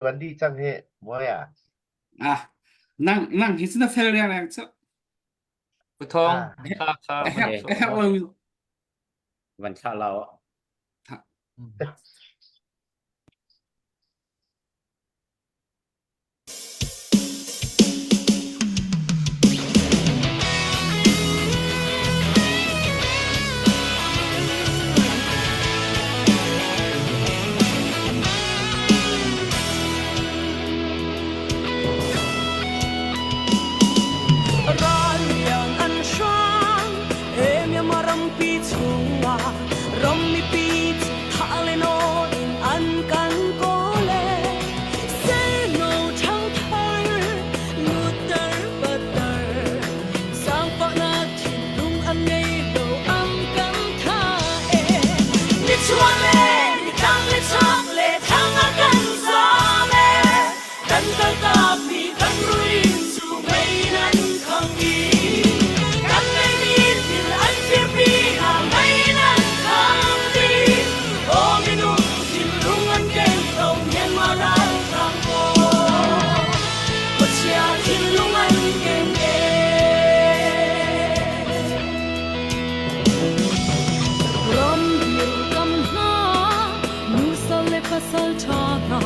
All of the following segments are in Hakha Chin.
Tuan dih cang hi Mawi ah. Ah, nang nang hi cu na fel reng cu. Pu Thawng, Ah. kha kha A van herh sawh a herh law. lo. Van thlah lau. Rallian an hrang Myanmar rampi chungah ram mipi cu thah le nawn in an kan kawl e. Seno ṭhangthar nutar patar zaangfahnak thinlung an ngei lo an kan tha e. Nichuah le nitlang le chak le thlang a kan zam e. Kan kaltakmi kan ruin cu mei nan khang i kan ngeihmi thil an firpi hna mei nan khang dih. Aw minung thinlung an keng ko Myanmar ralhrang pawl. Khuachia thinlung an keng e. Ram dirkam hna, nusal le pasal ṭha hna,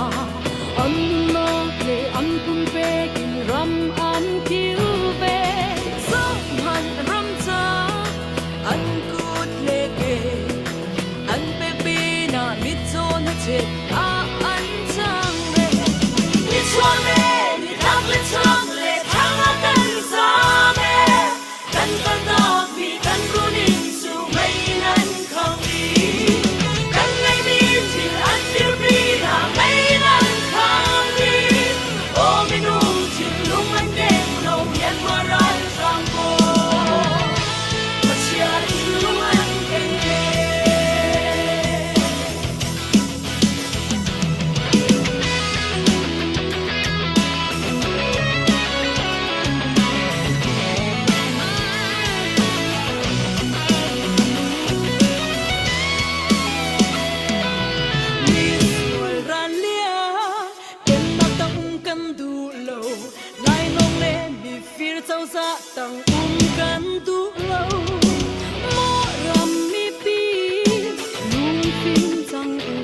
an nunnak le an pumpek in ram an kilven. Zohhmanh ram ca an kut le ke an pek pinah mitcaw hnachet ah an cang ve. Nichuah le nitlak le chak le thlang ah kan zaam e. Kan kaltakmi kan runin cu mei in an khangh i kan ngeihmi thil an firpi hna mei in an khangh i aw minung thinlung an keng lo Myanmar ralhrang pawl khuachia thinlung an keng e. Kan duh lo lainawng le mifir cozah tang um kan duh lo maw ram mipi lungfim cang u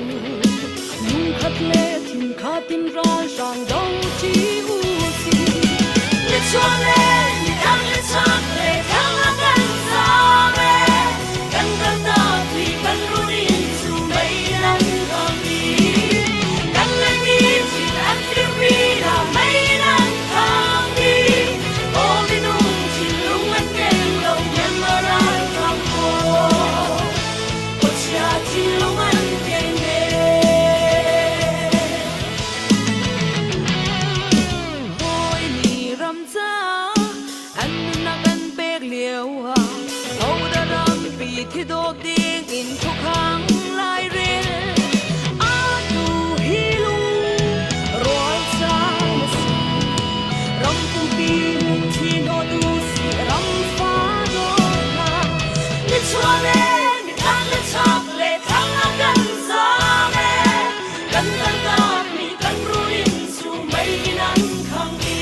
lungkhat le thinkhat in ralhrang do ṭi u si Nichuah le nitlang le chak le thlang a kan zam e kan kaltak mi kan runin cu mei an kang i kan ngeihmi thil an firmi hna mei an khang i aw minung thinlung an keng lo Myanmar ralhrang pawl khuachia thinlung an keng e. Hawi nih ram ca an nunnak an pek lio ah hodah rampi thi dawt ding in khuakhang lairel atu hi lung rual caan a si ram pumpi mitthi hnawt u sih ram fa dawt hna nichuah le nitlang le chak le thlang ah kan zaam e kan kaltakmi kan ruin cu mei in an khang i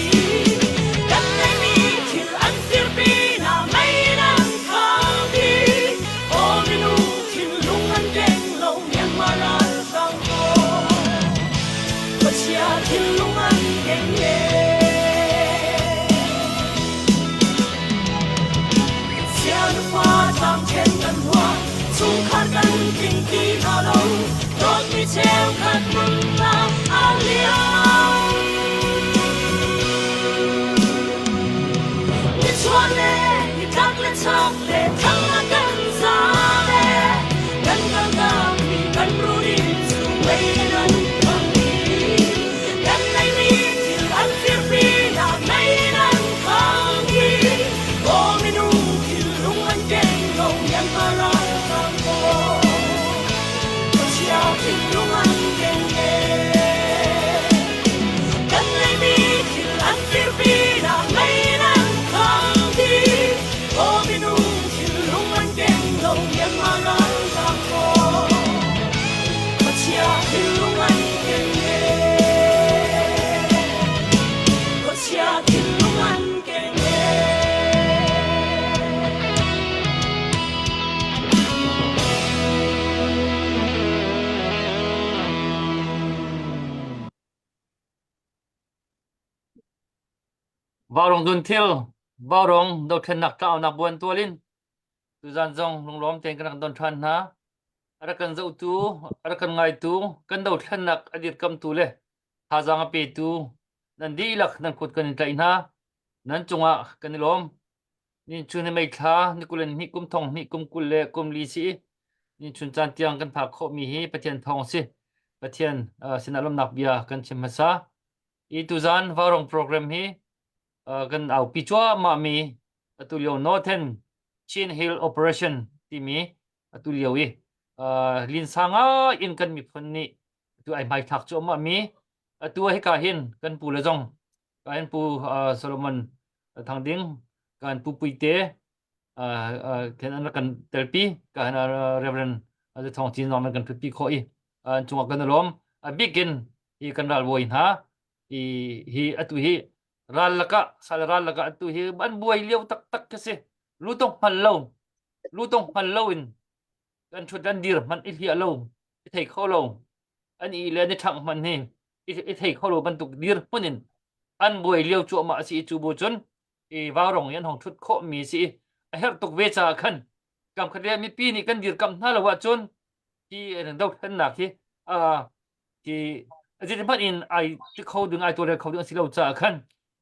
kan ngeihmi thil an firpi hna mei in an khang i aw minung thinlung an keng lo Myanmar ralhrang pawl khuachia thinlung an keng e Siangfa tlangṭhen kan huah, chungkhar kan tling ti hna lo, dawtmi cheukhat nunnak a liam. Nichuah le nitlak le chak le thlang ah kan zaam e, kan kaltakmi kan rudin cu mei nan khang i, kan ngeihmi thil an firpi hna mei nan khang i, Aw minung thinlung an keng lo Myanmar ralhrang pawl khuachia thinlung an keng e. Vaurawng Dunthil, Vaurawng dothlennak tlaunak buan tual in tuzan zong lunglawm tein kan rak don ṭhan hna. A rak kan zohtu, a rak kan ngaitu, kan dothlennak a dirkamtu le thazaang a petu nan dihlak nan kut kan in tlaih hna. Nan cungah kan i lawm. Ni chun hi May thla ni 22 kum thong hnih kum 20 le kum li si i ni chun caan tiang kan phak khawhmi hi Pathian thawng si. Pathian uh, sinah lawmnak bia kan chim hmasa. I tuzan Vaurawng program hi uh, kan aupi cuahmah mi atu lio Northern Chin Hill Operation timi atu lio i uh, linsa ngai in kan miphun nih atu ai hmaithlak cuahmah mi atu hika hin kan pu le zong kan pu uh, Solomon Thang Ding kan pu Puite uh, uh, kan an kan telpi kan uh, Reverend Thong Cin zong kan thutpi khawh i an cungah kan lawm a bikin hi kan ralbawi hna hi hi atu hi ral lakah sal ral lakah atu hi an buai lio taktak ka si lutong hngal lo lutong hngal lo in kan thut kan dir hmanh i hliah lo i thei kho lo an i le an i ṭhangh hmanh hi i thei kho lo bantuk dir hmun in an buai lio cuahmah a si i cu bu cun i vaurong i an hong ṭhut khawhmi si i a herh tuk ve caah khan kamkhat le mipi nih kan dirkamh hna lo ahcun hi dothlennak hi hi zeiti hmanh in ai ti kho ding ai tawlrel kho ding a si lo caah khan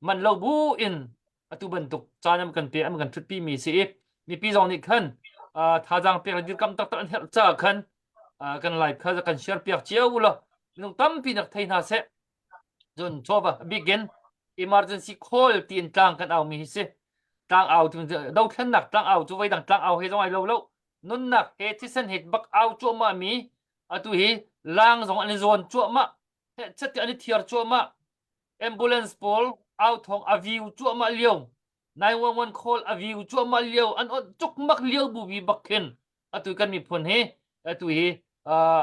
man lo bu in atu bantuk caan an kan pe an kan ṭhutpi mi si i mipi zong nih khan thazaang pek le dirkamh taktak an herh caah khan kan live kha kan share piak cio u law minung tampi nak thei hna seh cun chawva bikin emergency call tiin tlang kan au mi hi si tlang au dothlennak tlang au cu voidang tlang au he zong ai lo lo nunnak he thisen he bak au cuahmah mi atu hi lang zong an i zawn cuahmah chet an i thiar cuahmah ambulance pawl au thong a view cuahmah lio 911 call a view cuahmah lio an on cukmak lio bu bi bak khin atu kan miphun hi atu hi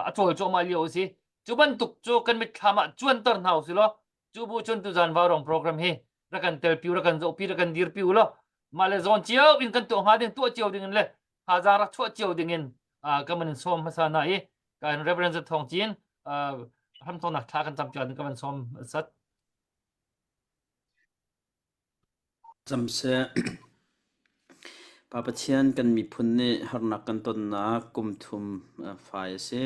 a cawl cuahmah lio a si cu bantuk cu kan mitthlam ah cuanter hna usih law cu bu cun tuzan vaurong program hi rak kan telpi rak kan zohpi rak kan dirpi u law mah le zawn cio in kan tuah hnga ding tuah cio ding in le thazaang rak chuah cio ding in ka man in sawm hmasa hna i kan Reverend Zat Thawng Cin hramthawknak thla kan cam cio ding ka van sawm sat Cam seh. Pa Pathian kan miphun nih harnak kan tonnak kum thum fai a si.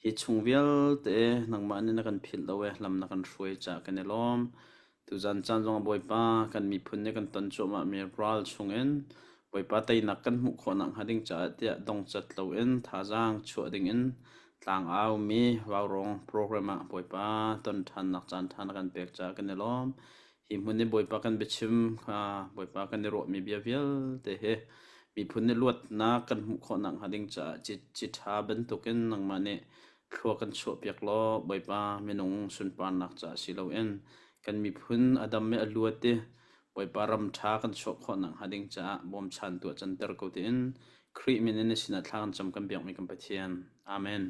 Hi chung vialte nangmah nih na kan philh lo i lam na kan hruai caah kan i lawm. Tuzan caan zongah Bawipa kan miphun nih kan ton cuahmahmi ral chungin Bawipa teinak kan hmuh khawh nakhnga ding caah tiah dongcat loin thazaang chuah dingin tlangaumi vaurawng program ah Bawipa ton ṭhannak caan ṭha na kan pek caah kan i lawm. Hi hmun i Bawipa kan biachim kha Bawipa kan i ruahmi bia vialte hi miphun nih luatnak kan hmuh khawh nakhnga ding caah ci ṭha bantukin nangmah nih thlua kan chuahpiak law Bawipa minung sunparnak caah si loin kan miphun a dam i a luat i Bawipa ram ṭha kan chuah khawh nakhnga ding caah bawmchantu ah canter ko tiin Khrih min in na sinah thla kan cam kan biakmi kan Pathian. Amen.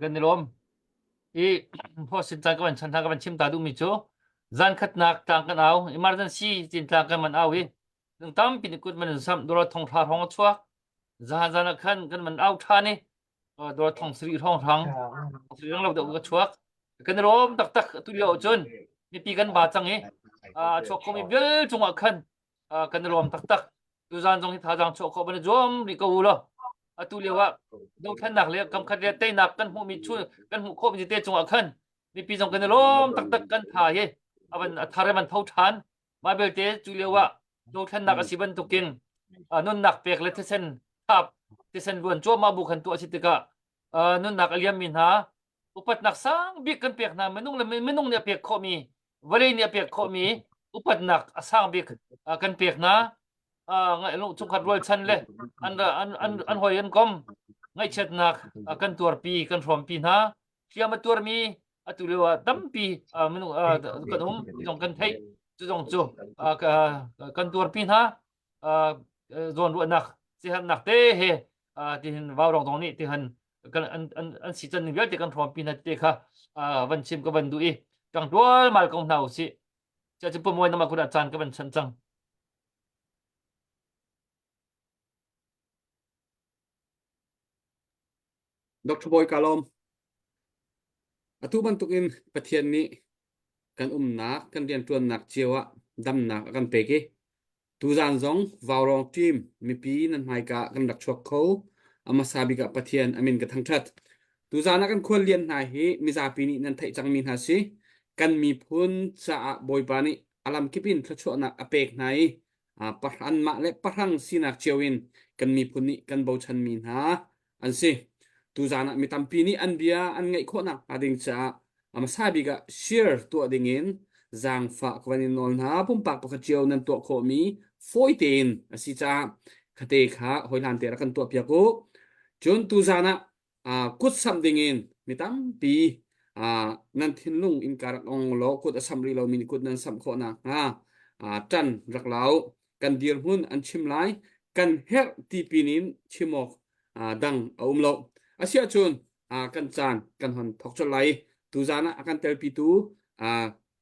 Kan i lawm. I phaw caan ka van chan hna ka van chim ta duhmi cu zan khatnak tlang kan au emergency tin tlang kan man au i nung tampi nih kut man in samh dawr thong thla hrawng a chuak zan zan ah khan kan man au ṭhan i dawr thong sari hrawng hrang sari rang lo deuh ka chuak kan i lawm taktak tu lio cun mipi kan ba cang i a chuak khomi vial cungah khan kan i lawm taktak tuzan zong hi thazaang chuah khawh ban zuam rih ko u law atu lio ah dothlennak le kamkhat le teinak kan hmuhmi chu kan hmuh khawhmi te cungah khan mipi zong kan i lawm taktak kan tha hi avan a thar man tho than mah belte cu lio ah dothlennak a si bantukin nunnak pek le thisen thap thisen luan cuahmah bu khan tuah si tikah nunnak a liammi hna upatnak sang bik kan pek hna minung le minung nih a pek khawhmi vawlei nih a pek khawhmi upatnak a sang bik kan pek hna chungkhat rualchan le an an an an hoi an kom ngaihchiatnak kan tuarpi kan hrawmpi hna hliam a tuarmi atu lio ah tampi minung kan um zong kan theih cu zong cu kan tuarpi hna zawnruahnak siaherhnak te he tihin vaurong zong nih tihan kan an an an si can vialte kan hrawmpi hna te kha van chim ka van duh i tang tual mal ko hna usih cha chu pamuai nama kuna caan ka van chan cang Dr. Boy Kalom atu bantukin Pathian nih. Kan umnak, kan rianṭuannak cio ah damnak a kan pek i tuzaan zong Vaurawng team mipi nan hmaika ah kan rak chuak kho. A hmasa bik ah Pathian a min ka thangṭhat. Tuzaan ah kan khuallian hna hi mizapi nih nan theih cangmi hna si. Kan miphun caah Bawipa nih a lamkip in thluachuahnak a pek hna i anmah le pahrang sinak cio in kan miphun nih kan bochanmi hna an si. Tuzaan ah mi tampi nih an bia an ngaih khawhnak hnga ding caah a hmasa bik ah share tuah dingin zaangfah ka van in nawl hna. Pumpak pakhat cio nan tuah khawhmi fawi tein a si caah khate kha hawihlan te rak kan tuah piak u. Cun tuzaan ah kut samh dingin mi tampi nan thinlung innka rak ong law kut a samh rih lomi nih kut nan samh khawh nakhnga ṭan rak la u. Kan dirhmun an chim lai. Kan herh ti pin in chim awk dang a um lo. Asiahcun kan caan kan hon thawk colh lai. Tuzaan ah a kan telpitu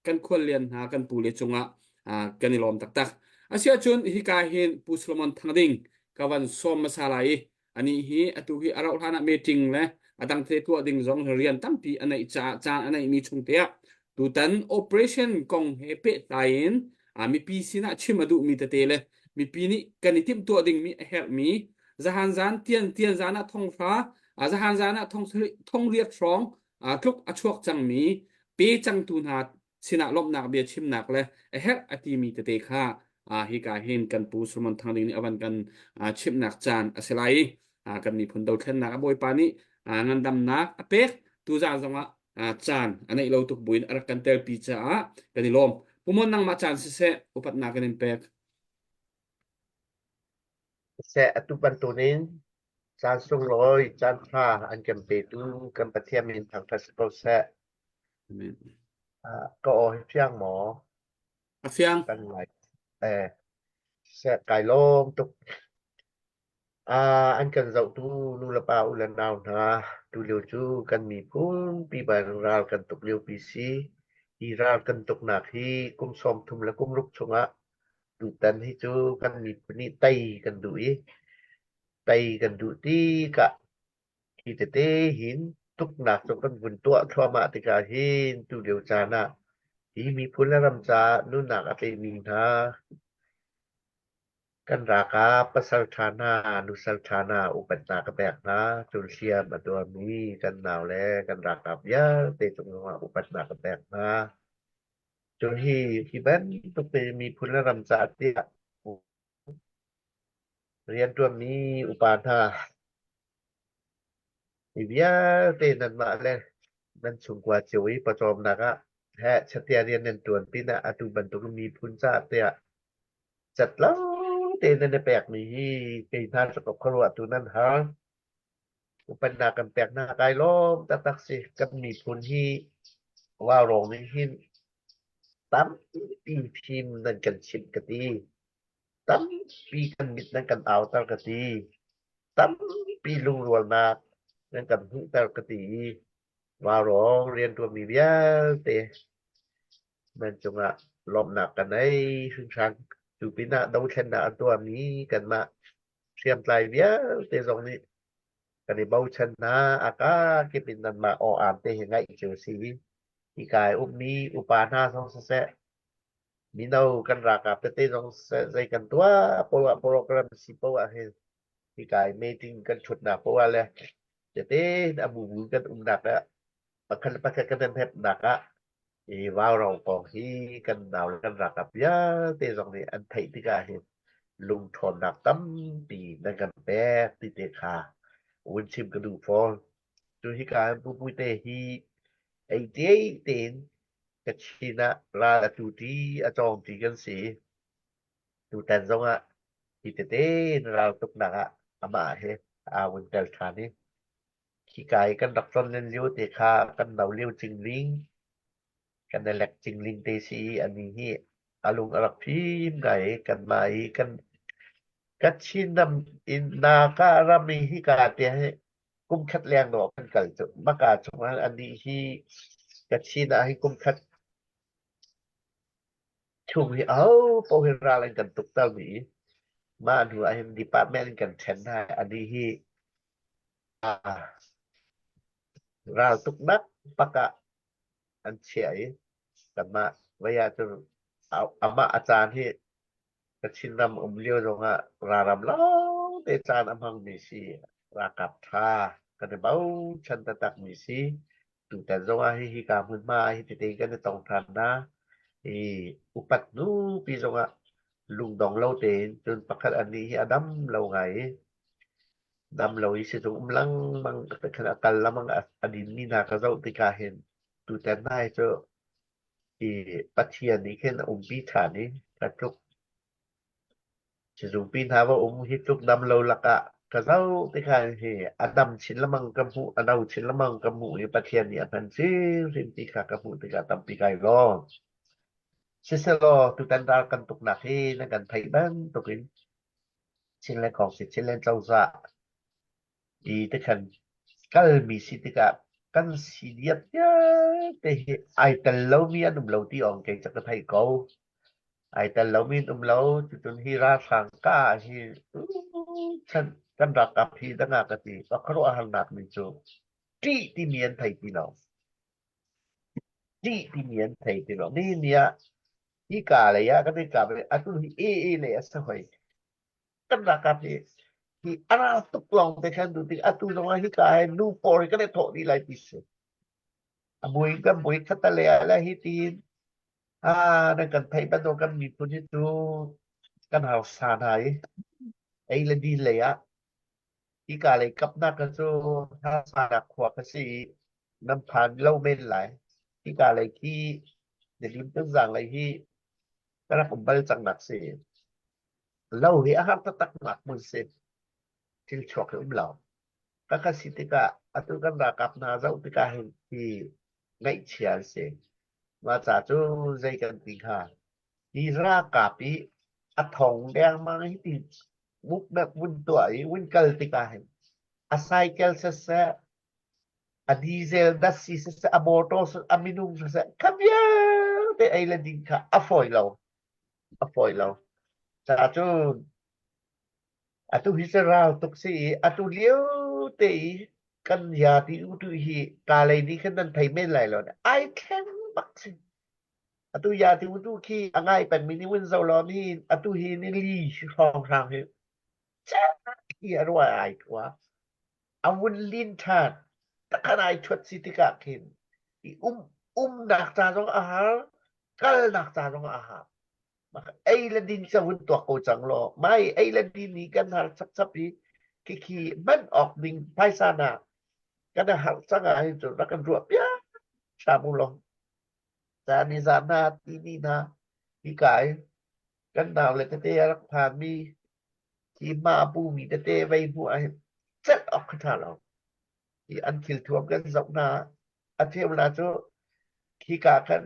kan khuallian hna kan pu le cungah kan i lawm taktak. Asiahcun hika hin Pu Solomon Thangding ka van sawm hmasa lai i anih hi atu hi a rauh hlan ah meeting le a dang te tuah ding zong rian tampi a neih caah caan a neihmi chung te ah tutan operation kong he pehtlai in mipi sinah chim a duhmi tete le mipi nih kan i timhtuah dingmi a herhmi zahan zan tian tian zan ah thonghra zahan zan ah thong riat hrawng tluk a chuak cangmi pe cangtu hna sinah lawmhnak bia chimnak le a herh a timi tete kha hika hin kan pu Solomon Thang Ding nih a van kan chimhnak caan a si lai i kan miphun dothlennak a Bawipa nih ngandamnak a pek tuzaan zongah caan a neih lo tuk buin a rak kan telpi caah kan i lawm. Pumon nangmah caan siseh upatnak kan in pek. Seh atu bantukin caan sunglawi caan ṭha an kan petu kan Pathian min thangṭhat si ko seh. Amen. Ah, ka aw hi fiang maw? A fiang. Kan ngai. Eh, seh kai lawm tuk. Ah, an kan zohtu nu le pa u le nau hna, tulio cu kan miphun pi bang ral kan tuk lio pi si. Hi ral kan tuknak hi kum 30 le kum ruk chungah tutan hi cu kan miphun nih tei kan duh i tei kan duh tikah hi tete hin tuknak cu kan vun tuah thluahmah tikah hin tulio caan ah hi miphun le ram caah nunnak a pemi hna Kan ralkap pasal ṭha hna, nusal ṭha hna upatnak ka pek hna. Cun hliam a tuarmi kan naule kan ralkap vialte cung zongah upatnak ka pek hna. Cun hi hi bantuk te miphun le ram caah tiah rianṭuanmi upa hna, mi vialte nanmah le nan chungkhar cio i pawcawmnak ah heh chatia rian nan ṭuan pinah atu bantuk miphun caah tiah Cat lo tein nan i pekmi hi kei hna cu ka khuaruahtu nan har. Upatnak kan pek hna kai lawm taktak si. Kan miphun hi vaurawng ning hin tampi fim nan kan chimh ka ti. Tampi kan mit nan kan auter ka ti. Tampi lungrualnak nan kan hmuhter ka ti i vaurawng rianṭuanmi vialte Nan cungah lawmhnak ka nei hringhran. Cu pinah dothlennak a tuahmi kanmah hriamtlai vialte zong nih kan i bochan hna. A kakip in nanmah aw-aan te hi ngaih cio si. Hika i ummi upa hna zong siseh, mino kan ralkap tete zong siseh, zei kan tuah poah program si poah hin hika i meeting kan ṭhutnak poah le tete a bubu kan umnak ah pakhat le pakhat kan i hnepnak ah Hi vaurawng kong hi kan nau le kan ralkap vialte zong nih an theih tikah hin lungṭhawnnak tampi nan kan pek ti te kha vun chim ka duh fawn. Cu hika hin Pu Puite hi ei te tein Kachin ah ral a tu ṭi a cawng ṭi kan si. Tutan zongah hi tete in raltuknak ah amah he aa vun tel ṭhan i Khika i kan rak tlonlen lio te kha kan no lio cingling, kan i lek cingling te si i anih hi a lung a rak fim ngai i kanmah i kan Kachin ram in Naga ram i hika te hi kum khat leng dawh kan kal cu. Maka chungah anih hi Kachin ah hin kum khat chung hi aho paoh hi ral an kan tukter dih i mah hnu ah hin department in kan ṭhen hna. Anih hi Raltuknak bak ah an chiah i. Kanmah vei ahcun amah a caan hi Kachin ram um lio zongah ralram lawngte caan a hmangmi si. Ralkap ṭha kan i bochan taktakmi si. Tutan zongah hi hika hmunhma ah hi tete kan i tong ṭhan hna. I upat nupi zongah lungdong lo tein cun pakhat anih hi a dam lo ngai i dam lo i sizung um lengmang khan a kal lengmang a dinmi hna ka zoh tikah hin tutan hna hi cu i Pathian nih khin a umpi ṭhan i ka tluk sizungpi hna va um hi tluk dam lo lakah ka zoh tikah hi a dam chin lengmang ka hmuh a no chin lengmang ka hmuh i Pathian nih a hman hrimhrim ti kha ka hmuh tikah tampi kai lawm. Siselaw tutan ral kan tuknak hi nan kan theih bantukin Chinland Council Chinland cozah i tikhan kalmi si tikah kan si diat vialte hi ai tel lomi an um lo ti awng kei cu ka theih ko. Ai tel lomi an um lo cucun hi ralhrang ka hi chan kan ralkap hi dangah ka ti a khuaruahharnak mi cu ṭih timi an thei ti lo. Ṭih timi an thei ti lo. Nihin ni ah hika lei ah kan i kap i atu hi AA lei a si hoi. Kan ralkap hi hi a ral tuk lawng te khan tu tik atu zong ah hika he nu pawl hi kan i thawh dih lai ti si. A mui kan mui khat le ah le hi tiin ah nan kan theih bantuk kan miphun hi cu kan hausa hna i ei le din lei ah hika lei kapnak kha cu hausanak khua kha si i nan phan lo men lai. Hika lei khi Nilim Tuzang lei hi ka rak um bal cang nak si. Lo hi a har taktak nak hmun si. Thil chuak hi um lo. Ka kha si tikah atu kan ralkap hna zoh tikah hin hi ngaihchia an si. Mah ca cu zei kan ti hnga? Hi ralkap i a thong dengmang hi ti muknak vun tuah i vun kal tikah hin a cycle siseh a diesel datsi siseh a motor siseh a minung siseh kha vialte ei le ding kha a fawi lo a fawi lo ca cun atu hi cu ral tuk si i atu lio te i kan ya ti u tu hi ka lei nih khan nan thei men lai lo ai thleng bak si atu ya ti u tu khi a ngai peng mi nih vun zo lo ni atu hi ni li hrawng hrang hi hi a ruai ai thua a vun lin ṭhan takhan ai ṭhuat si tikah khin i um umnak ca zong a har kalnak ca zong a har ei le din ca vun tuak ko cang law mai ei le din ni kan har chapchap i khikhi hman awk ding phaisa na kan har cang ah hin cun rak kan ruah piak hram u law ca ni zan na ti ni na hi kai kan nau le tete a rak phan mi Hi hma a pumi tete vei hmuh ah hin celh awk kha ṭha lo. Hi an thilthuam kan zoh hna a cheu hna cu khika khan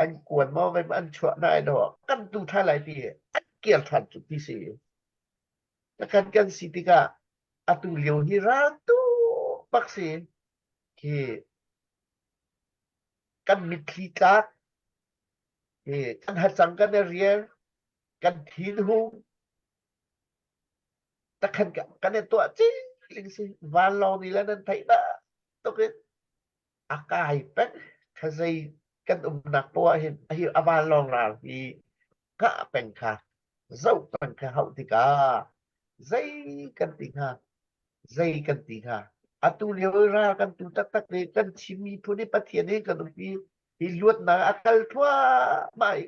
an kuan maw vei an chuah hna i dawh kan tu ṭhan lai ti an kir ṭhan cu ti si. Takhan kan si tikah atu lio hi ral tu bak si hi kan mitthli tlak hi kan hacang kan i rial kan thinhung takhan kan i tuah cingling si vanlawng nih le nan theih bantuk in a kai peng thazei kan umnak poah hin hi a vanlawng ral hi hngah peng kha zoh peng kha hauh tikah zei kan ti hnga zei kan ti hnga atu lio i ral kan tu taktak i kan Chin miphun i Pathian hi kan umpi hi luatnak a kal thluahmah i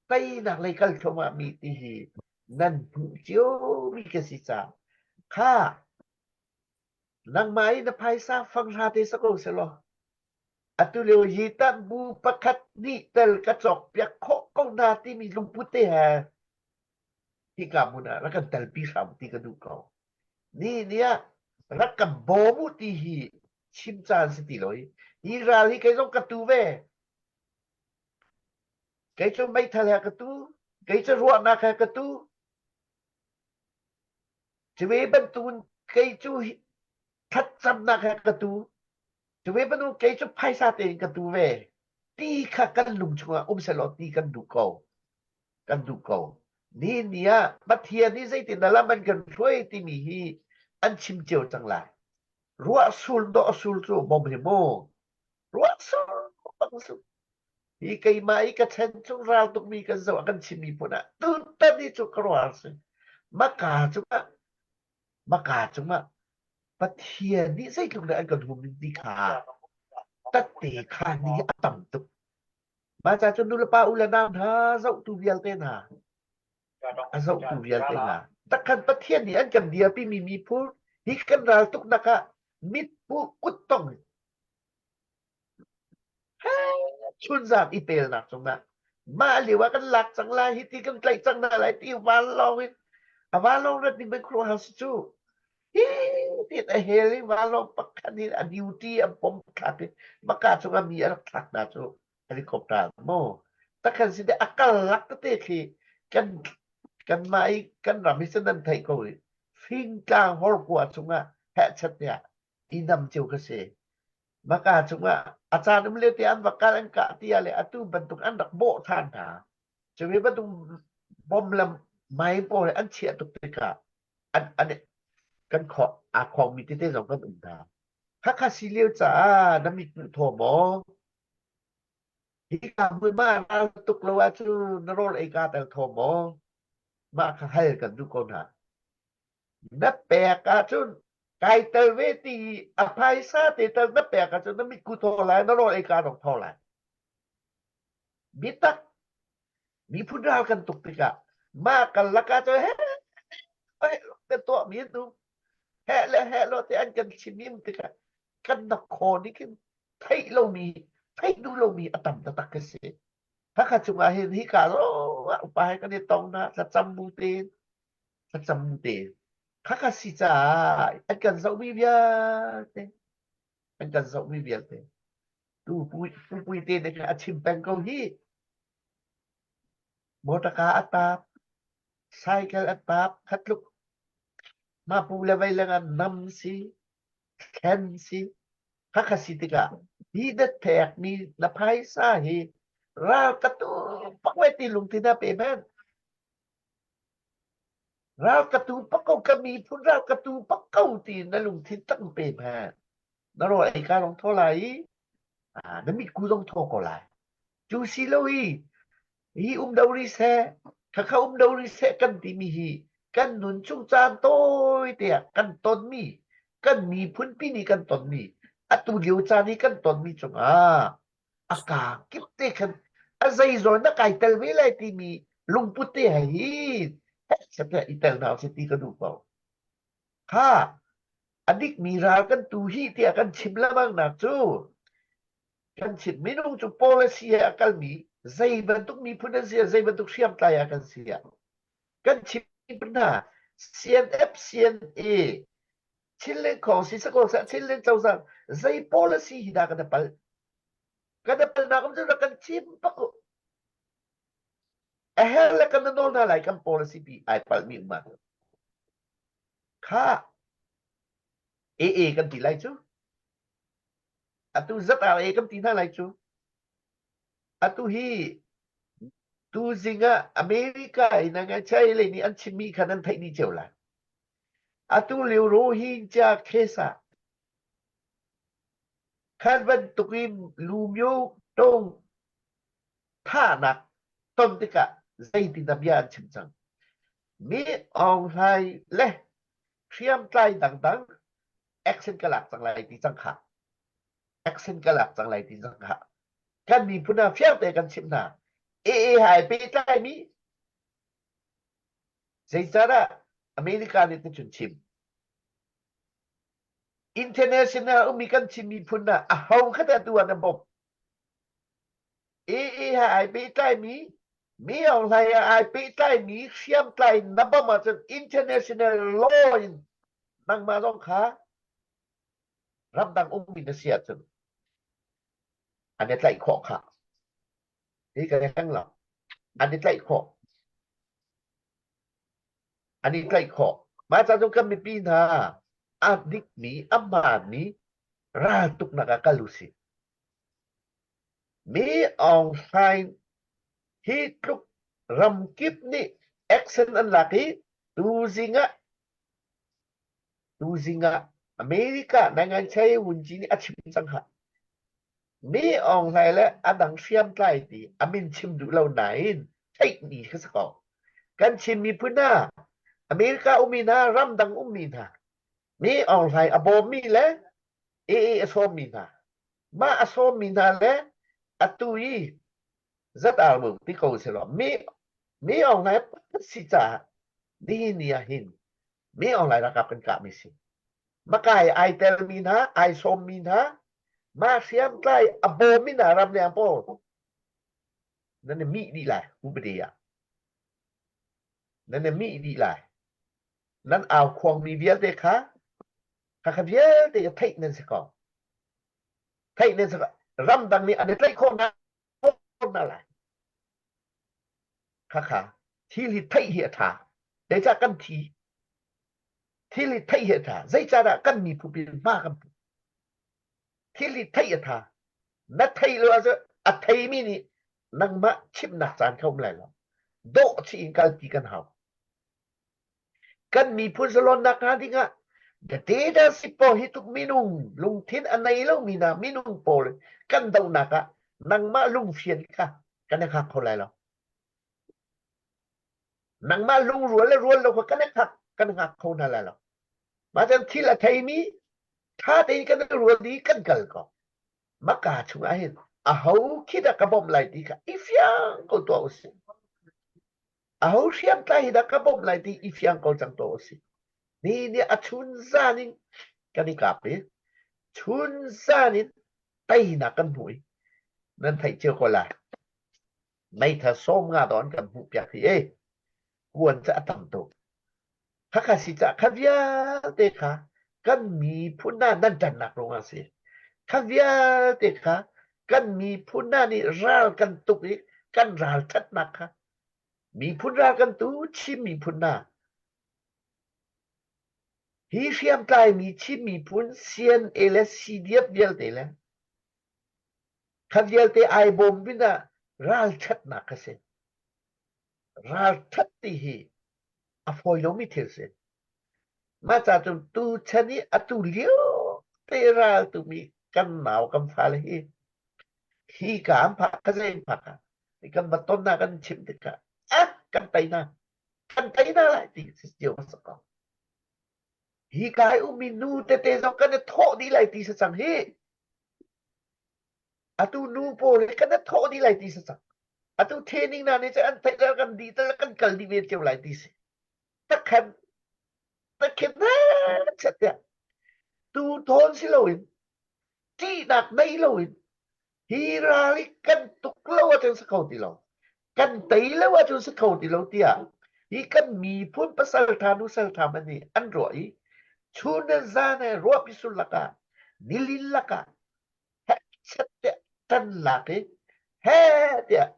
teinak lei kal thluahmah mi ti hi nan hmuh ciomi ka si caah kha nangmah i na phaisa fang hla te sa ko selaw atu lio hi bu pakhat nih tel ka cawk piak khawh ko hna timi lungput te he hika hmun ah rak kan telpi hram ti ka duh ko ni ni ah rak kan bawm u ti hi chim caan si ti lo hi hi ral hi kei zong ka tu ve Kei cu meithal he ka tu, kei cu ruahnak he ka tu. Cuve bantukin kei cu thlacamnak he ka tu. Cuve bantuk kei cu phaisa tein ka tu ve. Ti kha kan lung chungah um sehlaw ti kan duh ko. Kan duh ko. Ni ni ah Pathian nih zeitin dah lam an kan hruai timi hi an chim cio cang lai. Ruah sul dawh sul cu bom hi mu. Ruah sul bang sul. Hi keimah i ka chan chung ral tukmi kan zoh ah kan Chin miphun ah tutan hi cu ka rual si. Maka cungah maka cungah Pathian nih zeitluk dah an kan hum ti kha tatte kha ni a tam tuk. Mah ca cun nulepa u le nau hna zohtu vialte hna a zohtu vialte hna takhan Pathian nih an kan dirpimi miphun hi kan ral tuknak ah mit hmuh kuttong chunzam i pelnak cungah mah lio ah kan lak cang lai hi ti kan tlaih cang hna lai ti vanlawng in a vanlawng rat ning khuaruahhar si cu hi tin a hel i vanlawng pakhat in a duty a bom thlak i maka cungah mi a rak thlak hna cu helicopter maw takhan si a kal lak tete khi kan kanmah i kan ram hi nan theih ko i fingtlang horkua chungah hehchat tiah i nam cio ka si Maka cungah a caan um lio te an va kal an kah ti ah le atu bantuk an rak bawh ṭhan hna. Cu bantuk bom le mine pawl an chiah tuk tikah an, an kan khawh aa khawngmi tete zong kan um hna. Khakha si lio caah na mit hmuh thaw maw? Hika hmun ma ral tuk lo ahcun na rawl ei ka tel thaw maw? Mah kha hal kan duh ko hna. Na pek ahcun kai tel ve ti i a phaisa te tal na pek ahcun na mitku thaw lai na rawl ei ka dong thaw lai bitak miphun ral kan tuk tikah mah kal laka cu he kan tuah mi nu he le he lo te an kan chim im tikah kan na khaw nih khin theih lomi theih duh lomi a tam taktak ka si Hakha chungah hin hi ka ro upa he kan i tong na thlacam bu tein thlacam te khakha si caah an kan zohmi vialte an kan zohmi vialte tu pui tu pui te ne a chim peng ko hi motorka a tap cycle a tap khatluk ma pu le vei leng nam si thlen si khakha si tikah hi na thek mi na phaisa hi ral ka tu pak ve ti lungthin a pe men Ral ka tu pak ko ka miphun ral ka tu pak ko ti na lungthin tak pe hmanh. Na rawl ei ka long thaw lai i na mitku zong thaw ko lai. Cu si lo i hi um do ri seh, khakha um do ri seh kan timi hi kan nun chung caan tawi te ah kan tonmi kan miphun pi nih kan tonmi atu lio caan i kan tonmi cungah a kaa kip te khan a zeizawn na kai tel ve lai timi lungput te he hi heh i tel hna usih ti ka duh ko. Kha a dikmi ral kan tu hi tiah kan chim lengmang nak cu kan chim minung cu policy he a kalmi zei bantuk miphun an si ah zei bantuk hriamtlai ah kan si ah kan chim hna CNF CNA Chinland khong si sako sa Chinland cozah zei policy hi dah kan i palh kan i palhnak um cu kan chim bak u a her le kan nawl hna lai kan policy pi ai palh mi um ah kha AA kan ti lai cu atu zat RA kan ti hna lai cu atu hi tu zing ah America in a ngai chai le nih an chimmi kha nan theih ni cio lai Atu lio Rohingya case ah khan bantuk in Lumyo tong thahnak ton tikah zeitin dah bia an chim cang. Mi Aung Hlaing le hriamtlai dangdang action ka lak cang lai ti cang kha. Action ka lak cang lai ti cang kha. Kan miphun ah fiang te kan chimh hna. AA hai pehtlaimi Zeicahdah America nih ticun chim? International ummi kan Chin miphun ah aho kha dah tu ah na bawmh? AA he ai pehtlaimi Mi Aung Hlaing he ai pehtlaimi hriamtlai na bawmh ahcun international law in nangmah zong kha ramdang ummi na si ahcun an i tlaih khawh khah. Hi kan i hleng lo. An i tlaih khawh. An i tlaih khawh. Mah ca cu kan mipi hna a dikmi, a hmaanmi raltuknak ah kal usih. Mi Aung Hlaing hi tluk ramkip nih action an lak i tuzing ah tuzing ah America Nangan Chai Wunji nih a chim cang ha. Mi Aung Hlaing le a dang hriamtlai ti a min chim duh lo nain theihmi kha si ko. Kan Chin miphun hna, America ummi hna, ramdang ummi hna, Mi Aung Hlaing a bawmmi le AA a sawmmi hna, mah a sawmmi hna le atu i zat armu ti ko selaw mi Mi Aung Hlaing pakhat si caah nihin ni ah hin Mi Aung Hlaing ralkap kan kahmi si. Makai ai telmi hna, ai sawmmi hna, mah hriamtlai a bawmmi hna ramleng pawl nan i mih dih lai upadi ah. Nan i mih dih lai. Nan au khuangmi vialte kha khakha vialte ka theih nan si ko. Theih nan si ko. Ramdang nih an i tlaih khawh hna hna lai. Khakha thil hi theih hi a ṭha. Zeicah kan thi? Thil hi theih hi a ṭha. Zeicahdah kan miphun hma kan pu? Thil hi theih a ṭha. Na theih lo ahcun a theimi nih nangmah chimhnak caan kha um lai lo. Dawh chih in kalpi kan hau. Kan miphun zalonnak hnga dingah the data pawl hi tuk minung lungthin a nei lomi hna minung pawl kan dohnak ah nangmah lungfian kha kan i hngak kho lai lo. Nangmah lungrual le rual lo kha kan i hngak kan hngak kho hna lai lo. Mah cun thil a theimi ṭha tein kan i rual dih kan kal ko. Maka chungah hin aho khi dah ka bawmh lai ti kha i fiang ko tuah usih. Aho hriamtlai hi dah ka bawmh lai ti i fiang ko cang tuah usih. Ni nih a chun zan in kan i kap i chun zan in teinak kan hmu i nan theih cio ko lai. Meithal sawm nga dawn kan hmuh piak hi e kuan cu a tam tuk. Khakha si cah kha vialte kha kan miphun hna nan ṭannak ruangah a si. Kha vialte kha kan miphun hna nih ral kan tuk i kan ralṭhatnak kha miphun ral kan tu Chin miphun hna hi hriamtlaimi Chin miphun CNA le CDF vialte le kha vialte ai bawm pinah ralṭhatnak kha si. Ralṭhat ti hi a fawi lomi thil si. Mah ca cun tuchan i atu lio te ral tumi kan nau kan fale hi hi ka an phak ka zei phak ah kan va ton na kan chim tikah ah kan tei na kan tei na lai ti si cio hmasa ko. Hi ka i ummi nu tete zong kan i thawh dih lai ti si cang hi. Atu nu pawl hi kan i thawh dih lai ti si cang. Atu training na nih cun an theih le kan dih tal kan kal dih ve cio lai ti si. Takhan takhin chet tiah tu thawn si loin ṭihnak nei loin hi ral hi kan tuk lo ahcun si kho ti lo. Kan tei lo ahcun si kho ti lo tiah hi kan miphun pasal ṭha nusal ṭha man nih an ruah i chun le zan he ruahpi sul lakah nilin lakah hehchet tiah ṭan lak i heh tiah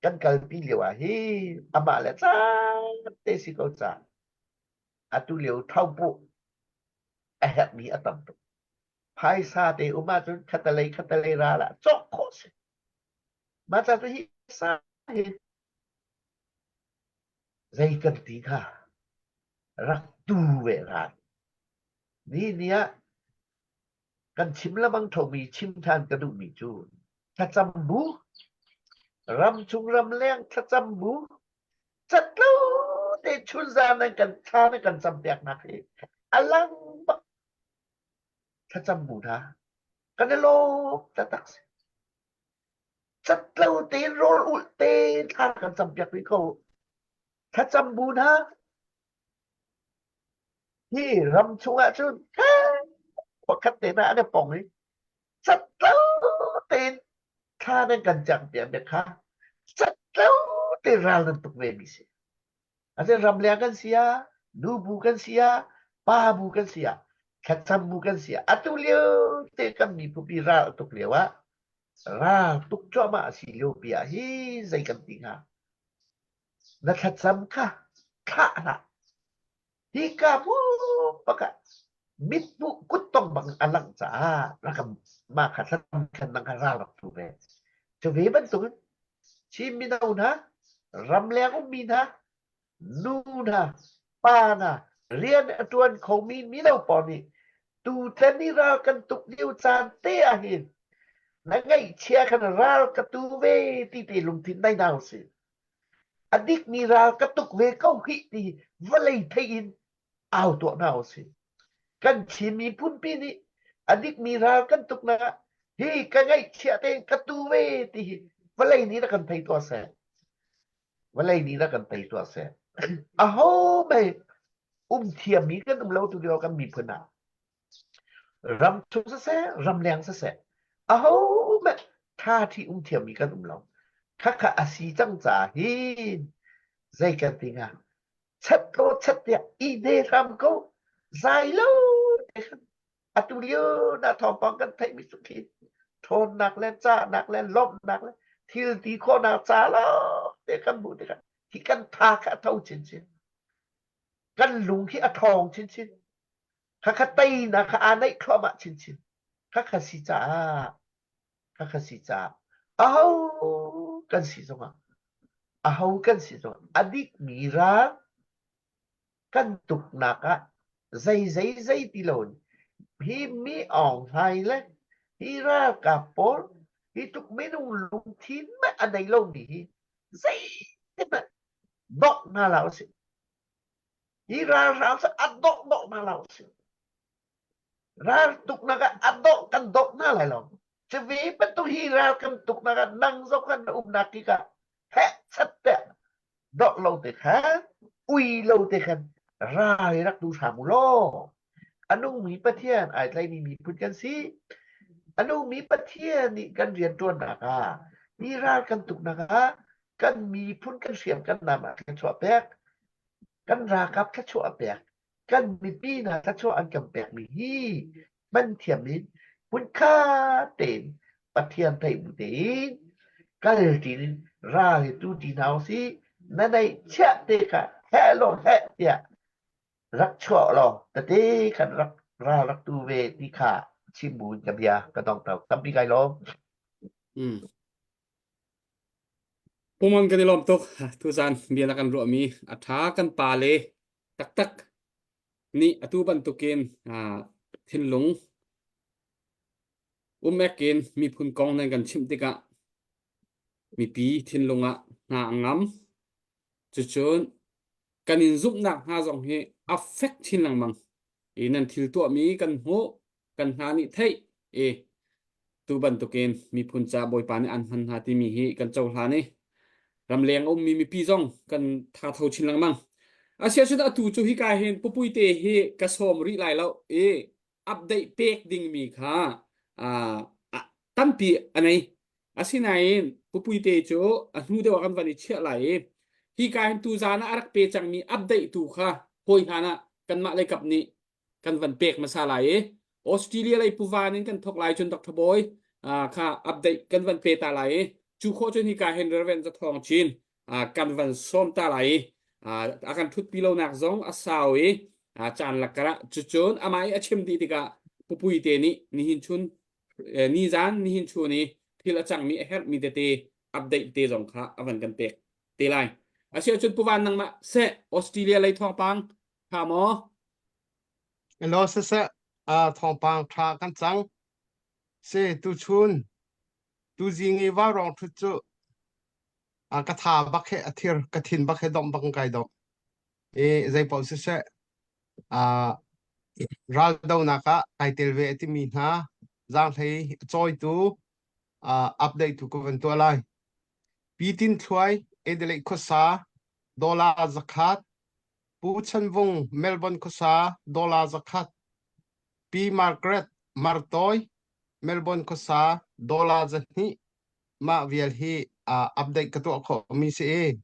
kan kalpi lio ah hi amah le caan te si ko ca atu lio thopuh a herhmi a tam tuk phaisa te um ahcun khatalei khatalei ral ah cawk khawh si mah ca cu hi sa hi zei kan ti kha rak tu ve ral ni ni ah Kan chim lemang thomi chim ṭhan ka duhmi cu thlacam bu, ramchung ramleng thlacam bu, catlo te chunzan nan kan thla nan kan campiaknak hi a lang bak. Thlacam bu hna kan i lawm taktak si. Catlo tein rawl ulh tein thla kan campiak rih ko. Thlacam bu hna Hi ram chungah cun pakhat te hna an i pong i catlo tein thla nan kan cang piak bia kha catlo tein ral nan tuk ve mi si. Asin ramleng kan si ah, nu bu kan si ah, pa bu kan si ah, thlacam bu kan si ah, atu lio te kan miphun ral tuk lio ah ral tuk cuahmah a si lio pi ah hi zei kan ti hnga? Na thlacam kha thlah hlah. Hika pumpak ah mithmuh kuttong bang a langh caah rak mah kha thlacam khan nang kha ral rak tu ve. Cu ve bantukin Chin mino hna, ramleng ummi hna, nu hna, pa hna, rian a ṭuan khomi mino pawl nih tutan i ral kan tuk lio caan te ah hin. Na ngaihchia khan ral ka tu ve ti te lungthin nei hna usih. A dikmi ral ka tuk ve ko hih ti vawlei thei in au tuah hna usih. Kan Chin miphunpi nih a dikmi ral kan tuknak ah hi ka ngaihchia tein ka tu ve ti hi vawlei nih rak kan thei tuah seh. Vawlei nih rak kan thei tuah seh. Aho mei um thiammi kan um lo tu lio kan miphun ah. Ramchung siseh, ramleng siseh, ahohmanh ṭha ṭhi um thiammi kan um lo. Khakha a si cang caah hin zei kan ti hnga? Chat law chat tiah i hne hram ko. Zai lo te khan atu lio na thawngpang kan theihmi cu khi ṭhawnnak le cahnak le lawmhnak le thil ti khawhnak ca lawng te kan hmuh tikah hi kan tha kha a tho chinchin. Kan lung hi a ṭhawng chinchin. Khakha teinak kha aa naih thluahmah chinchin. Khakha si caah, khakha si caah, aho kan si zongah, aho kan si zongah, a dikmi ral kan tuknak ah zei zei zei ti lo in hi mi Aung Hlaing le hi ralkap pawl hi tluk minung lungthin hmanh a nei lomi hi zeihmanh dongh hna hlah usih. Hi ralhrang cu a dawh dawh hna lo si. Ral tuknak ah a dawh kan dawh hna lai lo. Cuvi bantuk hi ral kan tuknak ah nang zong khan na umnak kik ah heh chat te dawh lo te khan ui lo te khan ral hi rak tu hram u law. A nungmi Pathian ai tlaimi miphun kan si. A nungmi Pathian nih kan rianṭuannak ah hi ral kan tuknak ah kan miphun kan hriam kan nam ah thluachuah pek kan ralkap thluachuah a pek kan mipi hna thluachuah an kan pekmi hi hman thiam in hmunkhat tein Pathian theih bu tein kal ṭin in ral hi tu ṭi hna usih na neih chiah te kha heh law heh tiah rak chuah law tete khan rak ral rak tu ve ti kha chim bu in ka bia ka dong tampi kai lawm. Mm. Pumon kan i lawm tuk. Tuzan bia na kan ruahmi a ṭha kan pa le taktak nih atu bantukin thinlung umek in miphun kong nan kan chimh tikah mipi thinlung ah hna a ngam. Cucun kan in zumhnak hna zong hi a fek chin lengmang. I nan thil tuahmi kan hmuh kan hna nih theih i tu bantukin miphun ca Bawipa nih an hman hna timi hi kan cohlan i ramleng a ummi mipi zong kan tha tho chin lengmang. Asiahcun atu cu hika hin pupui te hi ka sawm rih lai lo i update pek dingmi kha uh, tampi a nei. Asinain pupui te cu a hnu deuh ah kan van i chiah lai i hika hin tuzaan ah a rak pe cangmi update tu kha hawi hlan ah kanmah lei kap nih kan van pek hmasa lai i Australia lei puvan in kan thok lai cun Dr. Bawi kha update kan van pe ta lai i cu khawh cun hika hin Reverend Zathawng Chin kan van sawm ta lai i a kan thutpi lonak zong a sau i caan lakar ah cucun amah i a chim dih tikah pupui te nih nihin chun nizan nihin chun i thil a cangmi a herhmi tete update te zong kha a van kan pek te lai asiahcun puvan nangmah seh Australia lei thawngpang tha maw Hello siseh, uh, thawngpang ṭha kan cang. Si tuchun tuzing i vaurawng ṭhut cu uh, ka tha bak he a thir ka thin bak he dongh bak kai dongh. I zeipaoh siseh, uh, raldonak ah kai tel ve a timi hna zaanghlei a cawitu uh, update tu ka van tuah lai. Pi Tin Thluai, Adelaide khuasa, dollar zakhat, Pu Chan Vung, Melbourne khuasa, dollar zakhat. Pi Margaret Martawi, Melbourne khuasa, dollar 200. Mah vial hi uh, update ka tuah khawh mi si i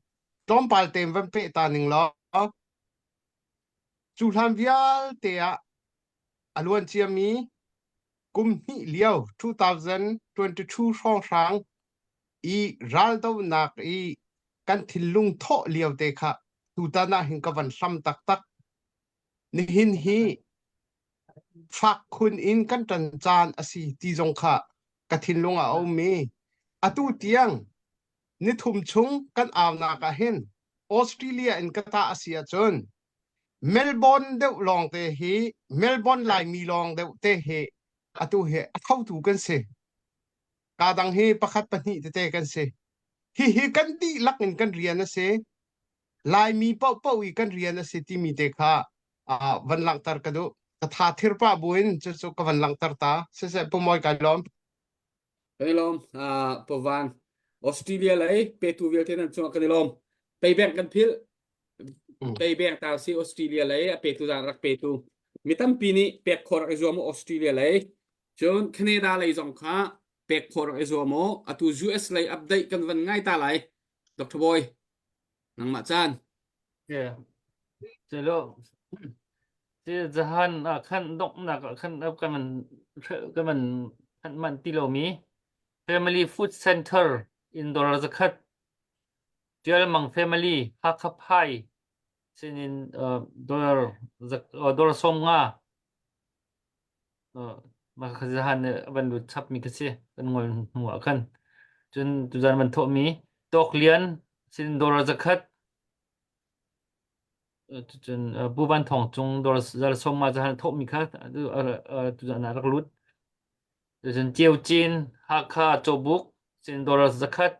tlawmpal tein van peh ta ning law cu hlan vialte ah a luan ciami kum hnih lio 2022 hrawnghrang i raldohnak i kan thinlung thawh lio te kha tutan ah hin ka van hlam taktak. Nihin hi fak khun in kan ṭan caan a si ti zong kha ka thinlung ah a um i atu tiang nithum chung kan aunak ah hin Australia in ka tah a si ahcun Melbourne deuh lawng te hi Melbourne Laimi lawng deuh te hi atu hi a thotu kan si. Ka dang hi pakhat pahnih tete kan si. Hihi kan dihlak in kan rian a si. Laimi paohpaoh i kan rian a si timi te kha uh, van langhter ka duh. Ka tha thir pah buin cucu ka van langhter ta. Siseh Pu Mawi kai lawm. Kan i lawm. Uh, Pavan. Australia lei petu vialte nan cungah kan i lawm. Paybank kan philh. Paybank ta si Australia lei a petu zan rak petu. Mi tampi nih pek khawh rak i zuam Australia lei. Cun Canada lei zong kha pek khawh rak i zuam u. Atu US lei update kan van ngai ta lai. Dr. Boy, nangmah caan. Yeah. Celo si zahan ah khan donghnak ah khan kan man kan man khan man ti lomi Family Food Center in dollar zakhat Tial Mang Family Hakha Phai sinin uh, dollar zak uh, dollar som nga Mah kha zahan nih a van lut chapmi kha si kan ngol hnu ah khan. Cun tuzan van thawhmi Tawk Lian sin dollar zakhat cun Pu Van Thawng Cung dollar zal sawm ma zahan thawhmi kha tuzan ah rak lut. Cun Ceu Cin Hakha Cawbuk sin dollar zakhat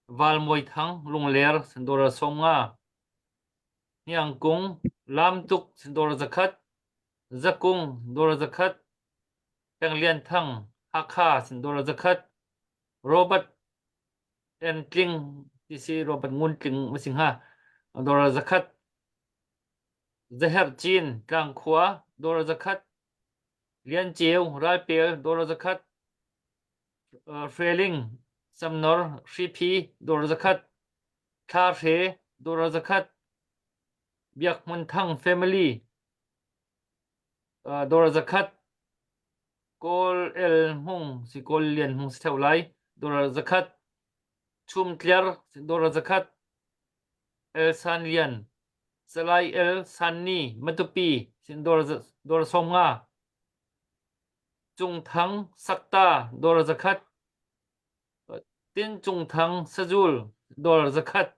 Val Mawi Thang Lungler sin dollar 50. Hniang Kung Lamtuk sin dollar zakhat Zakung dollar zakhat, Peng Lian Thang Hakha sin dollar zakhat, Robert N Tling ti si Robert Ngun Tling ma si hnga dollar zakhat, Zaherh Cin Tlangkhua dollar zakhat, Lian Ceu Ralpel dollar zakhat, Hreling Samnor Hriphi dollar zakhat, Thla Hre dollar zakhat, Biak Hmun Thang family Dollar zakhat Kawl El Hmung si Kawl Lian Hmung si theu lai. Dollar zakhat Chum Tliar dollar zakhat El San Lian Salai El San Ni Matupi sin dollar dollar 50 Cung Thang Sakta dollar zakhat Tin Cung Thang Sazul dollar zakhat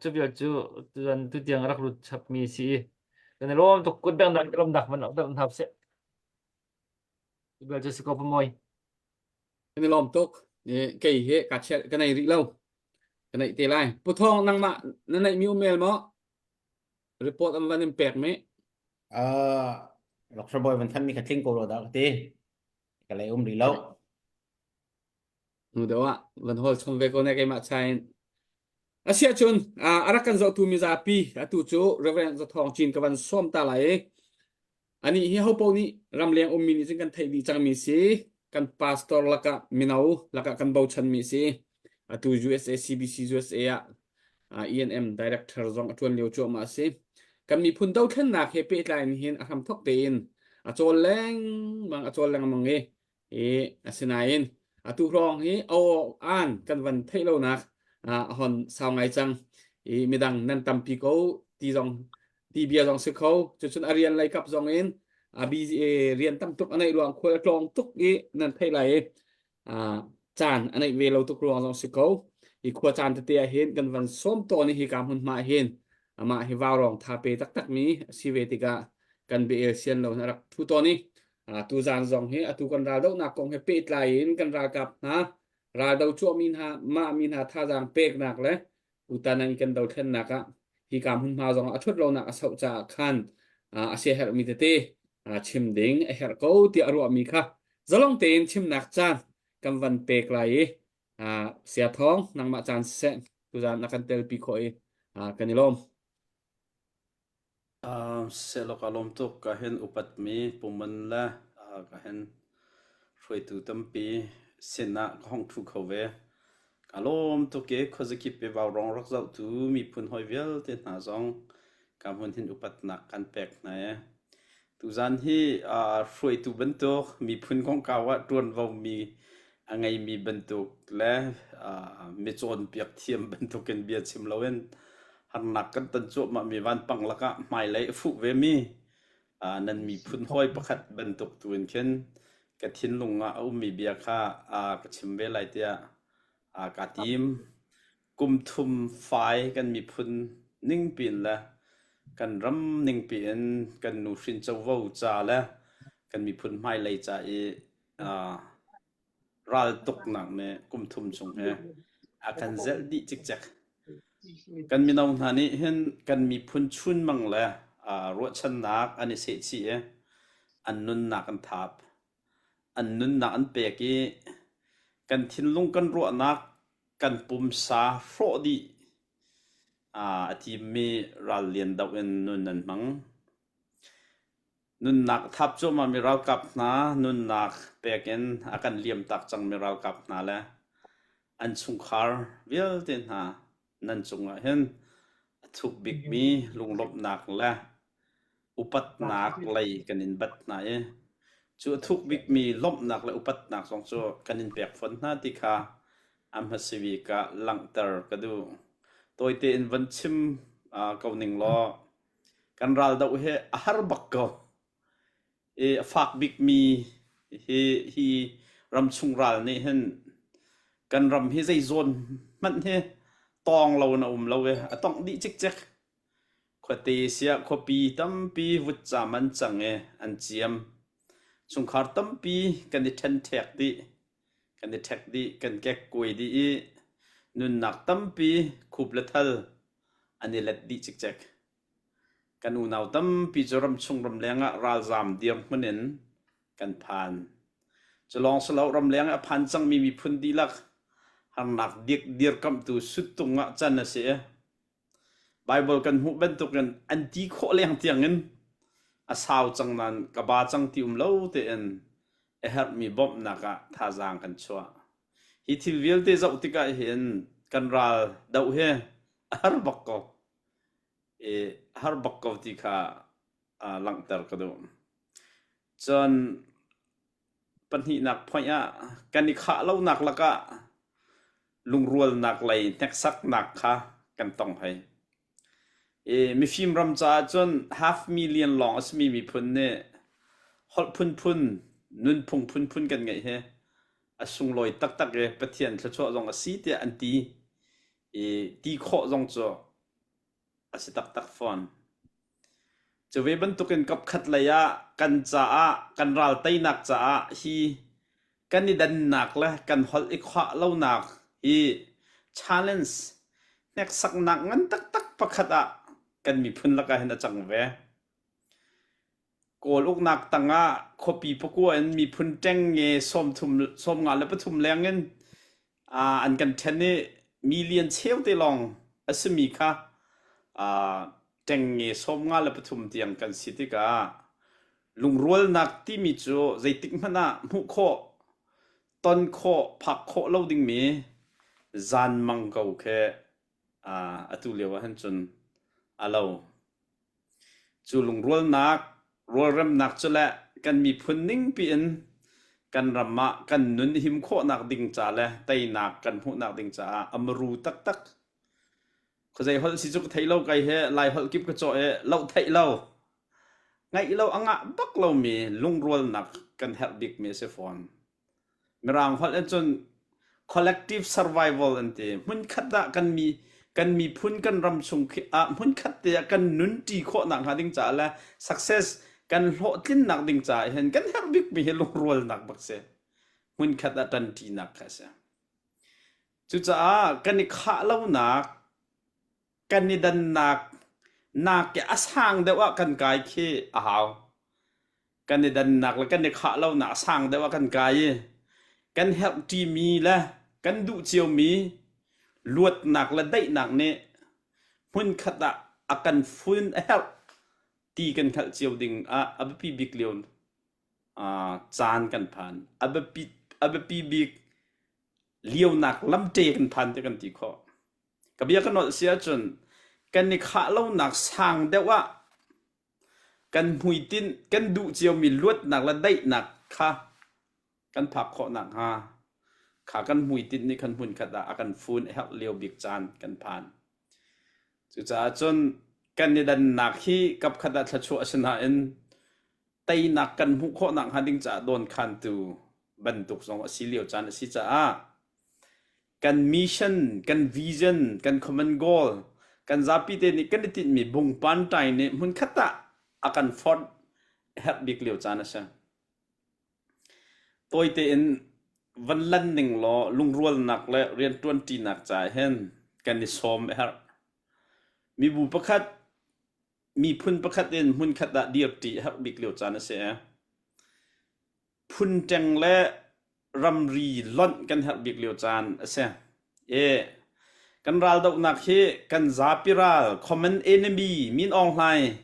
Cu vial cu tuan tutiang rak lut chapmi si i kan i lawm tuk kut beng dan lawmnak man deuh hna seh. Cu vial cu si ko pamoy. Kan i lawm tuk. Kei hi ka chiat ka nei rih lo. Ka neih te lai. Pu Thawng nangmah na neih mi um el maw? Report an van in pek mi. Uh, Dr. Boy van than mi kha tling ko ro dah ka ti. Ka lei um rih lo. Nu deuh ah van hol chom ve ko ne keimah chain. Asiah cun a rak kan zohtu mizapi atu cu Reverend Zathawng Cin ka van sawm ta lai i anih hi hopo nih ramleng ummi nih cun kan theih dih cangmi si kan pastor lakah mino lakah kan bochanmi si atu USA CBC USA ah ENM director zong a ṭuan lio cuahmah a si kan miphun dothlennak he pehtlai in hin a hramthok tein a cawl lengmang a cawl lengmang i i asinain atu hrawng hi aw-an kan van theih lonak a hon sau ngai cang i midang nan tampi ko ti zong ti bia zong si kho cucun a rian lei kap zong in a busy rian tam tuk a neih ruang khual a tlawng tuk i nan theih lai i caan a neih ve lo tuk ruang zong si ko i khua caan tete ah hin kan van sawm tawn i hi ka hmun hma hin amah hi vaurawng tha pe taktak mi a si ve tikah kan bia el sian lo na rak thu tawn i Tuzaan zong hi atu kan raldohnak kong he pehtlai in kan ralkap hna raldo cuahmi hna mah mi hna thazaang peknak le tutan an kan dothlennak ah hika hmunhma zong a ṭhut lonak a sauh caah khan a siaherhmi tete chim ding a herh ko tiah a ruahmi kha zalong tein chimnak caan kan van pek lai i Saya Thawng nangmah caan siseh tuzaan na kan telpi khawh i kan i lawm. Sehlawk aa lawm tuk. Ka hin upatmi puman le ka hin hruaitu tampi sinah ka hong ṭhu kho ve. Kaa lawm tuk i khuazakip i vaurawng rak zohtu miphun hawi vialte hna zong ka hmun hin upatnak kan pek hna i tuzaan hi hruaitu bantuk miphun kongkau ah ṭuanvo mi a ngeimi bantuk le mi cawnpiak thiam bantukin bia chim loin harnak kan ton cuahmahmi vanpang lakah hmailei a fuh vemi nan miphun hawi pakhat bantuk tu in khin ka thinlung ah a ummi bia kha ka chim ve lai tiah kaa tim. Kum thum fai kan miphun ningpi in le kan ram ningpi in kan nuhrin covo ca le kan miphun hmailei ca i. Raltuknak nih kum thum chung hi a kan zelh dih cikcek. Kan mino hna nih hin kan miphun chunmang le ruahchannak an i sehchih i an nunnak an thap. An nunnak an pek i kan thinlung kan ruahnak kan pumsa hrawh dih a timmi ral lian doh in nun an hmang. Nunnak thap cuahmahmi ralkap hna nunnak pek in a kan liamtak cangmi ralkap hna le an chungkhar vialte hna nan cungah hin a thuk bikmi lunglawmhnak le upatnak lei kan in bat hna i cu a thuk bikmi lawmhnak le upatnak zong cu kan in pek fawn hna ti kha a hmasa bik ah langhter ka duh. Tawite in van chim ko ning law Kan raldoh hi a har bak ko. I a fak bikmi hi hi ramchung ral nih hin kan ram hi zei zawn hmanh hi tawng lo in a um lo i a tongh dih cikcek. Khuate siah khuapi tampi vutcam an cang i an ciam. Chungkhar tampi kan i ṭhenṭhek dih. Kan i ṭhek dih, kan kekkuai dih i nunnak tampi khup le thal an i let dih cikcek. Kan unau tampi cu ramchung ramleng ah ralzaam dirhmun in kan phan. Cu lawng si lo ramleng ah a phan cangmi miphun dihlak harnak dirkamhtu suttung ah can a si i Baibal kan hmuh bantukin an ti khawh leng tiangin a sau cang nain ka ba cang ti um lo tein a herhmi bawmhnak ah thazaang kan chuah. Hi thil vialte zoh tikah hin kan ral doh hi a har bak ko. I a har bak ko ti kha langhter ka duh. Cun pahnihnak point ah kan i khah lonak lakah lungrualnak lei hneksaknak kha kan tong hoi. I mifim ram caah cun half million lawng a simi miphun nih holh phunphun, nunphung phunphun kan ngeih hi a sunglawi taktak i Pathian thluachuah zong a si tiah an ti i ti khawh zong cu a si taktak fawn. Cu ve bantukin kapkhat lei ah kan caah kan ral teinak caah hi kan i dannak le kan holh i khah lonak hi challenge hneksaknak ngan taktak pakhat ah kan miphun lakah hin a cang ve. Kawl uknak tangah khuapi pakua in miphun ṭengnge 53 leng in an kan ṭhen i million cheu te lawng a simi kha ṭengnge 53 tiang kan si tikah lungrualnak timi cu zeitik hmanh ah hmuh khawh, ton khawh, phak khawh lo dingmi zanmang ko khi atu lio ah hin cun a lo. Cu lungrualnak, rualremnak cu le kan miphun ningpi in kan ram ah kan nun him khawhnak ding ca le teinak kan hmuhnak ding caah a muru taktak. Khuazei holh si cu ka thei lo kai he Lai holh kip ka cawh i loh theih lo. Ngaih lo a ngah bak lomi lungrualnak kan herh bikmi a si fawn. Mirang holh in cun collective survival an ti. Hmunkhat ah kan mi kan miphun kan ram chung khi ah hmunkhat te ah kan nunṭi khawhnak hnga ding caah le success kan hlawhtlinnak ding caah hin kan herh bikmi hi lungrualnak bak si. Hmunkhat ah ṭanṭinak kha a si. Cucaah kan i khah lonak kan i dannak nak i a sang deuh ah kan kai khi a hau. Kan i dannak le kan i khah lonak a sang deuh ah kan kai i kan herh ṭimi le kan duh ciomi luatnak le daihnak nih hmunkhat ah a kan fun a herh ti kan hngalh cio ding ah a biapi bik lio caan kan phan. A biapi, a biapi bik lionak lamṭe kan phan ti kan ti khawh. Ka bia ka nolh si ahcun kan i khah lonak sang deuh ah kan hmuitinh kan duh ciomi luatnak le daihnak kha kan phak khawh nakhnga kha kan hmuitinh nih khan hmunkhat ah a kan fun a herh lio bik caan kan phan. Cucaah cun kan i dannak hi kapkhat ah thluachuah a si nain teinak kan hmuh khawh nakhnga ding caah dawnkhantu bantuk zong a si lio caan a si caah kan mission, kan vision, kan common goal, kan zapi te nih kan i tinhmi bungpan ṭai nih hmunkhat ah a kan forh herh bik lio caan a si. Tawi tein van lan ning law lungrualnak le rianṭuanṭinak caah hin kan i sawm a herh. Mibu pakhat, miphun pakhat in hmunkhat ah dirṭi a herh bik lio caan a si. Phun ṭeng le ramri lonh kan herh bik lio caan a si. I kan raldohnak hi kan zapi ral, common enemy, Min Aung Hlaing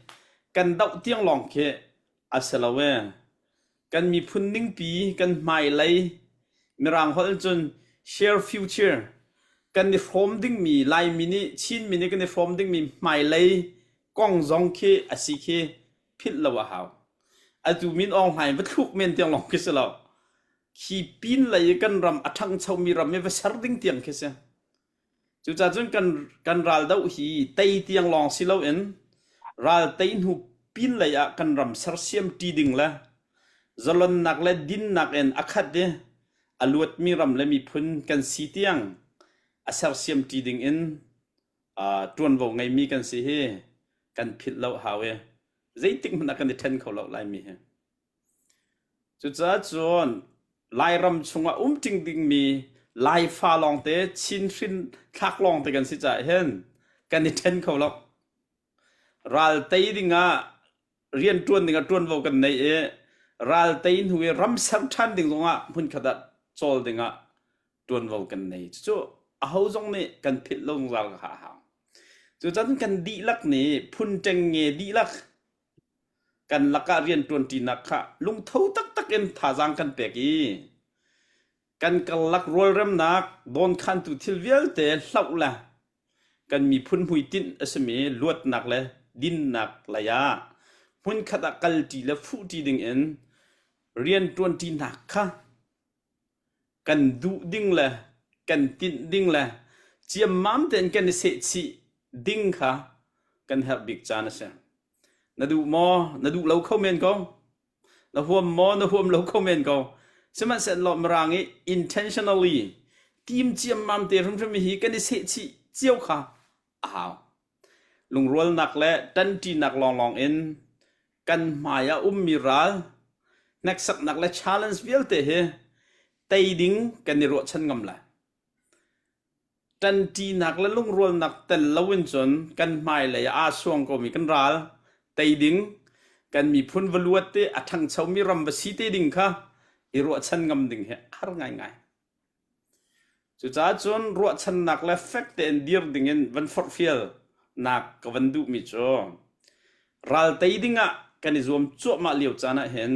kan doh tiang lawng khi a si lo ee. Kan miphun ningpi kan hmailei Mirang holh in cun share future kan i hrawm dingmi Laimi nih Chinmi nih kan i hrawm dingmi hmailei kong zong khi a si khi philh lo a hau. Atu Min Aung Hlaing va thluk men tiang lawng khi si lo. Khi pin lei i kan ram a ṭhangchomi ram i va ser ding tiang khi si. Cucaah cun kan, kan raldoh hi tei tiang lawng si loin ral tei hnu pinlei ah kan ram sersiam ṭi ding le zalonnak le dinnak in a khat i a luatmi ram le miphun kan si tiang a sersiam ṭi ding in uh, ṭuanvo ngeimi kan si hi kan philh lo hau i zeitik hmanh ah kan i ṭhen kho lo Laimi hi. Cucaah cun Lairam chungah um ṭing dingmi Laifa lawngte, Chin hrin thlak lawngte kan si caah hin kan i ṭhen kho lo. Ral tei dingah rianṭuan dingah ṭuanvo kan nei i ral tei hnu i ram ser ṭhan ding zongah hmunkhat ah cawl dingah ṭuanvo kan nei. Cucu aho zong nih kan philh lo zungzal ka a hau. Cucaah kan dihlak nih phun ṭengnge dihlak Kan lakah rianṭuanṭinak kha lungtho taktak in thazaang kan pek i kan karlak rualremnak dawnkhantu thil vialte hloh le kan miphun hmuitinh a simi luatnak le dinnak lei ah hmunkhat ah kalṭi le fuhṭi dingin rianṭuanṭinak kha kan duh ding le kan tinh ding le ciammam tein kan i sehchih ding kha kan herh bik caan a si. Na duh maw? Na duh lo kho men ko. Na huam maw? Na huam lo kho men ko. Sihmanhsehlaw Mirang i intentionally tim ciammam te hrimhrim hi kan i sehchih cio kha a hau. Lungrualnak le ṭanṭinak lawnglawng in kan hmai ah ummi ral, hneksaknak le challenge vialte hi tei ding kan i ruahchan ngam lai. Ṭanṭinak le lungrualnak tel loin cun kan hmailei ah aa suang komi kan ral tei ding, kan miphun va luat te a ṭhangchomi ram va si te ding kha i ruahchan ngam ding hi a har ngaingai. Cucaah cun ruahchannak le fek tein dir dingin van forhfial nak ka van duhmi cu ral tei dingah kan i zuam cuahmah lio caan ah hin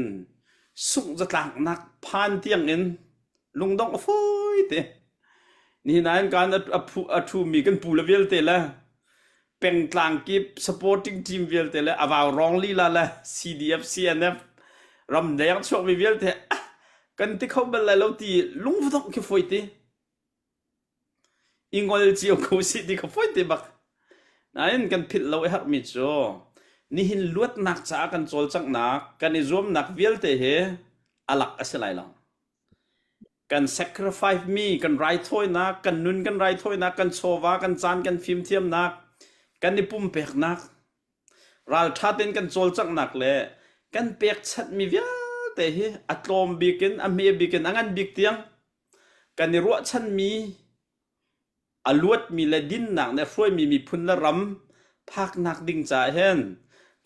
sungh zatlaknak phan tiangin lungdongh a fawi te. Nihin ah hin kaan a, phu, a ṭhumi kan pu le vialte le pengtlang kip supporting team vialte le avau rong lila le CDF CNF ramdeng chuakmi vialte ah kan ti kho bal lai lo ti lungvadongh khi fawi ti i ngol cio ko si ti kha fawi te bak nain kan philh lo i harmi cu nihin luatnak caah kan cawlcanghnak kan i zuamnak vialte hi alak a si lai lo Kan sacrifice mi, kan raithawinak, kan nun kan raithawinak, kan chawva, kan caan kan fimthiamnak, kan i pumpeknak, ralṭha tein kan cawlcanghnak le kan pekchanhmi vialte hi a tlawm bik in, a hme bik in, a ngan bik tiang kan i ruahchanmi a luatmi le dinnak nih a hruaimi miphun le ram phaknak ding caah hin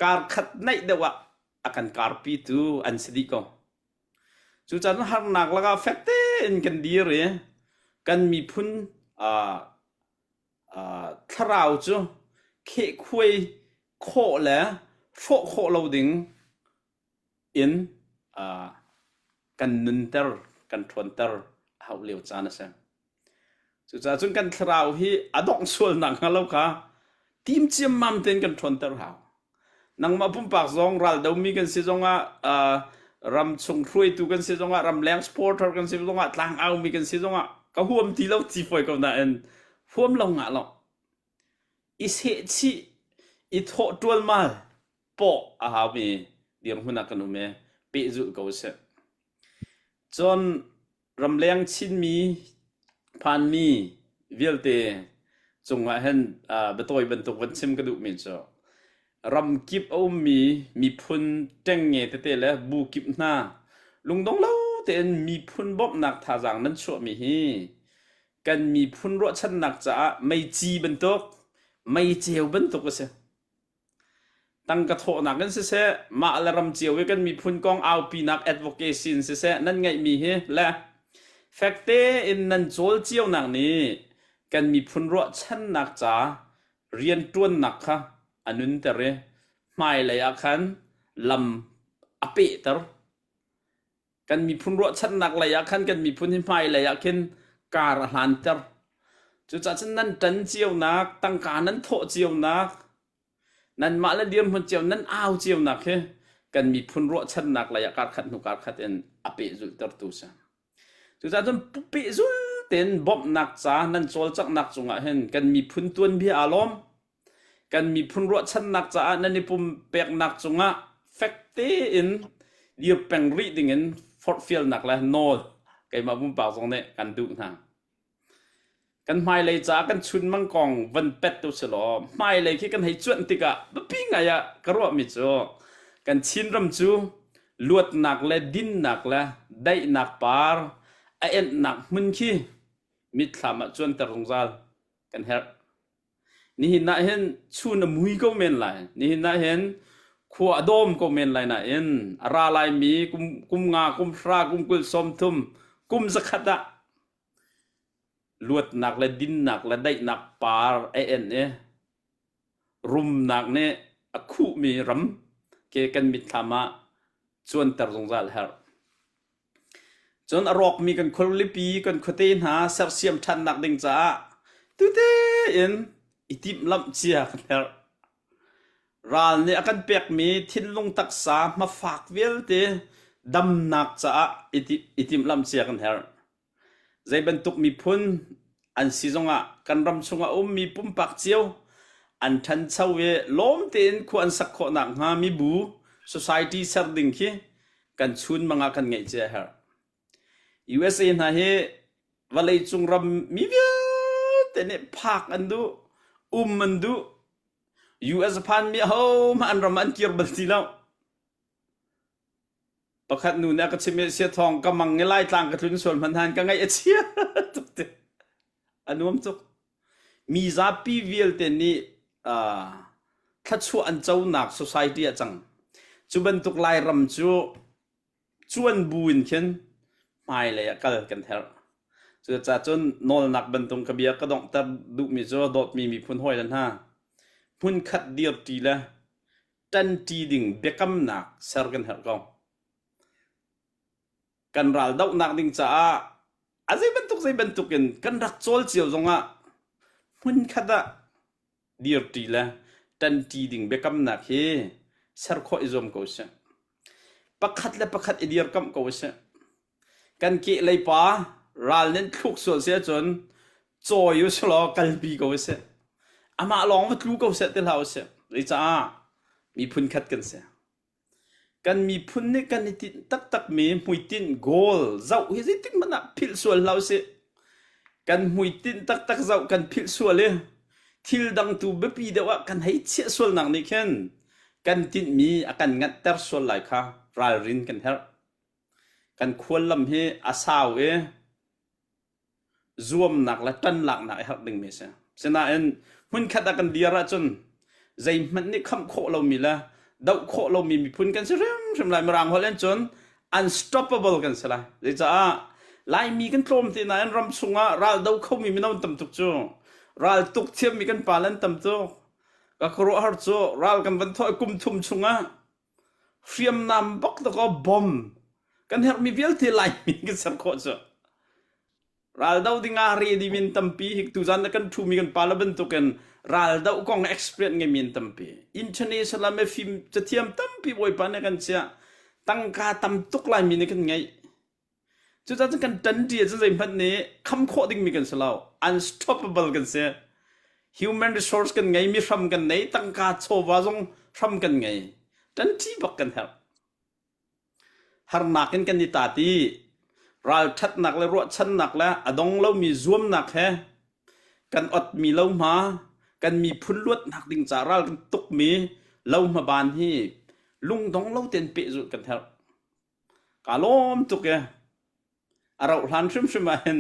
kar khat naih deuh ah a kan karpitu an si dih ko. Cucaah harnak lakah fek tein kan dir i kan miphun uh, uh, thlarau cu khehkhuai khawh le hrawh khawh lo ding in uh, kan nunter, kan ṭhawnter a hauh lio caan a si. Cucaah cun kan thlarau hi a dongh sual nakhnga lo kha tim ciammam tein kan ṭhawnter hau. Nangmah pumpak zong raldomi kan si zongah uh, ram chung hruaitu kan si zongah ramleng supporter kan si zongah tlangaumi kan si zongah ka huam ti lo ti fawi ko nain huam lo ngah lo. I sehchih i thawh ṭualmal pawh a haumi dirhmun ah kan um i pehzulh ko usih. Cun ramleng Chinmi phanmi vialte cungah hin uh, biatawi bantuk van chim ka duhmi cu ramkip a ummi miphun ṭengnge tete le bu kip hna lungdong lo tein miphun bawmhnak thazaang nan chuahmi hi kan miphun ruahchannak caah meici bantuk, meiceu bantuk a si. Tangka thawhnak in siseh, mah le ram cio i kan miphun kong aupinak advocacy in siseh nan ngeihmi hi le fek tein nan cawl cionak nih kan miphun ruahchannak ca rianṭuannak kha a nunter i hmailei ah khan lam a pehter. Kan miphun ruahchannak lei ah khan kan miphun hi hmailei ah khin kar a hlanter. Cucaah cun nan ṭan cionak, tangka nan thawh cionak, nanmah le dirhmun cio nan au cionak hi kan miphun ruahchannak lei ah karkhat hnu karkhat in a pehzulhtertu si. Cucaah cun pehzul tein bawmhnak ca nan cawlcanghnak cungah hin kan miphun tuanbia aa lawm. Kan miphun ruahchannak caah nan i pumpeknak cungah fek tein dir peng rih dingin forhfialnak le nawl keimah pumpak zong nih kan duh hna. Kan hmailei caah kan chunmang kong van pet tu si law hmailei khi kan hei cuanh tikah biapi ngai ah ka ruahmi cu kan Chinram cu luatnak le dinnak le daihnak par a enhnak hmun khi mitthlam ah cuanter zungzal kan herh. Nihin ah hin chun a mui ko men lai. Nihin ah hin khua a dawm ko men lai nain a ra laimi kum, kum nga, kum hra, kum 20, 30, kum zakhat ah luatnak le dinnak le daihnak par a en i rumnak nih a khuhmi ram ke kan mitthlam ah cuanter zungzal herh. Cun a rawkmi kan khualipi kan khuate hna sersiam ṭhannak ding caah tute in i timhlamh cia kan herh. Ral nih a kan pekmi thinlung taksa hmafak vialte damnak caah i timhlamh cia kan herh. Zei bantuk miphun an si zongah kan ram chungah a ummi pumpak cio an ṭhancho i lawm tein khua an sak khawh nakhnga mibu society ser ding khi kan chunmang ah kan ngeih cia a herh. USA hna hi vawleicung ram mi vialte nih phak an duh, um an duh. US a phanmi ahohmah an ram ah an kir bal ti lo. Pakhat nu nih a ka chimh i siathawng ka mang i Laitlang ka tlun sual hmanh han ka ngaih a chia tuk ti. A nuam tuk. Mi zapi vialte nih uh, thluachuah an conak society ah cang. Cu bantuk Lairam cu cuan bu in khin hmailei ah kal kan herh. Cucaah cun nawlnak bantung ka bia ka donghter duhmi cu dawtmi miphun hawi le hna hmunkhat dirṭi le ṭanṭi ding biakamnak ser kan herh ko. Kan ral dohnak ding caah a zei bantuk zei bantuk in kan rak cawl cio zongah hmunkhat ah dirṭi le ṭanṭi ding biakamnak hi ser khawh i zuam ko sih. Pakhat le pakhat i dirkamh ko sih. Kan kehlei pa ral nih an thluk sual si ahcun cawi u sih law kalpi ko usih. Amah lawng va tlu ko seh ti hlah usih. Zeicaah miphun khat kan si. Kan miphun nih kan i tinh taktakmi hmuitinh goal zoh hi zeitik hmanh ah philh sual hlah usih. Kan hmuitinh taktak zoh kan philh sual i thil dang tu biapi deuh ah kan hei chiah sualnak nih khin kan tinhmi a kan nganhter sual lai kha ralrin kan herh. Kan khuallam hi a sau i zuamnak le ṭanlaknak i harh dingmi a si. Sinain hmunkhat ah kan dir ahcun zeihmanh nih khamh khawh lomi le doh khawh lomi miphun kan si hrimhrim lai. Mirang holh in cun unstoppable kan si lai. Zeicah Laimi kan tlawm te nain ram chungah ral do khomi mino an tam tuk cu. Ral tuk thiammi kan pa le an tam tuk. Ka khuaruahhar cu ral kan van thawh i kum thum chungah Hriamnam bak dakaw bom kan herhmi vialte Laimi kan ser khawh cu. Raldo dingah ready min tampi hi tuzan na kan ṭhumi kan pala bantukin raldo kong experience ngeimi an tampi. International me fim cathiam tampi Bawipa nih kan chiah. Tangka tam tuk Laimi nih kan ngeih. Cucaah cun kan ṭanṭi ahcun zeihmanh nih kham khawh dingmi kan si lo. Unstoppable kan si. Human resource kan ngei, mi hram kan nei, tangka chawva zong hram kan ngei. Ṭanṭi bak kan herh. Harnak in kan i tat i ralṭhatnak le ruahchannak le a dong lomi zuamnak he kan otmi lohma, kan miphun luatnak ding ca ral kan tukmi lohma ban hi lungdong lo tein pehzulh kan herh. Ka lawm tuk e. A rauh hlan hrimhrim ah hin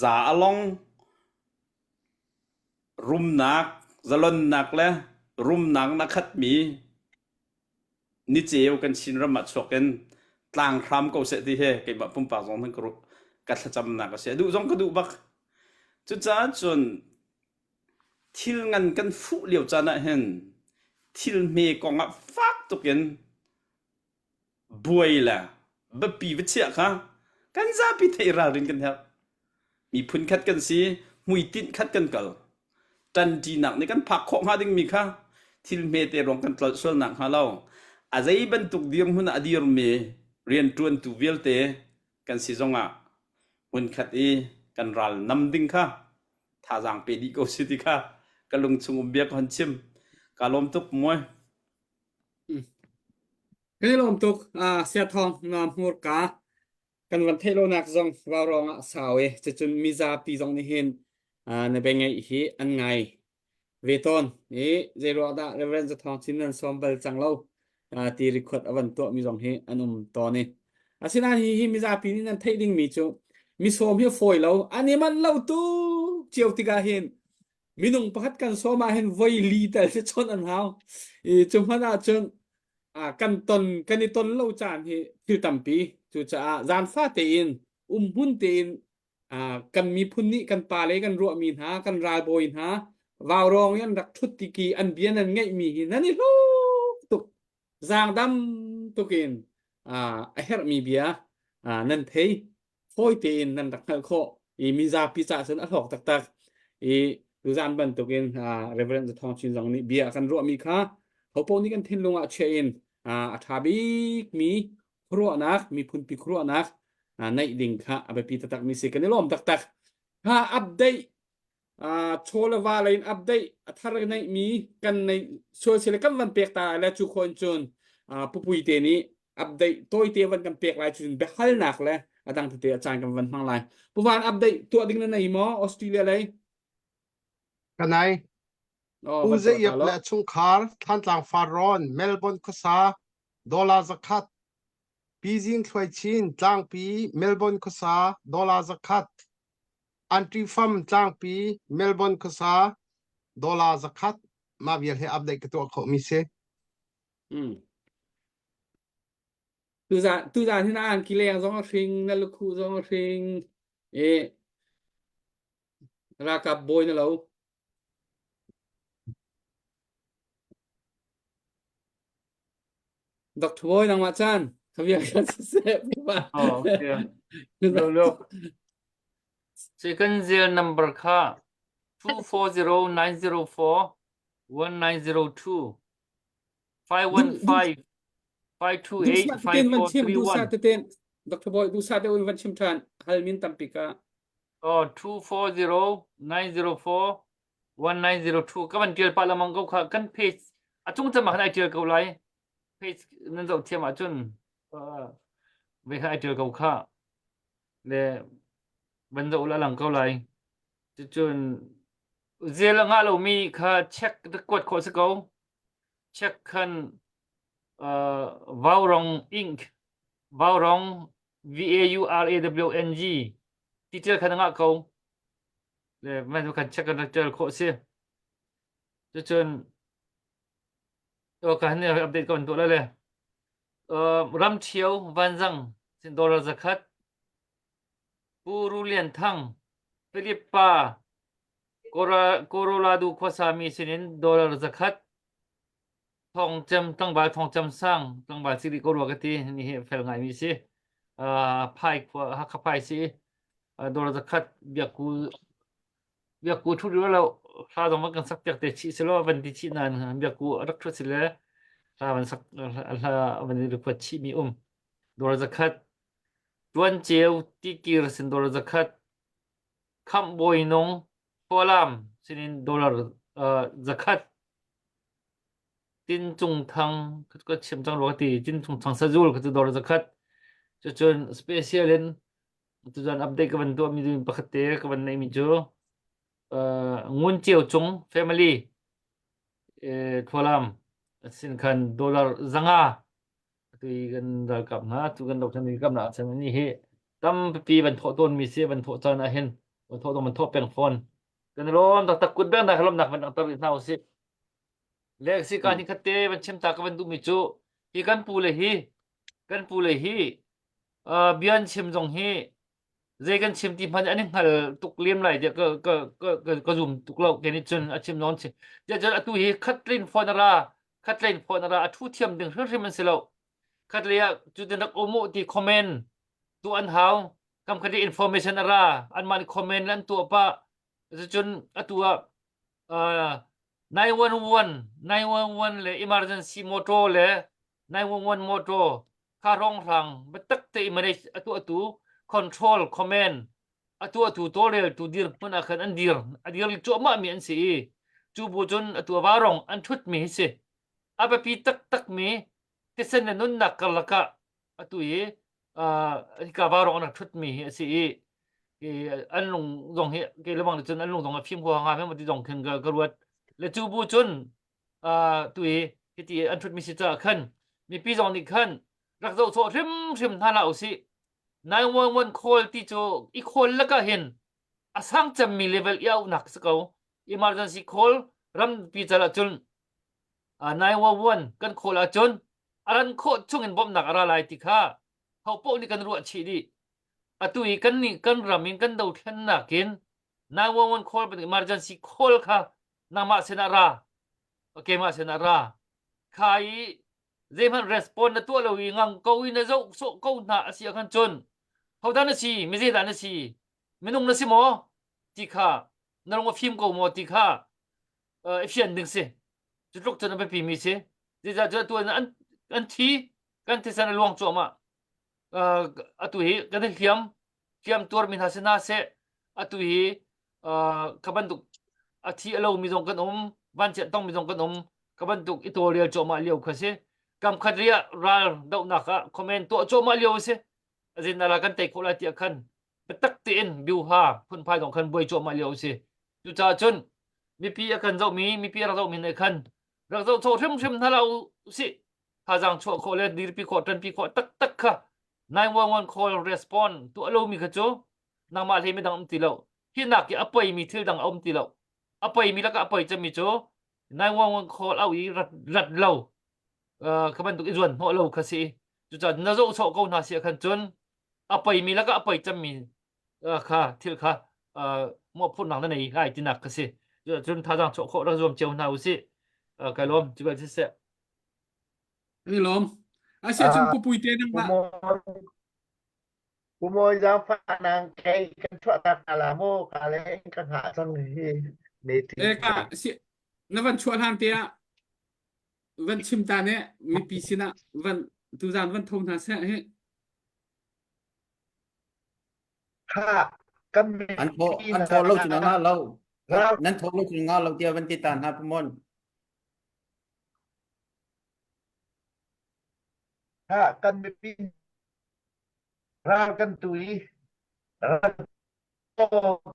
za a long rumnak, zalonnak le rumnak na khatmi niceu kan Chinram ah chuak in tlang hram ko seh ti hi keimah pumpak zong hin ka ruah ka thlacamnak a si. A duh zong ka duh bak. Cucaah cun thil ngan kan fuh lio caan ah hin thil hme kong ah fak tuk in buai le biapi va chiah kha kan zapi theih ralrin kan herh. Miphun khat kan si, hmuitinh khat kan kal. Ṭanṭinak nih kan phak khawh hnga dingmi kha thil hmete ruang kan tlolh sual nakhnga lo a zei bantuk dirhmun ah a dirmi rianṭuantu vialte kan si zongah hmunkhat i kan ral nam ding kha thazaang pe dih ko si ti kha ka lungchung um bia ka hon chim. Kaa lawm tuk muai. Kan i lawm tuk. Uh, Sia Thawng na hmurka kan van theih lonak zong vaurawng ah sau i cucun mizapi zong nih hin uh, na bia ngaih hi an ngai ve tawn i zeiruah dah Reverend Zathawng Chin nan sawm bal cang lo uh, ti record a van tuah mi zong hi an um tawn i asinain hi hi mizapi nih nan theih ding mi cu mi sawm hi a fawi lo an i manh lo tu cio tikah hin minung pakhat kan sawm ah hin voi li tel si chawnh an hau i cu hmanh ah cun kan ton kan i ton lo caan hi thil tampi cucaah zaanfa tein umhmun tein kan miphun nih kan pale kan ruahmi hna kan ralbawi hna vaurawng i an rak ṭhut tiki an bia nan ngeihmi hi nan i hluk tuk zaangdam tukin a herhmi bia nan thei fawi tein nan rak hngalh khawh i mizapi caah cun a hlawk taktak i tuzan bantukin Reverend Zathawng Chin zong nih bia a kan ruahmi kha hopo nih kan thinlung ah chia in a ṭha bikmi khuaruahnak miphunpi khuaruahnak neih ding kha a biapi taktak mi si kan i lawm taktak ha update chaw le va lei in update a thar neih mi kan nei sual sile kan van pek ta le cu khon cun pupui te nih update tawi te van kan pek lai cun biahalnak le a dang tete a caan kan van hmang lai puvan update tuah ding na nei maw Australia lei Kanai oh U van tuah ta Zaiap lo le chungkhar Thlantlang Farrawn Melbourne khuasa dollar zakhat Pizing Thluai Chin Tlangpi Melbourne khuasa dollar zakhat Antifam tlangpi Melbourne khuasa dollar zakhat mah vial he update ka tuah khawh mi si. Hmm. Tuzan tuzan hin an kileng zong a hring na lukhu zong a hring e ralkap bawi na lo Dr. Bawi nangmah caan khavial kan siseh Oh, okay. Lo lo. Second zero number kha 240904 1902 515 528 Duhsah tein van chim duhsah 5431. tein Dr. Bawi duhsah tein van chim ṭhan hal min tampi ka Oh, 240904 1902 ka van tial pah lengmang ko kha kan page a cung cem ah khan ai tial ko lai page nan zoh thiam ahcun uh, ve kha ai tial ko kha le van zoh la lang ko lai cucun zel a ngah lomi kha check kuat khawh si ko check khan uh, Vaurong Inc Vaurong V A U R A W N G ti tial khan a ngah ko le man kan check kan rak ṭial khawh si. Cucun ka han update ka van tuah lai le Ramṭhio Vanzang sin dollar zakhat Pu Ru Lian Thang Philip pa Colorado khuasami sinin dollar zakhat Thawngcem tlangval Thawngcem sang tlangval si rih ko rua ka ti ni hi fel ngaimi si. Phai khua Hakha phai si dollar zakhat biakku biakku thu rih lo hla zong van kan sak piak te chih si lo van ti chih nain biakku a rak thu si le hla van sak hla van i request chih mi um dollar zakhat tuan ceu tikir sin dollar zakhat khamh bawi nung Khualam sinin dollar zakhat Tin Cung Thang ka chim cang rua ka ti. Tin Cung Thang sazul ka cu dollar zakhat. Cucun special in tuzan update ka van tuah mi pakhat te ka van neih mi cu uh, Ngun Ceu Cung family eh, Khualam sin khan dollar zanga tu i kan ralkap hna tu kan dohthlen kap na chan ni hi. Tampi van thawh tawnmi si van thawh caan ah hin van thawh zong van thawh peng fawn. Kan i lawm taktak kut bengnak he lawmhnak van langhter rih hna usih. Le si ka ni khat te van chim ta ka van duhmi cu hi kan pu le hi kan pu le hi uh, bia an chim zong hi zei kan chim ti hmanh an i hngal tuk lem lai tiah ka ka ka ka, ka zum tuk lo ke nih cun a chim nawn si tiah cun atu hi khatlin phone a ra khatlin phone a ra a thu thiam ding hrimhrim an si lo khatlei ah cutin rak um u ti comment tu an hau kam khat information a ra anmah nih comment an tuah pah cucun atu ah uh, 911 911 le emergency motor le 911 motor kha rongrang biatak te i manage a tuahtu control command a tuahtu tawlreltu dirhmun ah khan an dir a dir cuahmah mi an si i cu bu cun atu a varong an thut mi hi si a biapi taktak mi thisen le nunnak karlak ah atu i hika varong an rak thut mi hi a si i an lung zong hi ke lebang cun an lung zong a fim huaha nga men ti zong khin ka ruat le cu bu cun tu i hiti an ṭhutmi si caah khan mipi zong nih khan rak zoh sawh hrimhrim hna hlah usih 911 call ti cu i call lakah hin a sang cemmi level i auhnak si ko emergency call rampi cal ahcun 911 kan call ahcun a ran khawh chungin bawmhnak a ra lai ti kha ho paoh nih kan ruah chih dih atu i kan nih kan ram in kan dothlennak in 911 call bantuk emergency call kha nangmah sinah ra keimah sinah ra kha i zeihmanh respond na tuah lo i ngang ko i na zoh sawh ko hna a si ahkhan cun hodah na si mi zeidah na si minung na si maw ti kha na lung a fim ko maw ti kha i fian ding si cu tluk cun a biapi mi si zeicah cu atu an an thi kan thisen a luang cuahmah atu hi kan i hliam hliam tuarmi hna si hna seh atu hi kha bantuk a thi a lomi zong kan um vanchiat tongmi zong kan um ka bantuk i tawlrel cuahmah lio kha si kam khat ri ah ral dohnak ah comment tuah cuahmah lio a si azin ala kan tei khawh lai tiah khan biatak tein biuha phunphai zong khan buai cuahmah lio a si cucaah cun mipi a kan zohmi mipi a rak zohmi nih khan rak zoh sawh hrimhrim hna lo sih thazaang chuah khawh le dirpi khawh ṭanpi khawh taktak kha 911 call respond tuah lomi kha cu nangmah hlei midang um ti lo hi nak i a poimi thil dang a um ti lo a poimi lakah a poi cemmi cu 911 call au i rat, rat lo uh, kha bantuk i zuan hnawh lo kha si cucaah na zoh sawh ko hna si khan cun a poimi lakah a poi cemmi uh, kha thil kha uh, mawhphurhnak na nei lai tinak kha si cun thazaang chuah khawh rak zuam cio hna usih uh, kai lawm cu bel siseh An i lawm. Asiahcun Ah, Pu Puite nangmah Pu Mawi zaangfah nang kei kan chuahtak hna la maw ka le ka hngah cang hi meeting. Eh ka si na van chuah hlan te ah van chim ta ne mipi sinah van tuzan van tho hna seh hi. Kha kan An thaw mipi an thaw lo cu na hna ngah lo. ral Nan thaw lo cu na ngah lo tiah van ti ta hna Pu Mon. Kha kan mipi ral kan tu i ral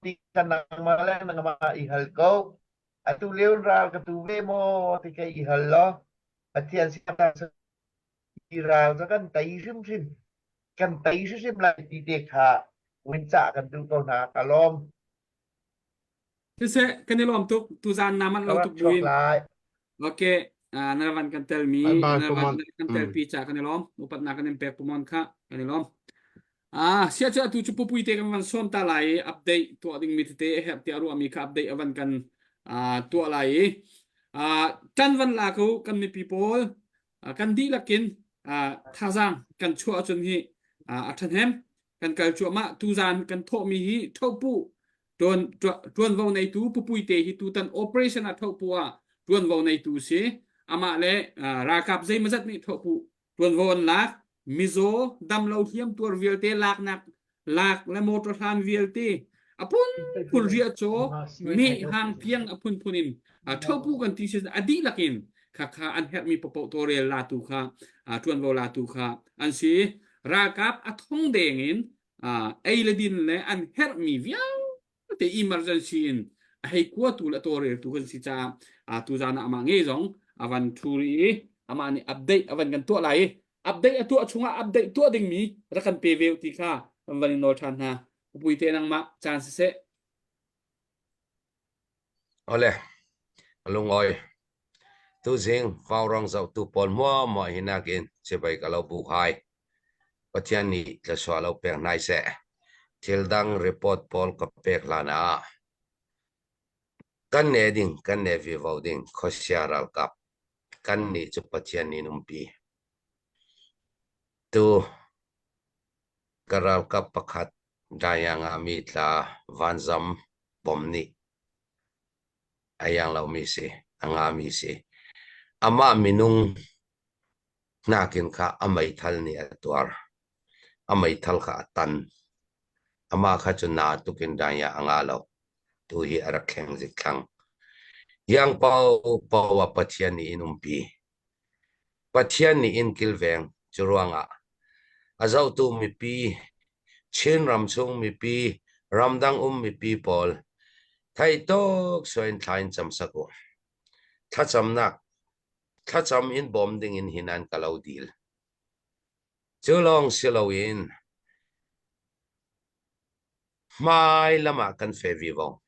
ti kan nangmah le nangmah i hal ko. Atu lio ral ka tu ve maw ti kai i hal law Pathian siangpahrang ral cu kan tei hrimhrim kan tei hrimhrim lai ti te kha win cah kan duh ko hna ka lawm. Siseh, kan i lawm tuk. Tuzaan naa manh Ka lo rak tuk chuak buin. lai. Okay, uh, na van kan telmi, Bye bye, na van Pumon. na kan Mm. telpi ca kan i lawm. Upatnak kan in pek Pumon kha kan i lawm. Ah, sia cu atu cu pupui te kan van sawm ta lai i update tuah ding mi tete a herh tiah ruahmi kha update a van kan ah, tuah lai i ah, ṭan van la ko kan mipi pawl ah, kan dihlak in ah, thazaang kan chuah ahcun hi ah, a ṭhahnem kan kal cuahmah tuzaan kan thawhmi hi thopu ṭuan ṭuanvo neitu pupui te hi tutan operation ah thopu ah ṭuanvo neitu si amah le ralkap zeimazat nih thopu ṭuanvo an lak mizaw damlo hliam tuar vialte laknak lak le motor hlan vialte a phunphun riah caw meh hang piang a phunphun in thopu kan ti si a dihlak in khakha an herhmi papoh tawrel latu kha ṭuanvo latu kha an si ralkap a thong deng in ei le din le an herhmi vialte emergency in a hei kuatu le a tawlreltu kan si caah tuzaan ah amah nge zong a van ṭhu rih i amah nih update a van kan tuah lai i update a tuah chungah update tuah dingmi rak kan pe ve ti kha. Kan van in nawl ṭhan hna. Puite nangmah caan siseh. Ole, lungawi. Tuzing vaurang zohtu pawl muahmuah hi nakin chibai ka lo buk hai. Pathian nih tlasua lo pek nai seh. Thil dang report pawl ka pek hlan ah kan ne ding kan ne vivo ding khuasia ralkap kan nih cu Pathian nih umpi. Tu ka ralkap pakhat Dayang ah mi tla vanzam bom nih a iang lomi si, a ngami si. Amah minung nakin kha a meithal nih a tuar. A meithal kha a tan. Amah kha cu na tukin daya a nga lo. Tu hi a rak thleng zik thlang. Iang paopaoh ah Pathian nih in umpi. Pathian nih in kilveng. Cu ruangah a zohtu mipi, Chinram chung mipi, ramdang um mipi pawl theih tuk suai in thla in cam sak u. Thlacamnak thlacam in bawm ding in hin an ka lo dil. Cu lawng si loin hmai lam ah kan fe vivo.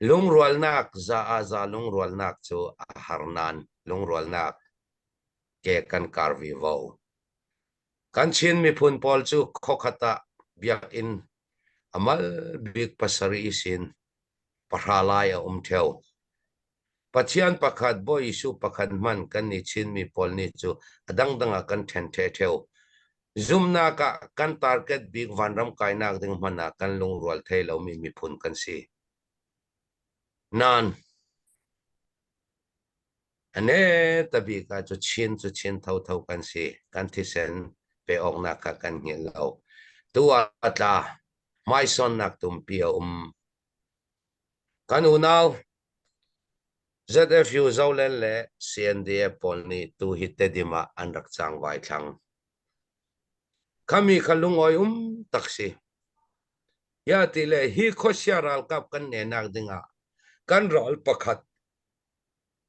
Lungrualnak za ah za lungrualnak cu a har nain lungrualnak ke kan kar vivo. Kan Chin miphun pawl cu khuakhat ah biakinn a mal bik pasarih sin pahra lai a um ṭheo. Pathian pakhat, Bawi Jesuh pakhat hmanh kannih Chinmi pawl nih cu a dangdang ah kan ṭhen ṭheo. Zumhnak ah kan target bik vanram kainak ding hmanh ah kan lungrual thai lomi miphun kan si. Nain a ne tabik ah cu Chin cu Chin thotho kan si. Kan thisen pe awknak kha kan hngilh lo. Tu ah tla hmaisawnnak tumpi a um. Kan unau ZFU Zoland le CNDF pawl nih tu hi Tedim ah an rak cangvai thlang. Khami kha lungawi um tak si. Ya ti le hi khuasia ralkap kan nenak dingah kan ral pakhat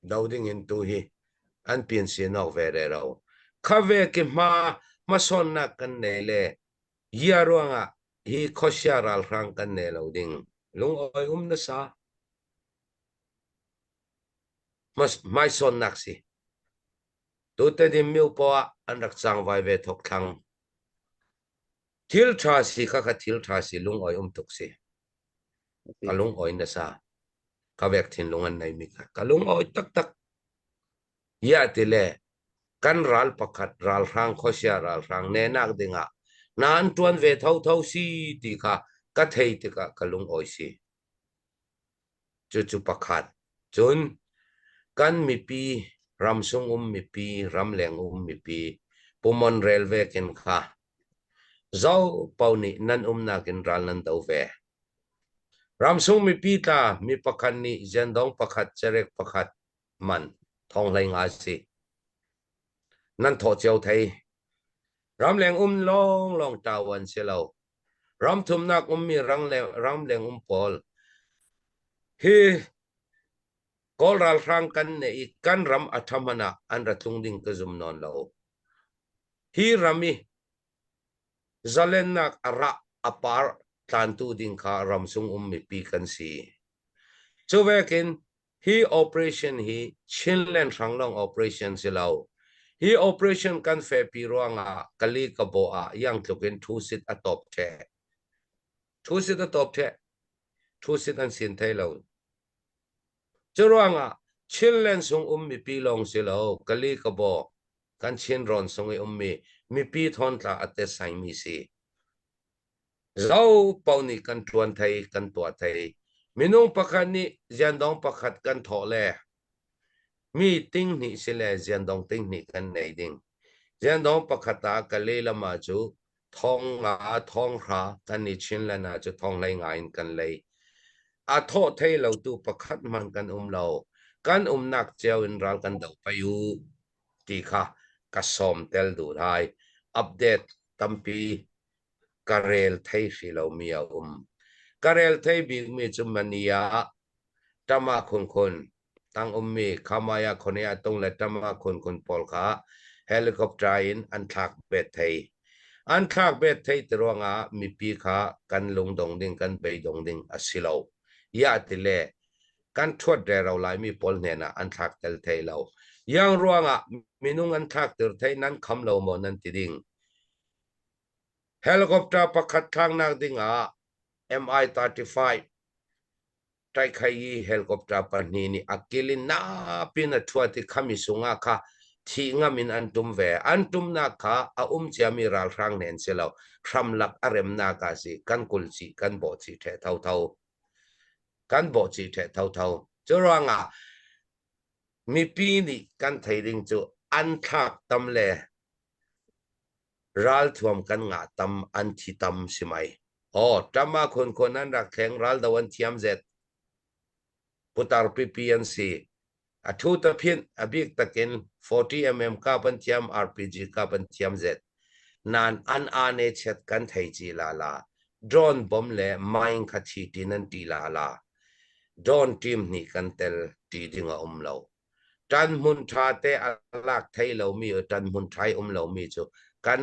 do ding in tu hi an pin sinok ve re ro. Kha ve ki hma hmasawnnak kan nei le Ia ruangah hi khuasia ralhrang kan nei lo ding lungawi um nasa. Hmaisawnnak si. Tutedim miopaw ah an rak cangvai ve thok thlang. Thil ṭha si kha kha thil ṭha si lungawi um tuk si. Ka lungawi nasa. Ka vek thinlung an nei mi kha. Ka lungawi taktak. Iah ti le kan ral pakhat ralhrang khuasia ralhrang nenak dingah na an ṭuan ve thotho si ti kha ka thei tikah ka lungawi si. Cucu pakhat. Cun kan mipi ramsung um mipi ramleng um mipi pumon rel vekin kha zo pau nih nan umnak in ral nan do ve. Ramsung mipi tla mi pakhat nih zendong pakhat cerek pakhat man thong hlei nga si. Nan thawh cio thei. Ramleng um lawnglawng ṭau an si lo. Ram thumnak ummi ramleng um pawl hi Kawl ralhrang kan ne i kan ram a ṭha hmanh ah an ra tlung ding ka zum nawn lo. Hi ram i zalennak a rah a par tlantu ding kha ramsung um mipi kan si. Cu vekin Hi operation hi Chinland hranglong operation si lo. Hi operation kan fehpi ruangah Kali Kabaw ah yang tluk in thu-sit a top ṭheh. Thu-sit a top ṭheh. Thu-sit an sin thai lo. Cu ruangah Chinland sung um mipi lawng si lo, Kali Kabaw kan Chin rawn sung i ummi mipi thawntla a tet saimi si. Zo paoh nih kan ṭuan thei, kan tuah thei. Minung pakhat nih ziandong pakhat kan thawh le mi tinghnih si le ziandong tinghnih kan nei ding. Ziandong pakhat ah ka lehlam ah cu thong nga thong hra kan i Chinland ah cu thong hlei nga in kan lei. A thawh thei lo tu pakhat hmanh kan um lo. Kan umnak cio in ral kan do pei u ti kha ka sawm tel duh lai. Update tampi ka rel thei hri lomi a um. Ka rel thei bikmi cu Mania, Tama khunkhun, tang ummi Khamaya Khonea tung le Tama khunkhun pawl kha helicopter in an thlak bet thei. An thlak bet thei ti ruangah mipi kha kan lungdong ding kan beidong ding a si lo. Ya ti le kan ṭhuat rero laimi pawl hnenah an thlak tel thei lo. Yang ruangah minung an thlak tir thei nan kham lo maw nan ti ding. Helicopter pakhat thlaknak dingah MI-35 Ṭaikhayi helicopter pahnih nih a kil in napin a ṭhuat i khami sungah kha thih ngam in an ṭum ve. An ṭumnak kha a um ciami ralhrang nen si lo, hramlak a remnak ah si kan kulhchih kan bawhchih ṭheh thotho. Kan bawhchih ṭheh thotho. Cu ruangah mipi nih kan thei ding cu an thlak tam le ralthuam kan ngah tam an thi tam si mai. Aw, ṭam ah khunkhun an rak thleng raldo an thiam zet. Putar pipi an si. A thu ta phinh a bik takin 40 mm kap an thiam RPG kap an thiam zet. Nan an ane chet kan thei ci la la. Drone bom le mine kha thi tin an ti la la. Drone team nih kan tel ti ding a um lo. Ṭan hmun ṭha te a lak thei lomi ṭan hmun ṭha i um lomi cu kan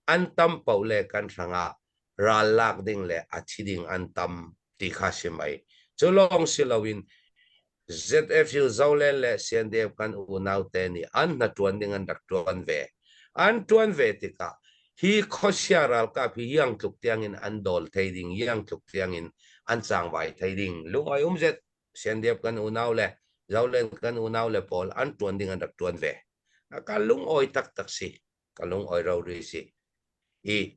an tam paoh le kan hrangah ral lak ding le a thi ding an tam ti kha si mei. Cu lawng si loin ZFU Zolen le CNDF kan unau te nih an hnaṭuan ding an rak ṭuan ve. An ṭuan ve tikah hi khuachia ralkap hi iang tluk tiangin an dawl thei ding, iang tluk tiangin an cangvai thei ding. Lungoi um zet CNDF kan unau le Zolen kan unau le pawl an ṭuan ding an rak ṭuan ve. Ka lungawi taktak si. Ka lungawi rori si. I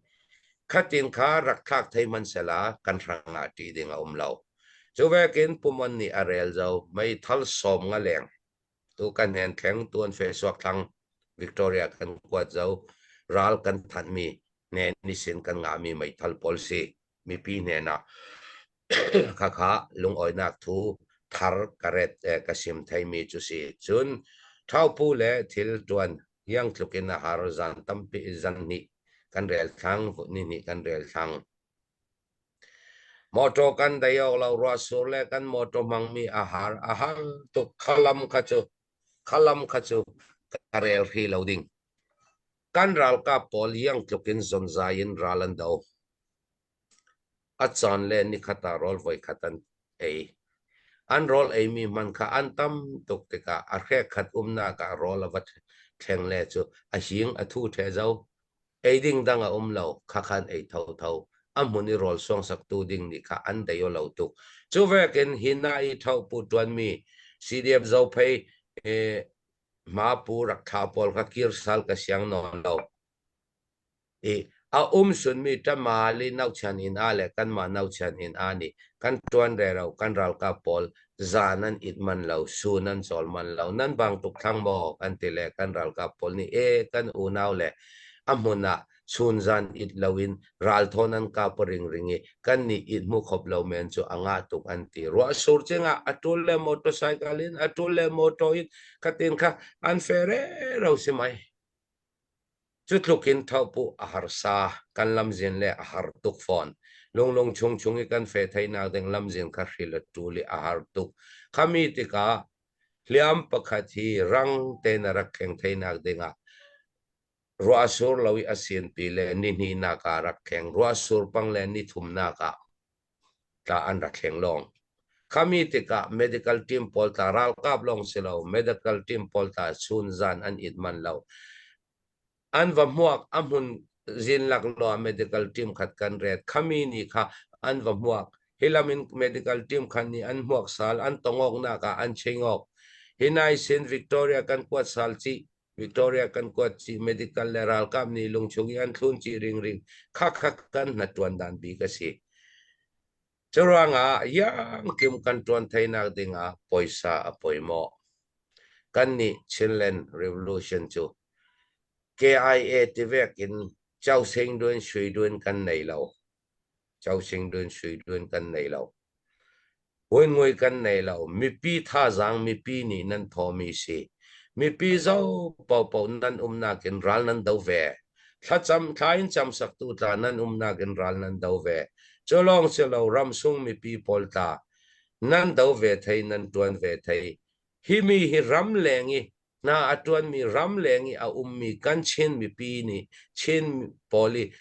khatin kha rak thlak thei man sela kan hrang ah ṭih ding a um lo. Cu vekin Pumon nih a rel zo meithal sawm nga leng tu kan hen thleng tuan fe suak thlang Victoria kan kuat zo ral kan thanmi ne nisin kan ngahmi meithal pawl si mipi hnenah khakha lungawinak thu thar ka ret ka sim theimi cu si. Cun ṭhaupu le thil ṭuan hiang tluk in a har zan tampi zan hnih kan rel thlang, ni hnih kan rel thlang. Mawṭaw kan dei awk lo ruahsur le kan mawṭaw hmangmi a har a har tuk khalam kha cu khalam kha cu ka rel hri lo ding. Kan ralkap pawl iang tluk in zonzai in ral an do. A caan le nikhat ah rawl voikhat an ei. An rawl eimi hmanh kha an tam tuk tikah a hrekkhat umnak ah rawl a va thleng le cu a hing a thu ṭheh zau. Ei ding dang a um lo, khakhan ei thotho. A hmun i rawl suangsaktu ding nih kha an dei lo tuk. Cu vekin hi na i ṭhopu ṭuanmi CDF Zophei hmapu rak thla pawl kha kir sal ka siang nawn lo. I a um sunmi ṭamali nauchan inn ah le kanmah nauchan inn ah nih kan ṭuan rero kan ralkap pawl zan an it man lo, sun an cawl man lo, nan bang tuk thlang maw kan ti le kan ralkap pawl nih e kan unau le a hmun ah chunzan it loin ralthawn an kap ringring i kan nih it hmu khop lo men cu a ngah tuk an ti. Ruah sur cingah a ṭul le motorcycle in a ṭul le motor in khatin kha an fe rero si mai. Cu tluk in thohpuh a harsa, kan lamzin le a har tuk fawn. Lunglung chungchung i kan fe theinak ding lamzin kha hril a ṭul i a har tuk. Khami tikah hliam pakhat hi rang tein a rak thleng theinak dingah ruah sur lo i a sinpi le nihnihnak ah rak thleng, ruah sur pang le nithumnak ah tla an rak thleng lawng. Khami tikah medical team pawl tla ralkap lawng si lo, medical team pawl tla chun zan an it man lo. An va hmuak a hmun zin lak lo medical team khat kan ret. Khami ni kha an va hmuak. Hi lam in medical team khan nih an hmuak sal, an tongok nak ah an chingok. Hi nai sin Victoria kan kuat sal ci Victoria kan kuat chih medical le ralkap nih lungchung i an thlun chih ringring kha kha kan hnaṭuan dan bik a si. Curuangah iangkim kan ṭuan theinak dingah puaisa a pawimawh. Kannih Chinland Revolution cu KIA tivek in Chosing dun Sui dun kan nei lo. Chosing dun Sui dun kan nei lo. Huingui kan nei lo. Mipi thazaang mipi nih nan thawmi si. Mipi zo paohpaoh nan umnak in ral nan do ve. Thlacam thla in camsaktu tla nan umnak in ral nan do ve. Cu lawng si lo ramsung mipi pawl tla nan do ve thei nan tuan ve thei. Hi mi hi ramleng i hna a tuanmi ramleng i a ummi kan Chin mipi nih Chin pawl i.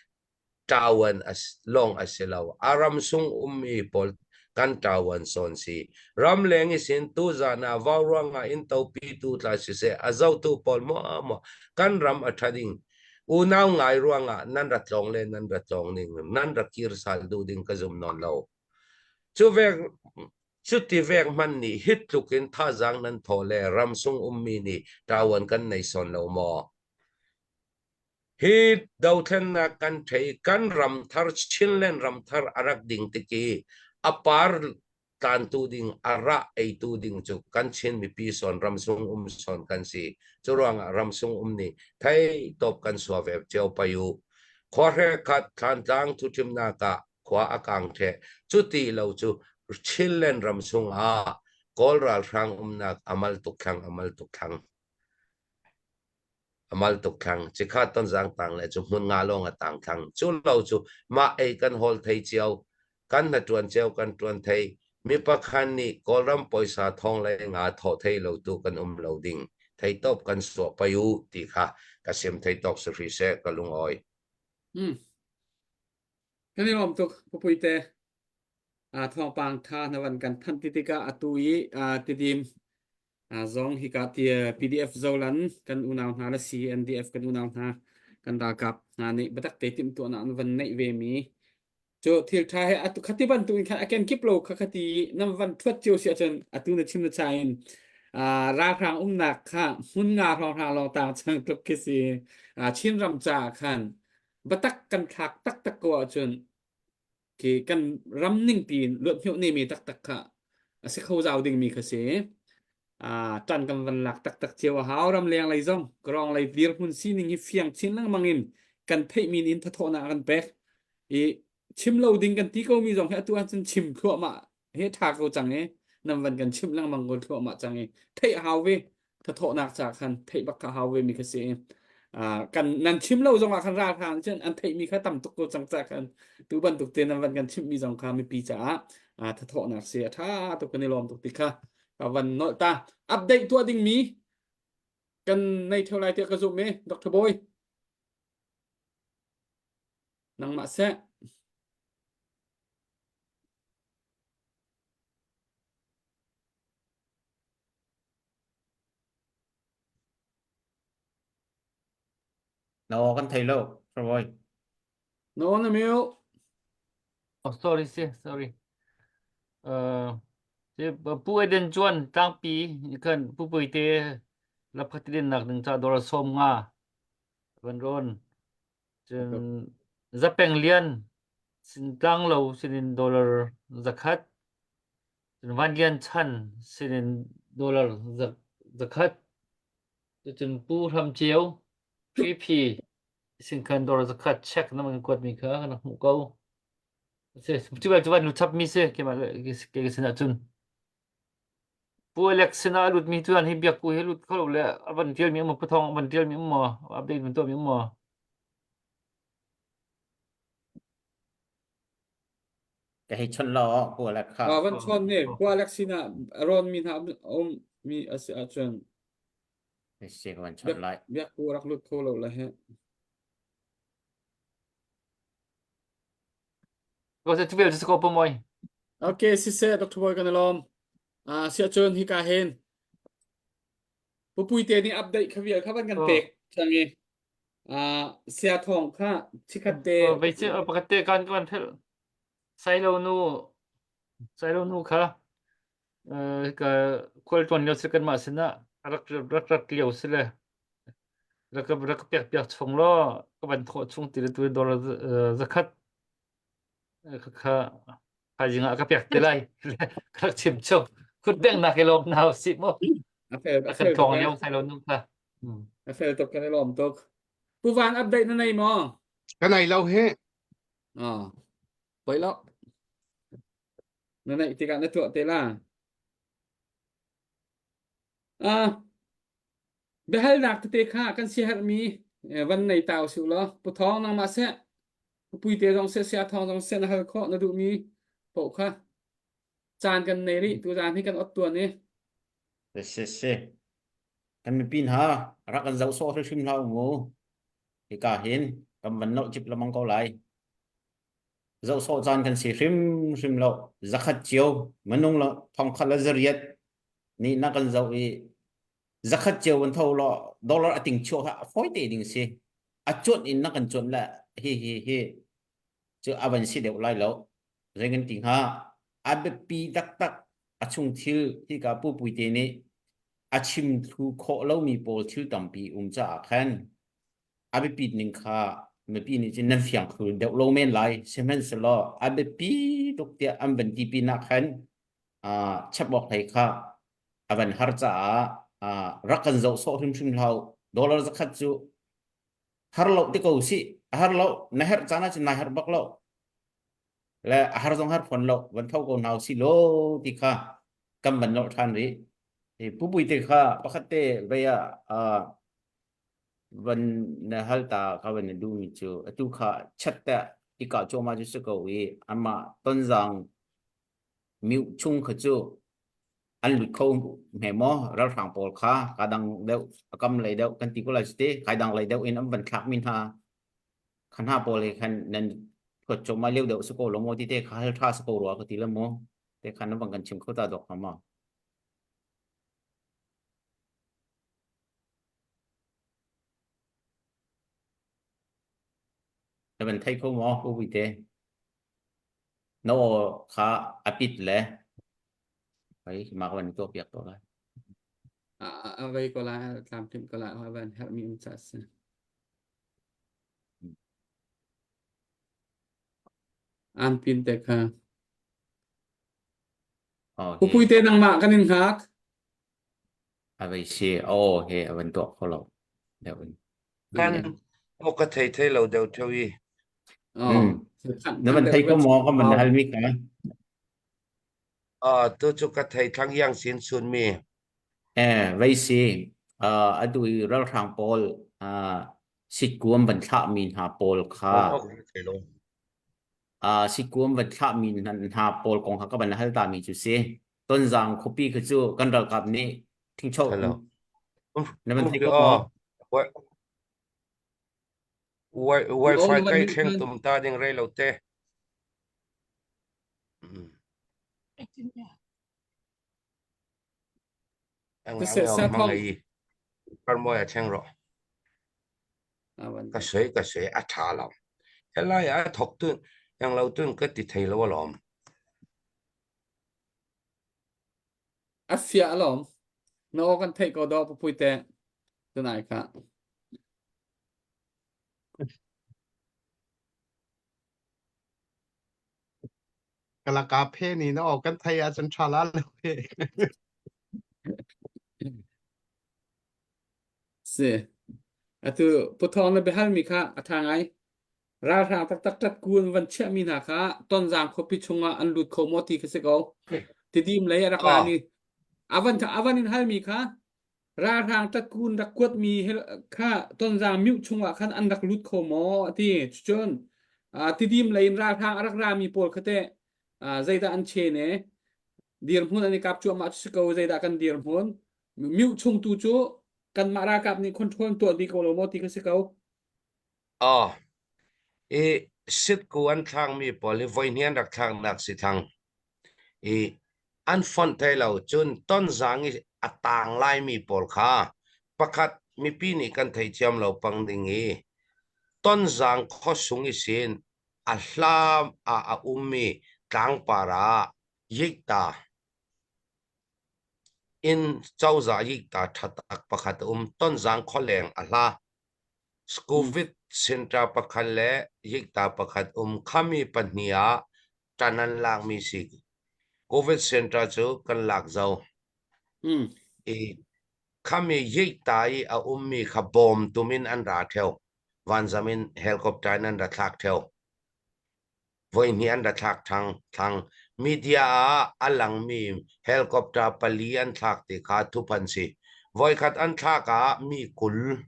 ṭawan lawng a si lo. A ram sung ummi pawl kan ṭawan sawn si. Ramleng isin tuzan ah vauruang ah inn topitu tla siseh a zohtu pawl maw maw kan ram a ṭha ding. Unau ngai ruangah nan ra tlawng le nan ra tlawng ning nan ra kir sal duh ding ka zum nawn lo. Cu vek cuti vek hmanh nih hi tluk in thazaang nan thaw le ramsung ummi nih ṭawan kan nei sawn lo maw? Hi dothlennak kan thei kan ramthar Chinland ramthar a rak ding tik i a par tlantu ding a rah eitu ding cu kan Chin mipi sawn ramsung um sawn kan si. Cu ruangah ramsung um nih thei tawp kan sua ve cio pai u. Khuahre khat Thlantlang thuthimnak ah khua a kang ṭheh. Cuti lo cu Chinland ram chungah Kawl ralhrang umnak a mal tuk thlang a mal tuk thlang. A mal tuk thlang. Cikhat tonzang tang le cu hmun nga lawng a tang thlang. Cu lo cu mah ei kan hawl thei cio, kan hnaṭuan cio kan ṭuan thei. Mi pakhat nih Kawlram puaisa thong le nga thawh thei lo tu kan um lo ding. Theitawp kan suah pai u ti kha ka sim theitawk si hri seh ka lungawi. Hmm. Kan i lawm tuk Pupuite. Uh, thawngpang tha na van kan thanh ti tikah atu i uh, tidim uh, zong hika ti PDF Zolan kan unau hna le CNDF kan unau hna kan ralkap hna nih biatak te timhtuahnak an van neih ve mi cu thil tha he atu khati bantuk in khan a kenkip lo kha khati nam van thuat cio si ahcun atu na chim na cha in uh, ralhrang umnak kha hmun nga hrawnghrang lawng tang chang tluk khi si uh, Chin ram ca khan biatak kan thlak taktak ko ahcun khi kan ram ning piin luat ne mi taktak kha a si kho zau ding mi kha si. Ah ṭan kan van lak taktak cio a hau ram leng lei zong karong lei dirhmun sining hi fiang chin lengmang in kan theih min in thathawhnak a kan pek i chim lo ding kan ti ko mi zong hi atu ahcun chim thluahmah he ṭha ko cang i nan van kan chimh lengmang ko thluahmah cang i theih a hau ve thathawhnak ca khan theih bak kha hau ve mi kha si uh, kan nan chim lo zong ah khan ralhrang cun an theih mi kha tam tuk ko cang ca khan tu bantuk te nan van kan chimh mi zong kha mipi caah uh, thathawhnak si a ṭha tuk kan i lawm tuk ti kha ka van nolh ta update tuah ding mi kan nei theo lai tiah ka zumh i Dr. Boy nangmah seh Na aw kan thei lo, Travoy. No na mute. Oh, sorry, si, sorry. Uh, si, Pu Eden Chuan tlangpi khan Pu Puite lapkhatilin nak ding ca dor som nga van ron Cun Zapeng Lian sin tlanglo sinin dollar zakhat. Cun Van Lian Chan sinin dollar zakhat. Cun Pu Hram Ceu PP sin khan dollar zakhat check na man kuat mi kha kan hmuh ko. Si, cu cu van lu chap mi si keimah ke sin ahcun. Pu Alex sinah a lutmi cu an hi biakku hi lut kho lo le a van ṭialmi um maw Pu Thawng a van ṭialmi um maw update van tuahmi um maw? Ka hei chawnh law Pu Alex kha. Ah, van chawn ne Pu Alex sinah a rawn mi hna um mi a si ahcun Si ka van chawnh lai. Biakku rak lut kho lo le he. Ko se tu vel cu ko pu moi. Okay, siseh Dr. Boy kan i lawm. Ah, siahcun hika hin Pupuite nih update kha vial kha van kan pek cang i ah sia thawng kha chikhat te Vei ci pakhat te kan kan phel Sailo nu Sailo nu kha ka khual tuan lio si kan mah sinah rak rak rak lio si le rak rak pek piak chung law ka van thawh chung ti le tu dollar zakhat kha thaizing ah ka pek te lai ka rak chim chung kut bengnak i lawm na si mu a fel a kan tlawng lio sai lo nu kha a fel tuk kan i lawm tuk Pu Van update na nei maw Ka nei lo hi ah poi lo na neih tikah na tuah te la ah biahalnak tete kha kan siaherhmi van nei ta usih law Pu Thawng nangmah seh Pu Puite zong seh Sia Thawng zong seh na hal khawh na duhmi paoh kha caan kan nei rih tuzaan hi kan ot tuan i Si si. Kan mipi hna rak kan zoh sawh hrimhrim hlah u mu. Hika hin kan van nolh cip lamang ko lai. Zoh sawh caan kan si hrimhrim lo. Zakhat cio minung lo thongkhat le zariat nih na kan zoh i zakhat cio van tho law dollar a ting chuah kha a fawi te ding si. A cuanh in na kan cuanh le hi hi hi cu a van si deuh lai lo. Zei kan ti hnga? A biapi taktak a chung thil hika pupui te nih a chim thlu khawh lomi pawl thil tampi um caah khan a biapit ning kha mipi nih cun nan fiang thlu deuh lo men lai. Sihmanhsehlaw a biapi tuk tiah an van ti pinah khan chap awk hlei kha a van har caah rak kan zoh sawh hrimhrim hlah u. Dollar zakhat cu har lo ti ko sih. A har lo. Na herh caan ahcun nai harh bak lo. Le a har zong har fawn lo. Van tho ko hna usih law ti kha kan van nolh ṭhan rih. Hi pupui te kha pakhat te vei ah van na hal ta ka van na duhmi cu atu kha chat te i kah cuahmah cu si ko i amah tonzang miu chung kha cu an lut kho hme maw ralhrang pawl kha ka dang deuh a kam lei deuh kan ti ko lai ti kai dang lei deuh in an van thlak mi hna kha hna pawl he khan nan thuat cuahmah lio deuh si ko lo maw ti te kha hal tha si ko rua ka ti le maw te khan nan van kan chim kho ta dok hnga maw Na van thei kho maw Pu Puite? Na aw kha a pit le hei mah ka van tuah piak ko lai. A vei ko lai, a tlamtlim ko lai, a van herhmi um ca si. An pin te kha. Oh, Pu Puite nangmah kan in hngak. A vei si. Oh, he a van tuah kho lo. Deuh in. Kan aw ka thei thei lo deuh theo i. Oh. Na van thei ko maw ka van hal mi kha? Ah, tu cu ka thei thlang yang sin sun mi. Eh, vei si. Uh, atu i ralhrang pawl uh, sitkuam van thlah mi hna pawl kha Oh, ka thei lo. Uh, sitkuam van thlah mi hna, hna pawl kong kha ka van hal ta mi cu si. Tonzang khuapi kha cu kan ralkap nih thingcho Hello. na van thei ko maw? Wi-Fi kai thleng tum ta ding rei lo te. Ang ang mang ai. Parmoy a thleng ro. Ka soi ka soi a tha lo. Helai a thok tun yang lo tun ka ti thei lo alom. A fiah alawm. Na aw kan theih ko dawh Pupuite. Tunai kha. Kalaka phe ni na aw kan thei ahcun ṭha la lo he. Si. Atu Puthawng na biahalmi kha a ṭha ngai. Ralhrang taktak ṭatku an van chiahmi hna kha Tonzang khuapi chungah an lut kho maw ti kha si ko. Tidim lei a rak rami a van a van in halmi kha ralhrang ṭatku an rak kuatmi kha Tonzang myu chungah khan an rak lut kho maw a ti. Cucun Tidim lei in ralhrang a rak rami pawl kha teh zeidah an chen e dirhmun an i kap cuahmah cu si ko zeidah kan dirhmun myu chung tu cu kanmah ralkap nih control tuah dih ko lo maw ti kha si ko. Aw, i sitku an thlakmi pawl hi voihnih an rak thlaknak si thang. I an fonh thai lo cun tonzang i a tang laimi pawl kha pakhat mipi nih kan theithiam lo pang ding i tonzang khuasung i sin a hlam ah a ummi tlangpar ah yikta in cozah yikta ṭha tak pakhat a um tonzang khualeng a hla Covid center pakhat le yikta pakhat um khami pahnih ah ṭan an lakmi si. Covid center cu kan lak zau. I khami yikta i a ummi kha bawm tum in an ra ṭheo. Vanzam in helicopter in an ra thlak ṭheo. Voihnih an ra thlak ṭhang. Thlang. Media ah a langmi helicopter pali an thlak ti kha thup an si. Voikhat an thlak ah mi 20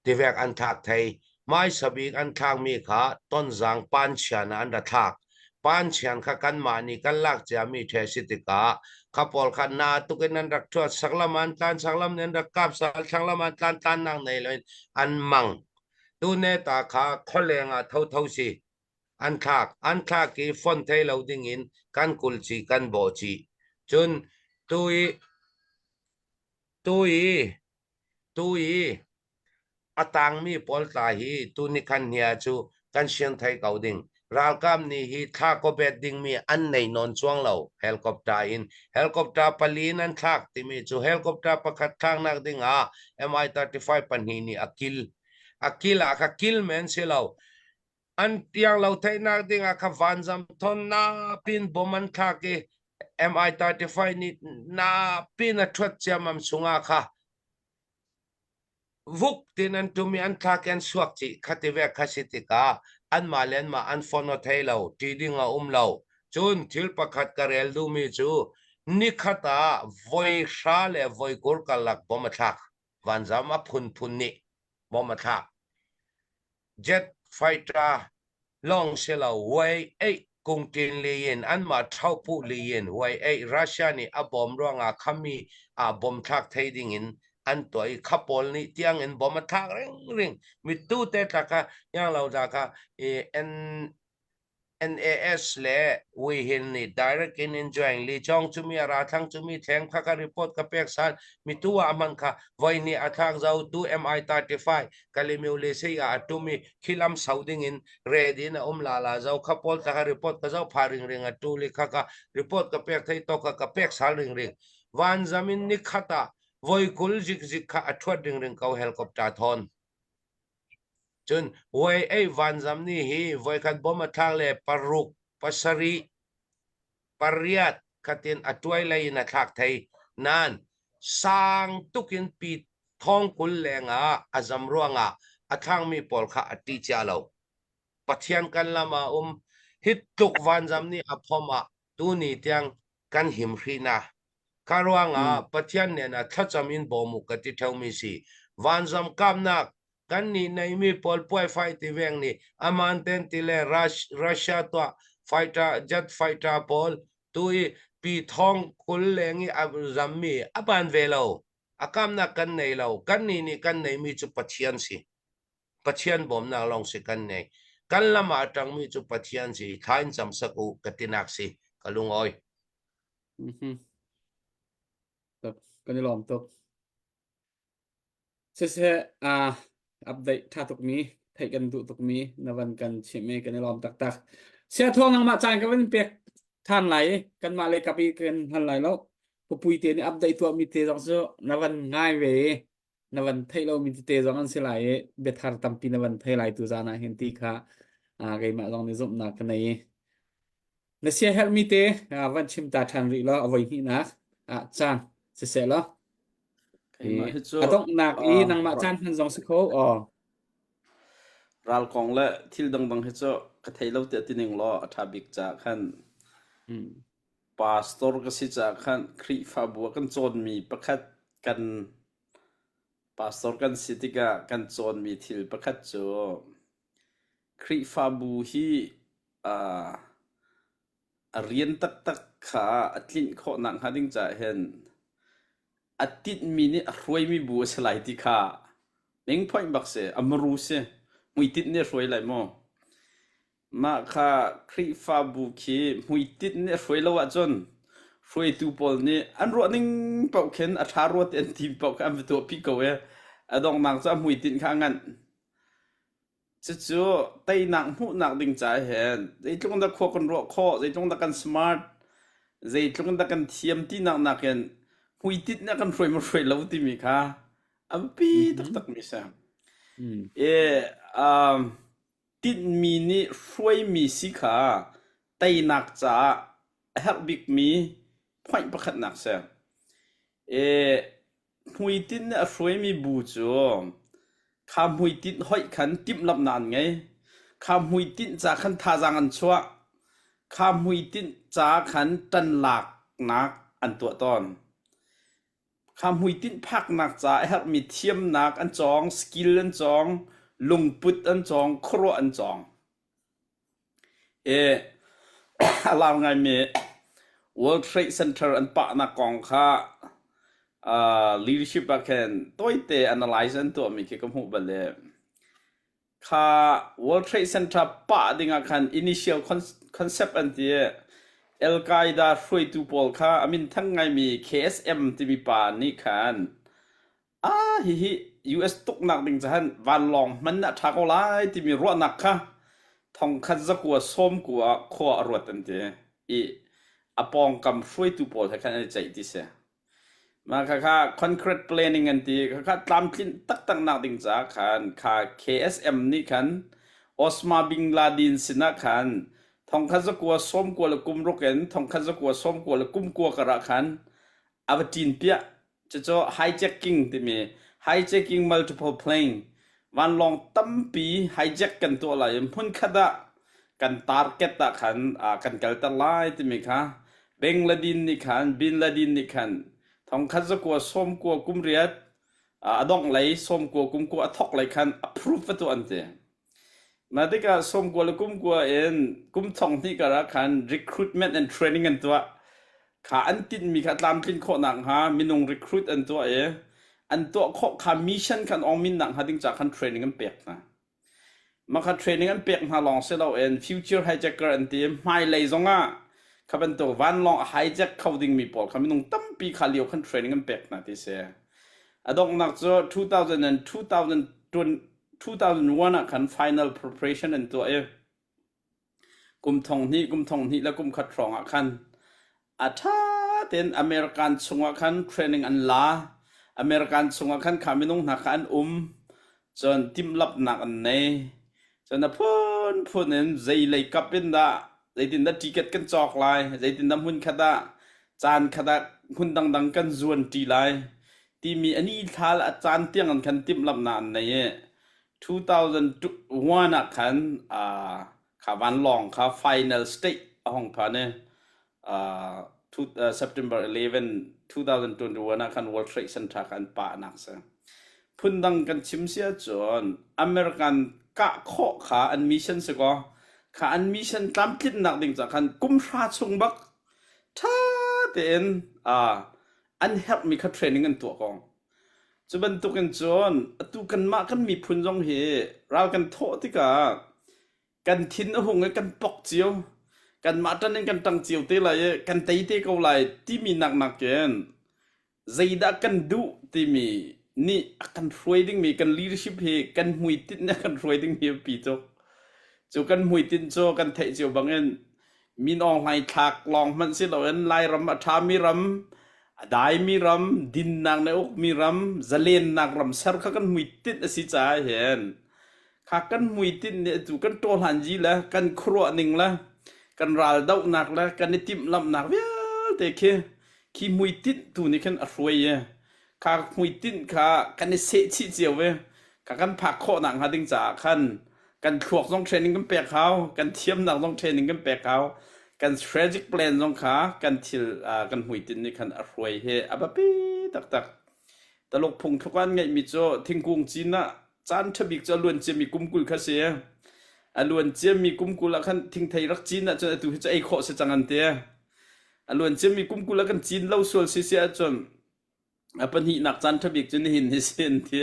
tivek an thlak thei. Hmaisa bik an thlakmi kha Tonzang Panchian ah an ra thlak. Panchian kha kanmah nih kan lak ciami ṭhe si tikah kha pawl kha na tuk in an rak ṭhuat. Saklam an tlan, saklam nih an rak kap, thlang an tlan, tlannak nei loin an mang. Tune ta kha khualeng ah thotho si. An thlak. An thlak i fon thei lo ding in kan kulh chih, kan bawh chih. Cun tu i tu i tu i A tangmi pawl tla hi tuni khan hnia cu kan sian thai ko ding. Ralkap nih hi thla kawbet dingmi an nei nawn cuang lo helicopter in. Helicopter pali in an thlak timi cu helicopter pakhat thlaknak ding ah Mi-35 pahnih nih a kil. A kil ah kha kil men si lo. An tiang lo theihnak ding ah kha vanzam thon na pin bom an thlak i Mi-35 nih na pin a ṭhuat ciammam chungah kha Vuk tiin an ṭum i an thlak i an suak chih. Khati ve kha si tikah anmah le anmah an fon aw thei lo, ṭih ding a um lo. Cun thil pakhat ka rel duhmi cu nikhat ah voi hra le voi kur karlak bom a thlak. Vanzam a phunphun nih bom a thlak. Jet fighter lawng si lo Huai eih kungṭin li in anmah ṭhopuh li in Huai eih Russia nih a bawm ruangah khami ah bom thlak thei ding in an tuah i kha pawl nih tiang in bom a thlak ringring mittu te tla kha yang lo da kha i N NAS le Wihin nih direct in enjoying li chong chumi a ra thlang chumi thleng kha ka report ka pek san mi tu ah man kha voi ni a thlak zo tu MI35 Kalimiu le sei a atumi khilam sau ding in ready in a um la la zo kha pol ta ka report ka zo pha ring ring a tu li kha ka report ka pek thei to ka ka pek sal ring ring van zamin ni khata voi kul zik zik kha a thuat ring ring ko helicopter thon Cun voi ei vanzam nih hi voikhat bom a thlak le paruk, pasarih, pariat khatin a tuai lei in a thlak thei. Nain sang tuk in pi thong 20 leng ah a zam ruangah a thlangmi pawl kha a ṭih cia lo. Pathian kan lam ah um. Hi tluk vanzam nih a phom ah tuni tiang kan him hrihna. Kha ruangah Pathian nen ah thlacam in bawm u ka ti ṭheumi si. Vanzam kapnak kan nih neimi pawl puaifai ti veng nih aman ten ti le Russia tuah fighter jet fighter pawl tu i pi thong 20 leng i a zammi a ban ve lo. A kamnak kan nei lo. Kan nih nih kan neimi cu Pathian si. Pathian bawmnak lawng si kan nei. Kan lam ah a ṭangmi cu Pathian si. Thla in cam sak u ka tinak si. Ka lungawi. Mhm. Tuk. Kan i lawm tuk. Siseh, uh, update ṭha tukmi, theih kan duh tukmi na van kan chimh i kan i lawm taktak. Sia thuang nangmah caan ka van pek ṭhan lai i kanmah le kap i kan hal lai lo. Pupui te nih update tuahmi te zong cu na van ngai ve i na van theih lomi tete zong an si lai i biathar tampi na van thei lai tu zan ah hin ti kha uh, keimah zong nih zumhnak ka nei i na sia herhmi te uh, van chim ta ṭhan rih law a voi hnihnak ah caan siseh law Keimah hi cu a donghnak i nangmah caan hman zong si kho aw ral kong le thil dangdang hi cu ka thei lo tiah ti ning law a ṭha bik caah khan pastor ka si caah khan Khrihfabu ah kan cawnmi pakhat kan pastor kan si tikah kan cawnmi thil pakhat cu Khrihfabu hi uh, a rian taktak kha a tlinh khawh nakhnga ding caah hin a tinhmi nih a hruaimi bu a si lai ti kha ning phoih bak si, a maru si. Hmuitinh nih a hruai lai maw? Mah kha Khrihfabu khi hmuitinh nih a hruai lo ahcun hruaitu pawl nih an ruah ning paoh khin a ṭha rua ti an ti paoh kha an va tuahpi ko i a donghnak cu a hmuitinh kha a nganh. Cucu teinak hmuhnak ding caah hin zeitluk in dah khua kan ruah khawh, zeitluk in dah kan smart, zeitluk in dah kan thiam tinak nakin hmuitinh nih a kan hruai maw hruai lo timi kha a biapi taktakmi a si. I um, tinhmi nih hruaimi si kha teinak caah a herh bikmi point pakhatnak a si. I hmuitinh nih a hruaimi bu cu kha hmuitinh hoih khan timhlamhnak an ngei. Kha hmuitinh ca khan thazaang an chuah. Kha hmuitinh ca khan ṭanlaknak an tuah tawn. Kha hmuitinh phaknak ca a herhmi thiamnak an cawng, skill an cawng, lungput an cawng, khuaruah an cawng. I a lar ngaimi World Trade Center an pahnak kong kha uh, leadership ah khin tawite analyze an tuahmi khi ka hmuh bal i. Kha World Trade Center pah dingah khan initial concept an ti i Al-Qaeda hruaitu pawl kha a minthang ngaimi KSM timi pa nih khan ah hihi US tuknak ding cahan vanlawng hman ah ṭha ko lai timi ruahnak kha thongkhat zakua sawmkua ah khua a ruat an ti i a pawngkam hruaitu pawl he khan an i ceih ti si. Mah khakha concrete planning an ti. Khakha tlamtlinh taktak nak ding caah khan kha KSM nih khan Osama bin Laden sinah khan thongkhat zakua sawmkua le kum ruk in thongkhat zakua sawmkua le kum kua kar ah khan a va ṭin piah. Cucu hijacking timi hijacking multiple plane vanlawng tampi hijack kan tuah lai i hmunkhat ah kan target ah khan kan kalter lai timi kha Bin Laden nih khan Bin Laden nih khan thongkhat zakua sawmkua kum riat a dongh lei sawmkua kum kua a thok lei khan approve va tuah an ti. Mah tikah sawmkua le kum kua in kum thong hnih kar ah khan recruitment and training an tuah. Kha an tinhmi kha tlamtlin khawh nakhnga minung recruit an tuah i an tuah khawh kha mission kha an ongmin nakhnga ding ca khan training an pek hna. Mah kha training an pek hna lawng si loin future hijacker an ti. Hmailei zongah kha bantuk vanlawng a hijack kho dingmi pawl kha minung tampi kha lio khan training an pek hna ti si. A donghnak cu 2000 and 2020, 2001 ah khan final preparation an tuah i kum thong hnih kum thong hnih le kum khat hrawng ah khan a ṭha tein American chungah khan training an la. American chungah khan kha minung hna kha an um. Cun timhlamhnak an nei. Cun a phunphun in zei lei kap in dah zeitin dah ticket kan cawk lai, zeitin dah hmun khat ah caan khat ah hmun dangdang kan zuan ṭi lai timi a ni thla le a caan tiang in khan timhlamhnak an nei i 2001 ah khan uh, kha vanlawng kha final state a hong phan i uh, two, uh, September 11 2021 ah khan World Trade Center kha an pahnak si. Phundang kan chim si ahcun American kah khawh kha an mission si kaw kha an mission tlamtlinnak ding ca khan kum hra chung bak ṭha tein uh, an herhmi kha training an tuah ko. Cu bantukin cun atu kanmah kan miphun zong hi ral kan thawh tikah kan thin a hung i kan pok cio. Kanmah ṭan in kan ṭang cio te lai i kan tei te ko lai timi nak nakin zeidah kan duh timi nih a kan hruai dingmi kan leadership hi kan hmuitinh nih a kan hruai dingmi a biapi tuk. Cu kan hmuitinh cu kan theih cio bangin Min Aung Hlaing thlak lawng hmanh si loin Lairam a ṭhami ram, a daimi ram, dinnak nih a ukmi ram, zalennak ram ser kha kan hmuitinh a si caah hin kha kan hmuitinh nih atu kan ṭawhlanzi le kan khuaruah ning le kan raldohnak le kan i timhlamhnak vialte khi khi hmuitinh tu nih khin a hruai i kha hmuitinh kha kan i sehchih cio i kha kan phak khawh nakhnga ding caah khan kan thluak zong training kan pek hau kan thiamnak zong training kan pek hau kan strategic plan zong kha kan thil kan hmuitinh nih khan a hruai hi a biapi taktak Taluk phungthluk an ngeihmi cu thingkung cin ah caan ṭha bik cu a luan ciami kum 20 kha si. A luan ciami kum 20 ah khan thingthei rak cin ahcun atu hi cu ei khawh si cang an ti. A luan ciami kum 20 ah kan cin lo sual si si ahcun a pahnihnak caan ṭha bik cu nihin hi si an ti.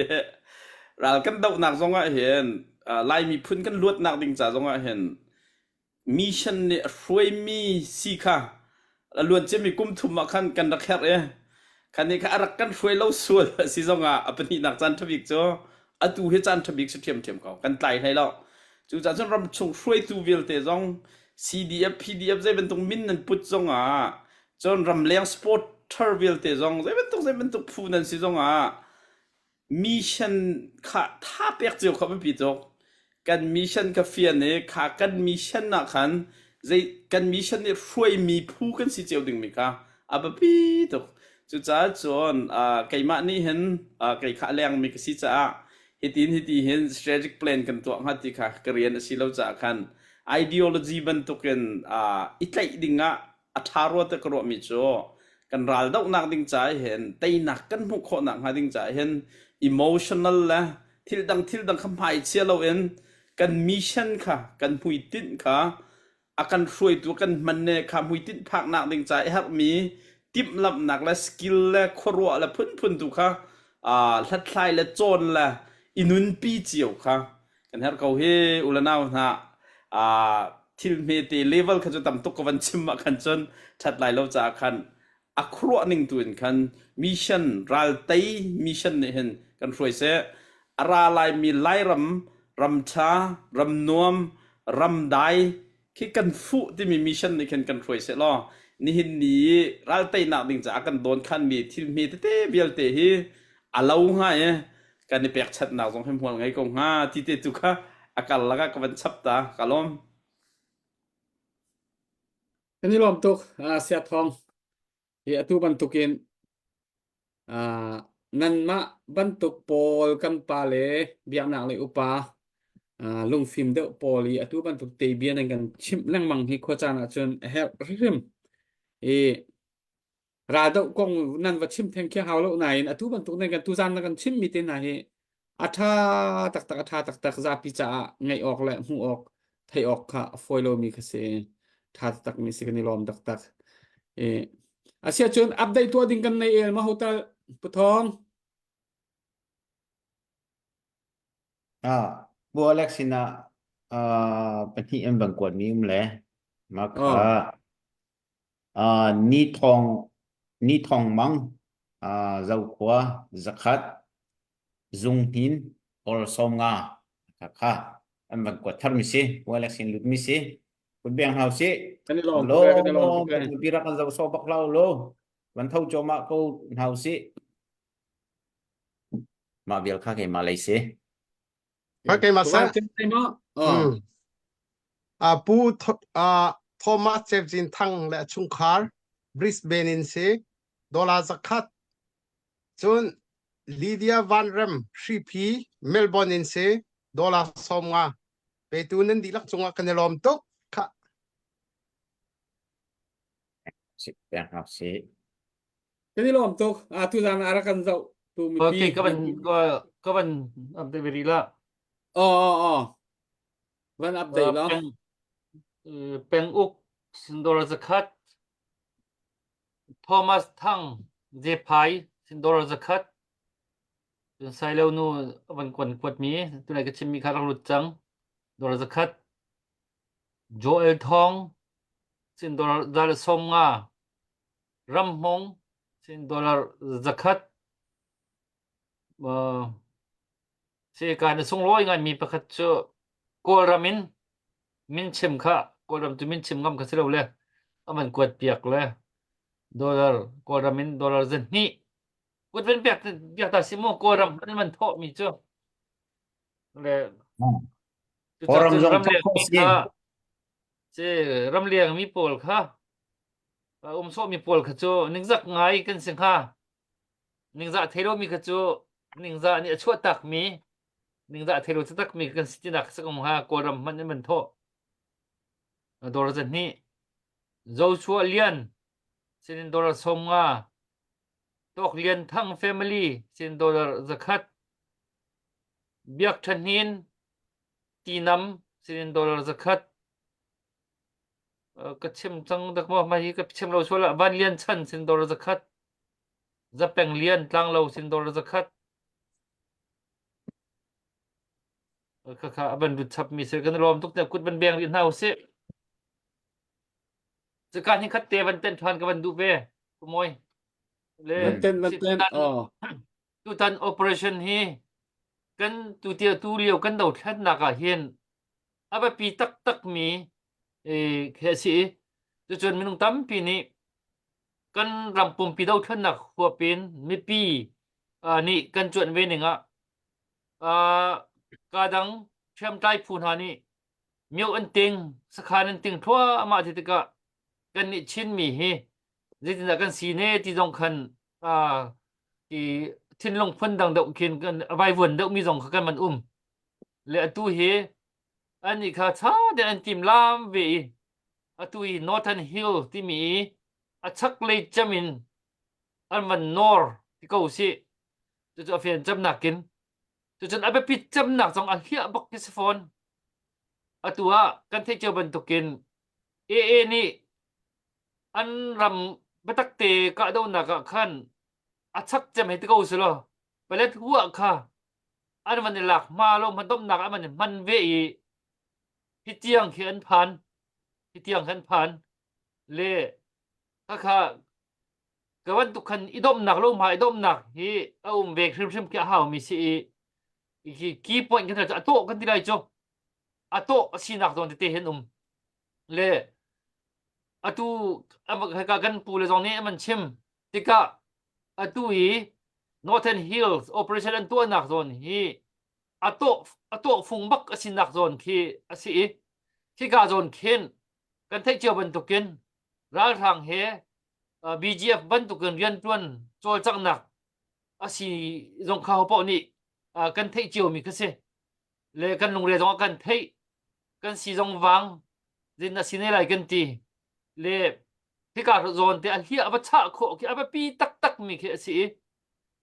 Ral kan dohnak zong ah hin Lai miphun kan luatnak ding ca zong ah hin mission nih a hruaimi si kha a luan ciami kum thum ah khan kan rak herh i khan nih kha a rak kan hruai lo sual a si zong ah a pahnihnak caan ṭha bik cu atu hi caan ṭha bik si ṭhiamṭhiam ko kan tlai hlei lo. Cucaah cun ramchung hruaitu vialte zong CDF, PDF zei bantuk min nan put zong ah Cun ramleng supporter vialte zong zei bantuk zei bantuk phu nan si zongah mission kha tha pek cio kha biapi tuk. Kan mission kha fian i kha kan mission ah khan zei kan mission nih hruaimi phu kan si cio dingmi kha a biapi tuk. Cucaah cun uh, keimah nih hin uh, kei kha a lengmi ka si caah hitin hiti hin strategic plan kan tuah hnga ti kha ka rian a si lo caah khan ideology bantukin uh, i tlaih dingah a ṭha rua tiah ka ruahmi cu kan raldohnak ding caah hin teinak kan hmuh khawh nakhnga ding caah hin emotional le thil dang thil dang kha hmaichia loin kan mission kha kan hmuitinh kha a kan hruaitu kan hman ne kha hmuitinh phaknak ding caah i herhmi timhlamhnak le skill le khuaruah le phunphun tu kha uh, hlathlai le cawn le i nunpi cio kha. Kan herh ko hi u le nau hna ah thil hmete level kha cu tam tuk ka van chim ah khan cun ṭhat lai lo caah khan a khuaruah ning tu in khan mission ral tei mission nih hin kan hruai seh. A ra laimi Lairam ram ṭha, ram nuam, ram dai khi kan fuh timi mission nih khin kan hruai seh law nihin ni i ral teinak ding caah kan dawn khanmi thil hme tete vialte hi a lo hnga i kan i pekchanhnak zong hi hmual ngei ko hnga ti te tu kha a kar lakah ka van chap ta ka lawm. Kan i lawm tuk Sia Thawng. Hi atu bantukin uh, nanmah bantuk pawl kan pa le biaknak lei upa uh, lungfim deuh pawl i atu bantuk te bia nan kan chimh lengmang hi khuacaan ahcun a herh hrimhrim. I raldoh kong nan va chim theng khi hau lo nain atu bantuk nan kan tuzan na kan chimmi te hna hi a ṭha taktak a ṭha taktak zapi caah ngaih awk le hmuh awk theih awk kha a fawi lomi kha si ṭha taktak mi si kan i lawm taktak i asiahcun update tuah ding kan nei el ma hotel puthong Ah, Bu Alex sinah ah pahnih an van kuatmi um le mah oh kha ah ni thong ni thong mang ah Zokhua zakhat Zunghnin or 50 kha an van kuat tharmi si Alex in lutmi si kut beng hau si kan i lawm lo tuk kan i lawm tuk mipi rak kan zo so bak lo lo van tho choma ko hau si mah vial kha keimah lei si Ka keimah sa. Oh. Uh, Pu uh, Thomas Chevjin Thang le chungkhar Brisbane in si dollar zakhat Cun Lydia Van Rem Hriphi Melbourne in si dollar 50 petu nan dihlak cungah kan i lawm tuk. Khah. Si. Kan i lawm tuk. Ah tuzan ah rak kan zoh tu mipi. Okay, ka van ka van update ve rih la. Oh oh oh. Van update la. Peng peng uk dollar zakhat Thomas Thang Zephai dollar zakhat cun Sailo nu a van kuan kuatmi tunai ka chimmi kha rak lut cang dollar zakhat Joel Thawng sin dollar zal 50 Ram Hmung sin dollar zakhat uh, si ka na sunglawi ngaimi pakhat cu Kawlram in min chim kha Kawlram cu min chim ngam kha si lo le a van kuat piak le dollar Kawlram in dollar zahnih kuat van piak piak ta si mu Kawlram an van thawh mi cu le Kawlram zong ramleng mi kha si ramleng mi pawl kha um sawh mi pawl kha cu ningzak ngai kan si hnga ningzah thei lomi kha cu ningzah nih a chuah takmi ningzah thei lo takmi kan si tinak si ko hnga Kawlram hmanh in man thawh dollar zahnih Joshua Lian sinin dollar 50 Tawk Lian Thang family sin dollar zakhat Biak Tha Hnin Tinam sinin dollar zakhat ka chim cang dak maw mai hi ka chim lo sual ah Van Lian Chan sin dollar zakhat Zapeng Lian Tlanglo sin dollar zakhat kha kha a van lut chap mi si kan lawm tuk te kut van beng rih hna usih Cuka hin khat te van ten ṭhan ka van duh ve Kumawi le Van ten van ten oh tutan operation hi kan tu tia tu lio kan dothlennak ah hin a biapi taktakmi khi a si i cucun minung tampi nih kan ram pumpi dothlennak huap in mipi nih kan cuanh ve ning ah ka dang hriamtlai phu hna nih myo an ting sakhan an ting thluahmah ti tikah kannih Chinmi hi zeitindah kan si ne ti zong khan i thinlung phun dang deuh khin kan vaivuan deuhmi zong kha kan man um le atu hi Annih kha ṭha tein an timlam ve i atu i Northern Hill timi i a chaklei cem in an van nawr ti ko usih. Cucu a fian cemnak in. Cucun a biapit cemnak zong a hliah bak ti si fawn. Atu ah kan theih cio bantukin AA nih an ram biatak te kahdohnak ah khan a chak cem hei ti ko usih law Paletwa kha. An van i lak hma lo hmadomnak an van i hman ve i hi tiang khi an phan. Hi tiang khan phan. Le khakha ka bantuk khan i domnak lo hma i domnak hi a um ve hrimhrim khi a hau mi si i hi key point kan cu a tawh kan ti lai cu a tawh a sinak zawn tete hin um le atu hika kan pu le zong nih an chim tikah atu i Northern Hills operation an tuahnak zawn hi a tawh a tawh fung bak a sinak zawn khi a si i khika zawn khin kan theih cio bantukin ralhrang he BGF bantukin riantuan cawlcanghnak a si zong kha ho paoh nih kan theih ciomi kha si le kan lungre zong ah kan theih kan si zong vang zin a si ne lai kan ti le hika zawn te a hliah va chah khawh khi a biapi taktak mi khi a si i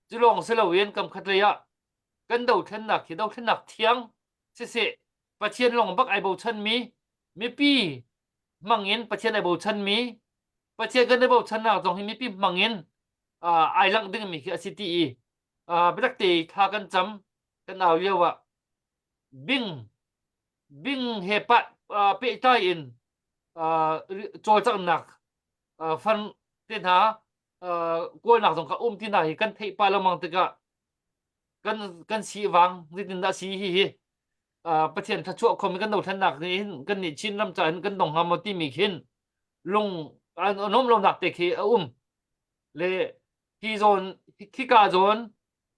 cu lawng si loin kam khat lei ah kan dothlennak hi dothlennak thiang siseh Pathian lawng bak ai bochan mi mipi hmang in Pathian ai bochan mi Pathian kan i bochannak zong hi mipi hmang in ai langh ding mi khi a si ti i biatak te thla kan cam kan au lio ah bing bing he pa pehtlai in cawlcanghnak fan te hna kawlnak zong kha um ti hna hi kan theih pa lengmang tikah kan kan si wang zeitin dah si hi hi Pathian thluachuah khom kan dothlennak nih hin kan nih Chin ram ca hin kan dong hnga maw timi khin lung an nom lonak te khi a um le hi zawn khika zawn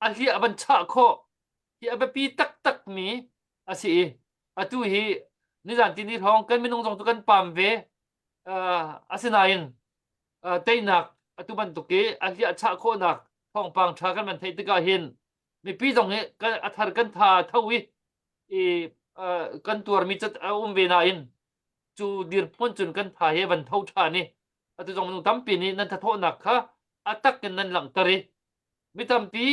a hliah van chah khawh hi a biapi taktak mi a si i atu hi nizan ti ni hrawng kan minung zong cu kan pam ve asinain teinak atu bantuk i a hliah chah khawhnak thawngpang ṭha kan van theih tikah hin mipi zong hi a thar kan tha tho i i kan tuarmi cat a um ve nain cu dirhmun cun kan tha hi van tho ṭhan i atu zong minung tampi nih nan thathawhnak kha a tak in nan langhter i mi tampi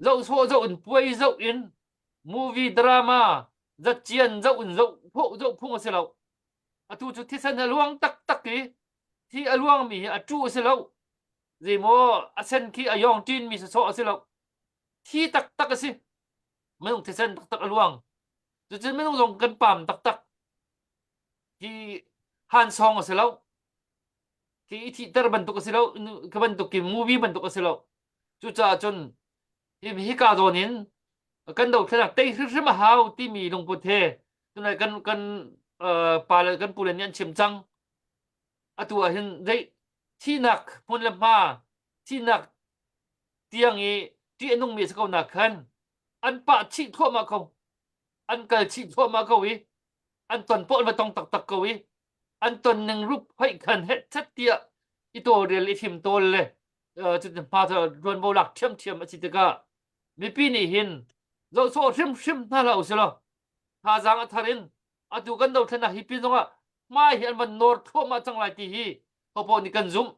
zoh sawh zoh in puai zoh in movie drama zatcian zoh in zoh zoh phung a si lo atu cu thisen a luang taktak i thi a luangmi hi a ṭu a si lo zeimaw a sen khi a yawng ṭin mi sawsawh a si lo thi taktak a si minung thisen taktak a luang cucun minung zong kan pam taktak hi hansawng a si lo khi i thihter bantuk a si lo ka bantuk ki movie bantuk a si lo cucaah cun hi hika zawn in kan dothlenak tei hrimhrim a hau timi lungput he tunai kan kan pa le kan pu le nih an chim cang atu ah hin zei thihnak hmun le hma thihnak tiang i ṭih a nungmi a si ko nak khan an pah chih thluahmah ko an kal chih thluahmah ko i an ton poh an va tong taktak ko i an ton ning rup hoih khan het chat tiah i tawlrel i fim tawl le cutin hma ruanvo lak ṭhiamṭhiam a si tikah mipi nih hin zohsawh hrimhrim hna hlah usilaw thazaang a thar in atu kan dothlennak hi pin zongah hmai hi an van nawr thluahmah cang lai ti hi hopo nih kan zumh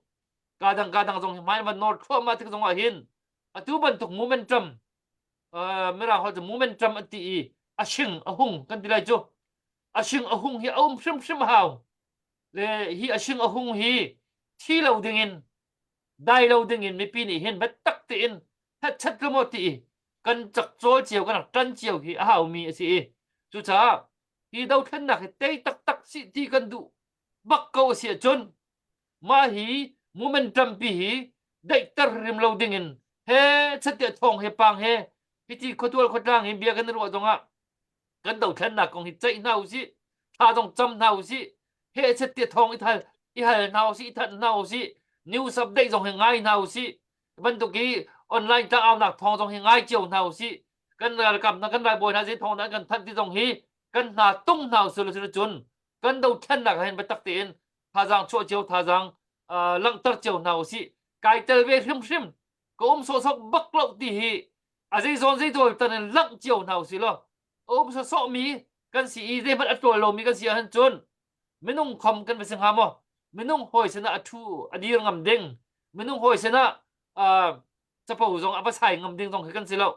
ka dang ka dang zong hi hmai an van nawr thluahmah tik zongah hin atu bantuk momentum mirang holh cu momentum an ti i a hring a hung kan ti lai cu a hring a hung hi a um hrimhrim hau le hi a hring a hung hi thi lo dingin dai lo dingin mipi nih hin biatak tein hetchat lo maw ti i kan cak cawl cio kan rak ṭan cio hi a haumi a si i cucaah hi dothlennak hi tei taktak si ti kan duh bak ko a si ahcun mah hi momentum pi hi daihter rim lo dingin he chattiah thawng he pang he hiti khuatual khuatlang hi bia kan i ruah zongah kan dothlennak kong hi ceih hna usih thla zong cam hna usih he chet tiah thawng i thal i hal hna usih i thanh hna usih news update zong hi ngai hna usih bantuk i online tlangaunak thawng zong hi ngai cio hna usih kan ralkap hna kan ralbawi hna zei thawng dah an kan thanh ti zong hi kan hna tung hna usih lo cun kan dothlennak ah hin biatak tein thazaang chuah cio thazaang langhter cio hna usih kai tel ve hrimhrim ka um sawhsawh bak lo ti hi a zeizawn zeidawl tan in langh cio hna usih law a um sawsawh mi kan si i zeihmanh a ṭawl lomi kan si ahcun cun minung khom kan va si hnga maw minung hawi sinah a ṭhu a dir ngam ding minung hawi sinah uh, capo zong a va sai ngam ding zong khi kan si lo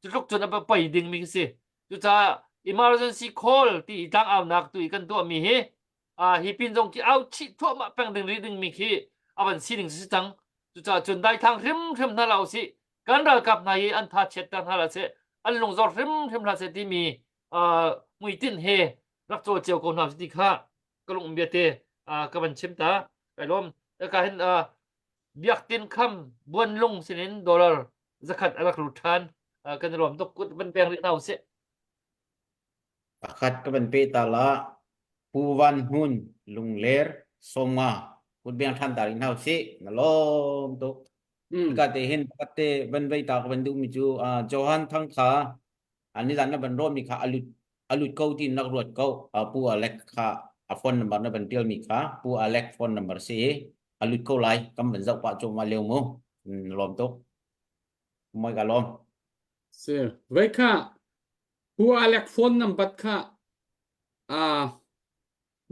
cu tluk cun a va poi ding mi khi si cucaah emergency call ti i tlangaunak tu i kan tuahmi hi uh, hi pin zong khi au chih thuahmah peng ding rih ding mi khi a van sining si cang cucaah cun daithlang hrimhrim hna la usih kan ralkap hna hi an tha chiatter hna la seh. An lungzor hrimhrim hlah seh timi uh, hmuitinh he rak cawl cio ko hna ti kha ka lung bia te uh, ka van chim ta. Kai lawm. Ka hin uh, Biak Tin Kham Buanlung sinin dollar zakhat a rak lut ṭhan. Uh, kan i lawm tuk. Kut van peng rih hna usih. Pakhat ka van pe ta la. Pu Van Hmun Lungler Sawmnga kut beng ṭhan ta rih hna usih. Na lawm tuk. Mm. Ka te hin pakhat te van vei ta ka van duh mi cu uh, Johan Thang kha ani zan na van rawt mi kha alut alut ko ti nak ruat ko uh, Pu Alec kha a phone number na van tial mi kha Pu Alec phone number si alut ko lai kam van zoh pah cu ma leu mu lawm tuk moi ka lawm Si. Vei kha Pu Alec phone number kha ah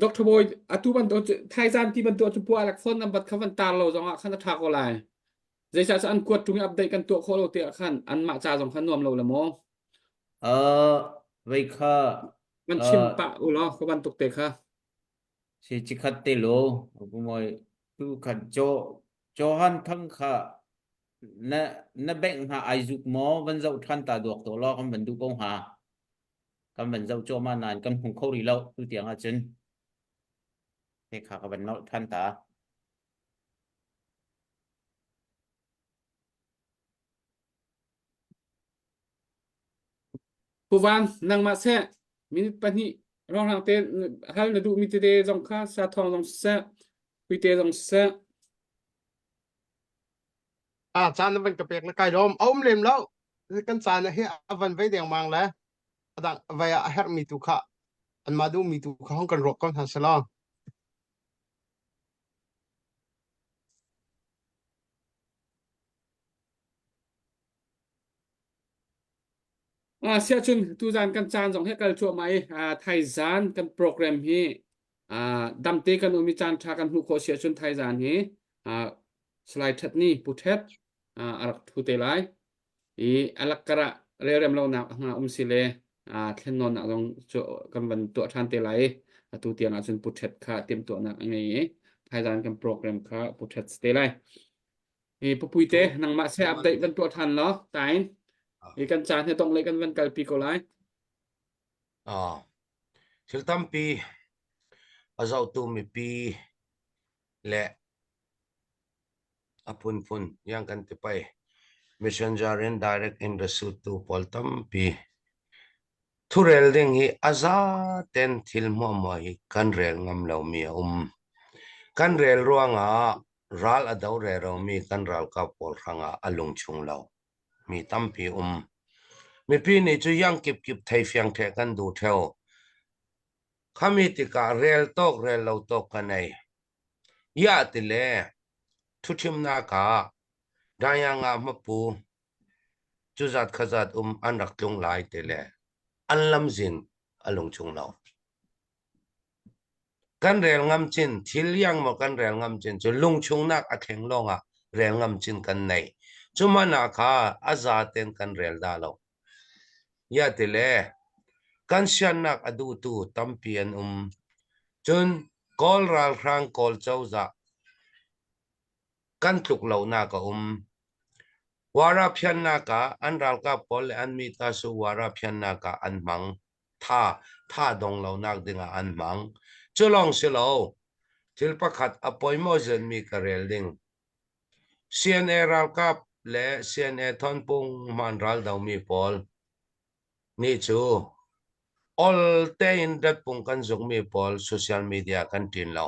Dr. Boy atu bantuk thaizan ti bantuk cu Pu Alec phone number kha van tar lo zong ah khan a tha ko lai. Zeicah cu an kuat tung i update kan tuah khawh lo ti ah khan anmah ca zong kha nuam lo le maw? Uh, vei kha Van chim uh, pah u law ka bantuk te kha. si chikhat te lo pu moi tu khat jo Johan Thang kha na na bank hna ai zuk maw van zoh than ta duak to lo kan van duh ko hnga kan van zoh cuahmah nain kan hmu kho rih lo tu tiang ahcun he kha ka van nolh than ta. Pu Van, nangmah seh minute pahnih rongrang te hal na duhmi tete zong kha sa thawng zong siseh, puite zong siseh. Ah, caan na van ka pek na kai lawm. A um lem lo. Kan caan hi a van vei dengmang le a dang vai ah a herhmi tu kha anmah duhmi tu kha hong kan ruak ko hna selaw. Ah, siahcun tuzan kan caan zong hi kal cuahmah i ah, thaizan kan program hi ah, damte kan um i caan ṭha kan hmuh khawh siahcun thaizan hi ah, Salai Ṭhet nih Pu Ṭhet ah, a rak ṭhu te lai i a lakkar ah relrem lonak a hnga um si le ah, thlennawnnak zong cu kan van tuah ṭhan te lai i atu tiang ahcun Pu Ṭhet kha timhtuahnak a ngei i thaizan kan program kha Pu Ṭhet si te lai. Hi Pupuite nangmah se update van tuah than law tain hi kan caan he tong le kan van kalpi ko lai. Ah thil tampi a zohtu mipi le a phunphun yang kan ti pai messenger in direct in resut tu pawl tampi thurel ding hi a za ten thil hmuahhmuah hi kan rel ngam lomi a um. Kan rel ruangah Ral a do reromi kan ralkap pawl hrangah a lungchung lo mi tampi um. Mipi nih cu yang kipkip theifiang ṭheh kan duh ṭheo. Khami tikah rel tawk rel lo tawk ka nei. Iah ti le thuṭhimnak ah Dayang ah hmapu cuzat khazat um an rak tlung lai ti le an lamzin a lungchung lo. Kan rel ngam cin, thil iang maw kan rel ngam cin cu lungchungnak a thleng lawngah rel ngam cin kan nei. Cu hmanh ah kha a za tein kan rel dah lo. Ia ti le kan siannak a duhtu tampi an um. Cun Kawl ralhrang Kawl cozah kan tluk lonak a um. Wara phiannak ah an ralkap pawl le an mitasu wara phiannak ah an hmang. Tha tha dong lonak dingah an hmang. Cu lawng si lo, thil pakhat a poimaw zenmi ka rel ding. CNA ralkap le CNA thonpung hman raldomi pawl nih cu ol tein ratpung kan zukmi pawl social media kan ṭin lo.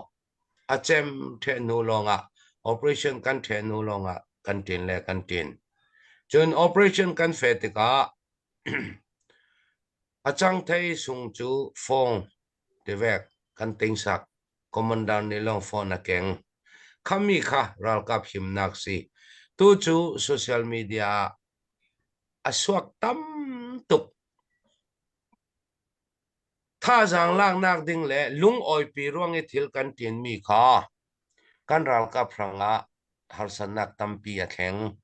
A cem ṭheh hnu lawngah operation kan ṭheh hnu lawngah kan ṭin le kan ṭin. Cun operation kan feh tikah a cangthei sung cu fong tivek kan tingsak commander nih lawng phone a keng. Khami kha ralkap himnak si. Tu cu social media ah a suak tam tuk. Thazaang laknak ding le lungawipi ruang i thil kan ṭinmi kha kan ralkap hrangah harsatnak tampi a thleng.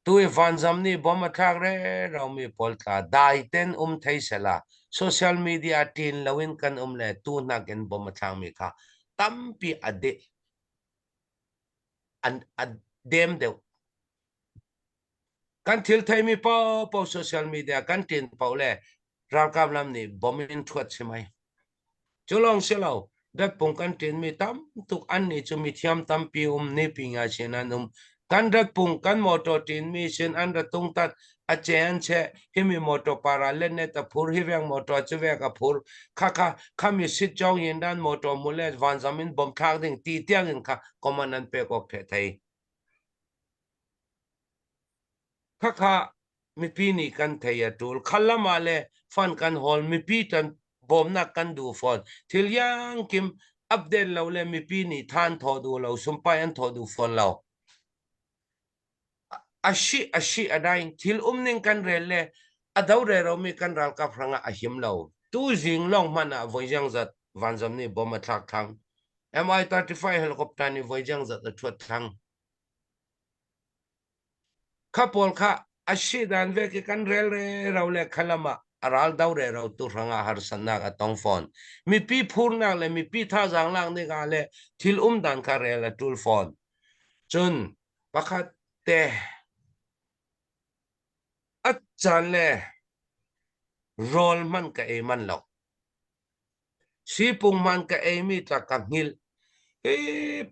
Tu i vanzam nih bom a thlak reromi pawl tla dai ten um thei sela social media ṭin loin kan um le tu nakin bom a thlakmi kha tampi a de an a dem deuh. Kan thil theimi paohpaoh social media kan ṭin paoh le ralkap lam nih bom in ṭhuat si mei. Cu lawng si lo, datpung kan ṭinmi tam tuk annih cu mithiam tampi um nipi ngai sin an um. Kan datpung kan motor ṭinmi sin an ra tungtat a ce an cheh himi motor para lennet a phur hi veng motor cu vek a phur khakha khami sit chong yin dan motor mule vanzam in bom thlak ding ti tiang in kha command an pek awk the thei. Khakha mipi nih kan thei a ṭul. Khalam ah le fund kan hawl, mipi tan bawmnak kan duh fawn. Thil iangkim update lo le mipi nih than thawh duh lo, sumpai an thawh duh fawn lo. A shi a shi a dai thil umning kan rel le a do reromi kan ralkap hrangah a him lo. Tu zing lawng hmanh ah voi zat vanzam nih bom a thlak thang. Mi-35 helicopter nih voi zat a ṭhuat thang. Kha pawl kha a si dan ve khi kan rel rero le khalam ah a ral do rero tu hrangah harsatnak a tong fawn. Mipi phurnak le mipi thazaang lak ning ah le thil um dan kha rel a tul fawn. Cun pakhat te a caan le rawl hmanh ka ei man lo. Sipung man ka eimi tla ka hngilh. Hi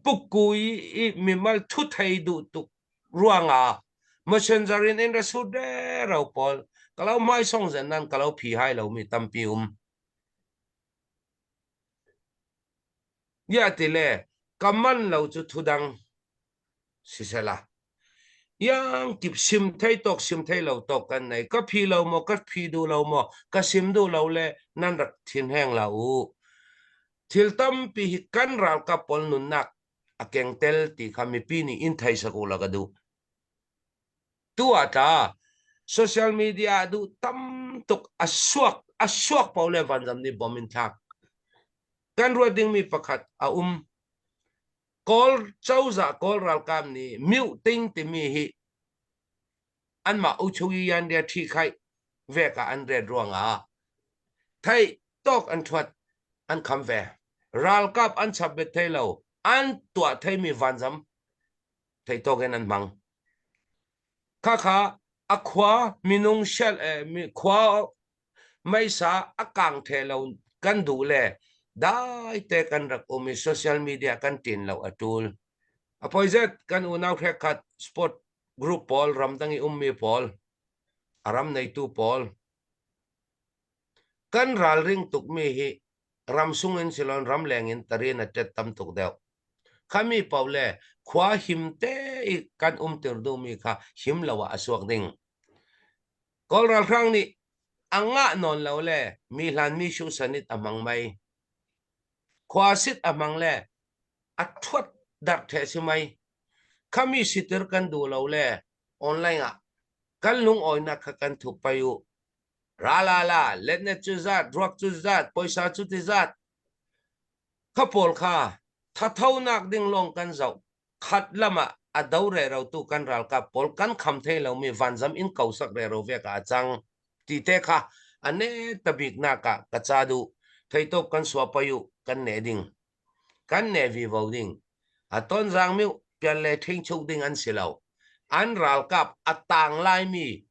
pukkui i mimal thu thei duh tuk ruangah messenger in in ra sut rero pawl ka lo hmai song zen nan ka lo phi hai lomi tampi um. Ya ti le ka man lo cu thudang sisela yang kip sim thei tawk sim thei lo tawk kan nei ka phi lo maw ka phi duh lo maw ka sim duh lo le nan rak thin heng la u thil tampi hi kan ralkap pawl nunnak a keng tel ti kha mipi nih in thei sak u la ka duh tu ah tla social media duh tam tuk a suak a suak po le vanzam nih bom in thlak kan ruat dingmi pakhat a um Kawl cozah Kawl ralkap nih mute ting timi hi anmah uchuyi yan ria ṭhi khaih vek ah an ret ruangah theih tawk an ṭhuat an kham ve. Ralkap an chap bet thei lo an tuah theimi vanzam thei tawk in an hmang. Khakha a khua minung shell eh, mi khua meisa a kang the lo kan duh le dai te kan rak um i social media kan tin lo a tul. A poizet kan unau hrek sport group pawl ramdang i ummi pawl a ram neitu pawl kan ralring tukmi hi ramsung in silon ramleng in tarin a tet tam tuk deuh. Khami paoh le khua him te i kan umtir duhmi kha him lo ah a suak ding. Kawl ralhrang nih a ngah nawn lo le mi hlan mi shu sanit a hmang mei. Khua sit a hmang le a thuat darh the si mei. Khami sitir kan duh lo le online ah kan lungawinak kha kan thup pai u. Ra la la, letnet cu zat, ruak cu zat, poisa cu ti zat. Kha pawl kha thathonak ding lawng kan zoh. Khat lam ah a do rerotu kan ralkap pawl kan kham thei lomi vanzam in ko sak rero vek ah a cang. Ti te kha a ne tabik nak ah ka ca duh. Theitop kan sua payu kan ne ding. Kan ne vivo ding. A tonzang mi pial le ṭhing chuk ding an si lo. An ralkap a tang laimi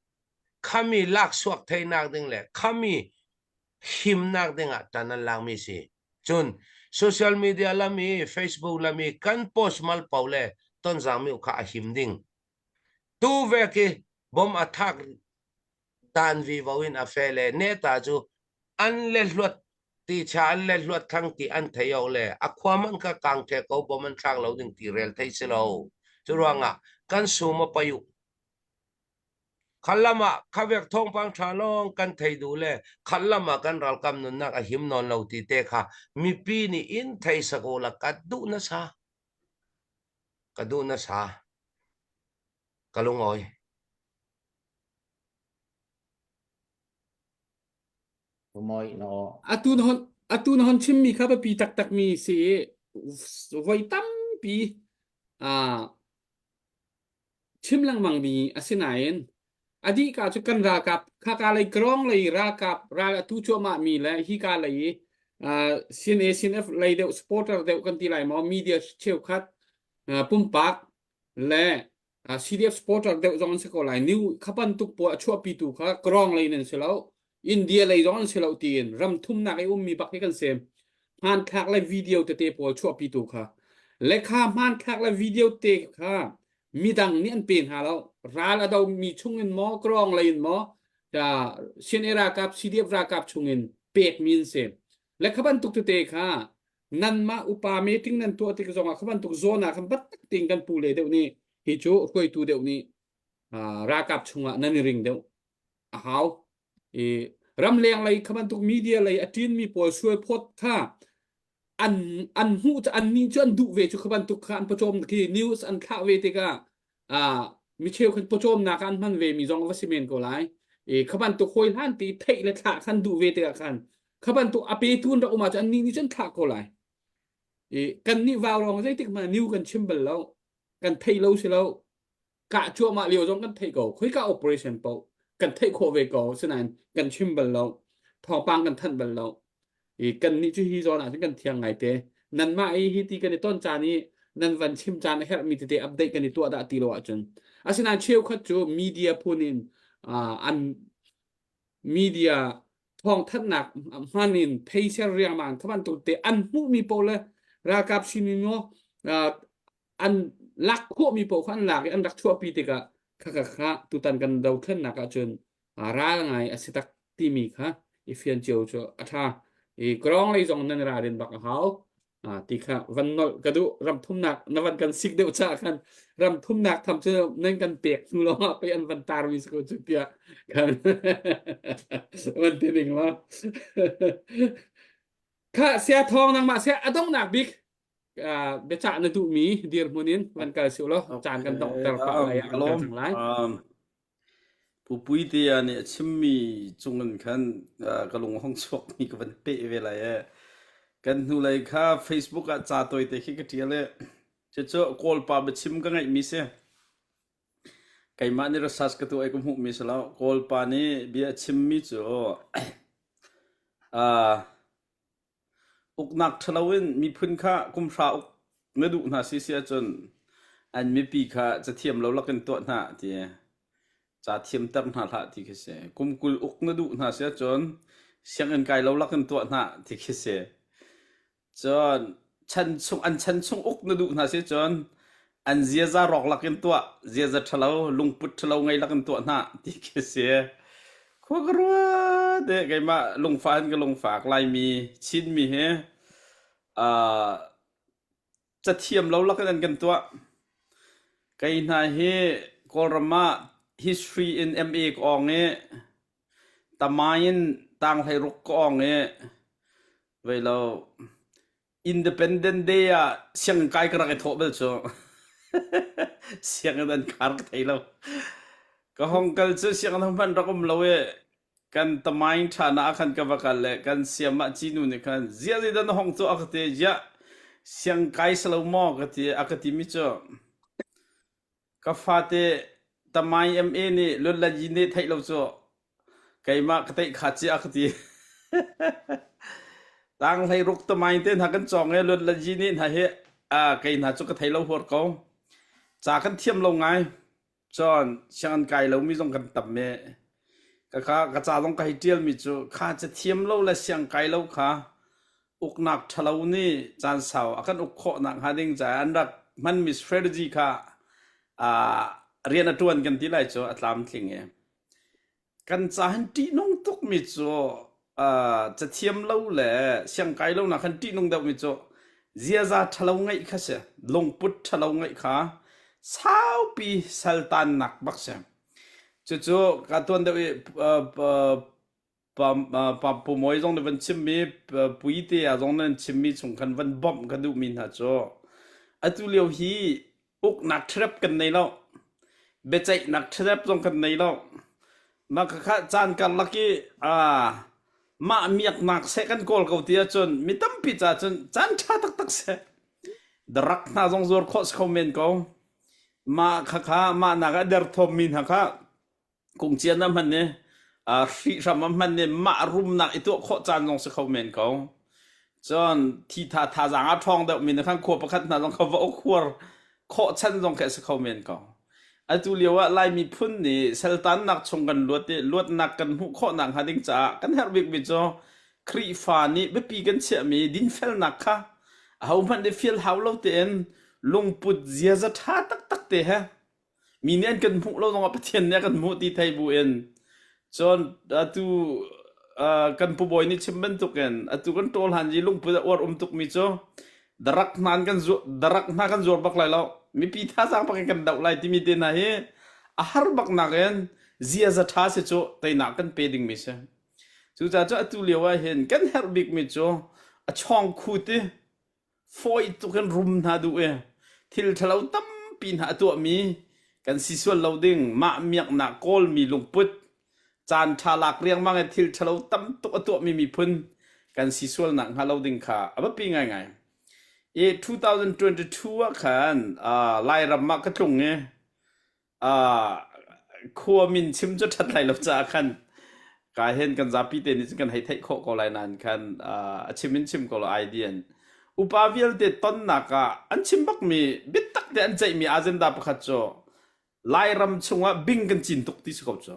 khami lak suak theinak ding le khami himnak ding ah ṭan an lakmi si. Cun social media lam i Facebook lam i kan post mal paoh le tonzang mi kha a him ding. Tu vek i bom a thak dan vivo in a fe le neta cu an le hluat ti cha an le hluat thang ti an thei o le a khua man kha kang the ko bom an thlak lo ding ti rel thei si lo. Cu ruangah kan sum a payu Khallam ah khavek thawngpang ṭha lawng kan thei duh le khallam ah kan ralkap nunnak a him nawn lo ti te kha mipi nih in thei sak u la ka duh nasa. Ka duh nasa. Ka lungawi. Moi no. Atu na hon atu na hon chimmi kha biapi taktakmi si i voi tampi ah chim lengmangmi a si nain a dihka cu kan ralkap khaka lei krawng lei ralkap ral a tu cuahmahmi le hika lei i uh, CNA CNF lei deuh supporter deuh kan ti lai maw media cheukhat uh, pumpak le CDF supporter deuh zong an si ko lai. New kha bantuk pawl a chuahpitu kha Kawrong lei nan si lo, India lei zong an si lo tiin ram thumnak i ummi bak hi kan si. Hmanthlak le video tete pawl chuahpitu kha. Le kha hmanthlak le video te kha midang nih an pe hna lo. Ral a domi chung in maw, Kawrong lei in maw, CNA ralkap, CDF ralkap chung in pekmi an si. Le kha bantuk tete kha nanmah upa meeting nan tuah tik zongah kha bantuk zawn ah khan biatak tein kan pu le deuh nih hi cu hruaitu deuh nih ralkap chungah nan i ring deuh a hau i ramleng lei kha bantuk media lei a ṭinmi pawl sual phawt kha an an hmuh an nih cu an duh ve cu kha bantuk kha an pawcawm khi news an thlah ve tikah mi cheu khan pawcawmnak an hman ve mi zong va si men ko lai i kha bantuk hawi hlan ti theih le thlah khan duh ve tikah khan kha bantuk a petu an rak um ahcun annih nih cun thlah ko lai i kan nih vau rong zeitik hmanh new kan chim bal lo kan thei lo si lo kah cuahmah lio zong kan theih ko khoika operation paoh kan theih khawh ve ko sinain kan chim bal lo thawngpang kan thanh bal lo i kan nih cu hi zawn ah cun kan thiang ngai te nanmah i hi ti kan i ton caan i nan van chim caan a herhmi tete update kan i tuah dah ti lo ahcun asinain cheukhat cu media phun in uh, an media thawngthanhnak hman in pheiser riangmang kha bantuk te an hmuhmi paoh le ralkap sinin maw an lak khawhmi paoh kha an lak i an rak chuahpi tikah kha kha kha tutan kan dothlennak ahcun ral ngai a si tak timi kha i fian cio cu a ṭha. I kawlawng lei zong nan ralrin bak a hau. Ti kha van nolh ka duh ram thumnak na van kan sik deuh caah khan ram thumnak tham cu nan kan pek hnu lawngah pei an van tarmi si ko cu tiah khan van ti ning la kha sia thawng nangmah sia a donghnak bik biacah na duhmi dirhmun in van kal si law caan kan donghter pah lai ah kan kal cang lai Pu Puitea nih a chimmi cungin khan ka lung a hung chuakmi ka van peh ve lai ee. Kan hnulei kha Facebook ah ca tawite khi ka ṭial i cucu Kawlpa biachim ka ngeihmi si. Keimah nih research ka tuah i ka hmuhmi si lo. Kawlpa nih bia a chimmi cu uh, Uknak ṭhalo in miphun kha kumhra uk na duh hna si si ahcun an mipi kha cathiam lo lakin tuah hna ti ca thiamter hna hlah ti khi si. Kum 20 uk na duh hna si ahcun sianginn kai lo lakin tuah hna ti khi si. Cun chan chung an chan chung uk na duh hna si cun an ziaza rawk lakin tuah, ziaza ṭhalo, lungput ṭhalo ngei lakin tuah hna ti khi si. Khua ka ruat i keimah lungfah in ka lungfak Laimi Chinmi hi uh, cathiam lo lakin an kan tuah. Kei hna hi Kawlram ah history in MA ka awng i tamai in tanghlei ruk ka awng i vei lo Independent Day ah sianginn kai ka rak i thawh bal cu. Sianginn an khar ka thei lo. Ka hong kal cu sianginn hmanh rak um lo i kan tamaing ṭha na ah khan ka va kal le kan siam ah cinu nih khan ziah zeidah na hong tuah a ka ti ziah siang kai si lo maw ka ti a ka timi cu Ka fate tamai MA nih lunlayi nih theih lo cu keimah ka teih kha cia ka ti. Tang hlei ruk tamai te hna kan cawng i lunlayi nih hna hi kei hna cu ka thei lo huar ko. Ca kan thiam lo ngai. Cun sianginn kai lomi zong kan tam i ka ka ka ca zong ka hei ṭialmi cu kha ca thiam lo le siang kai lo kha uknak ṭhalo nih caan sau a kan uk khawh nakhnga ding caah an rak hmanmi strategy kha uh, rian a ṭuan kan ti lai cu a tlamtling i kan ca hin ṭihnung tukmi cu uh, cathiam lo le siangkai lo nak khan ṭihnung deuhmi cu ziaza ṭhalo ngeih kha si lungput ṭhalo ngeih kha saupi saltannak bak si cucu ka tuan deuh i uh, Pa Pu Mawi zong nih van chimmi, Puite ah zong nan chimmi chung khan van bawmh ka duhmi hna cu atu lio hi uknak ṭherep kan nei lo. Biaceihnak ṭherep zong kan nei lo. Mah khakha caan karlak i mah miaknak seh kan kawl ko ti ahcun mi tampi ca cun caan ṭha taktak seh. Darak hna zong zuar khawh si kho men ko. Mah khakha mah nak a derthawmmi hna kha Kungcian a hman i hrihhram a hman i mah rumnak i tuah khawh caan zong si kho men ko. Cun thi tha thazaang a ṭhawng deuhmi nih khan khua pakhat hna zong kha va uk huar khawh chan zong khi a si kho men ko. Atu lio ah Lai miphun nih saltannak chung kan luat i luatnak kan hmuh khawhnak hnga ding caah kan herh bikmi cu Khrihfa nih biapi kan chiahmi dinfelnak kha ahohmanh nih fial hau lo tein lungput ziaza ṭha taktak te he mi nih an kan hmuh lo zongah Pathian nih a kan hmuh ti thei buin cun atu uh, kan pu bawi nih chim bantukin atu kan ṭawl han i lungput a uar um tukmi cu darak hna an kan zuar darak hna kan zuar bak lai lo mipi thazaang bak in kan doh lai timi te hna hi a har bak nakin ziaza ṭha si cu teinak kan pe dingmi si cucaah cu atu lio ah hin kan herh bikmi cu a chawng khu ti fawi tuk in rum hna duh i thil ṭhalo tampi hna a tuahmi kan si sual lo ding mah miaknak kawlmi lungput caan ṭha lak riangmang i thil ṭhalo tam tuk a tuahmi miphun kan si sual nak hnga lo ding kha a biapi ngaingai. I 2022 ah khan uh, Lairam ah ka tlung i uh, khua min chim cu ṭhat lai lo caah khan ka hen kan zapi te nih cun kan hei theih khawh ko lai nain khan uh, a chim in chim ko lo idean upa vialte tonnak ah an chim bakmi biatak te an ceihmi agenda pakhat cu Lairam chungah bing kan cin tuk ti si ko cu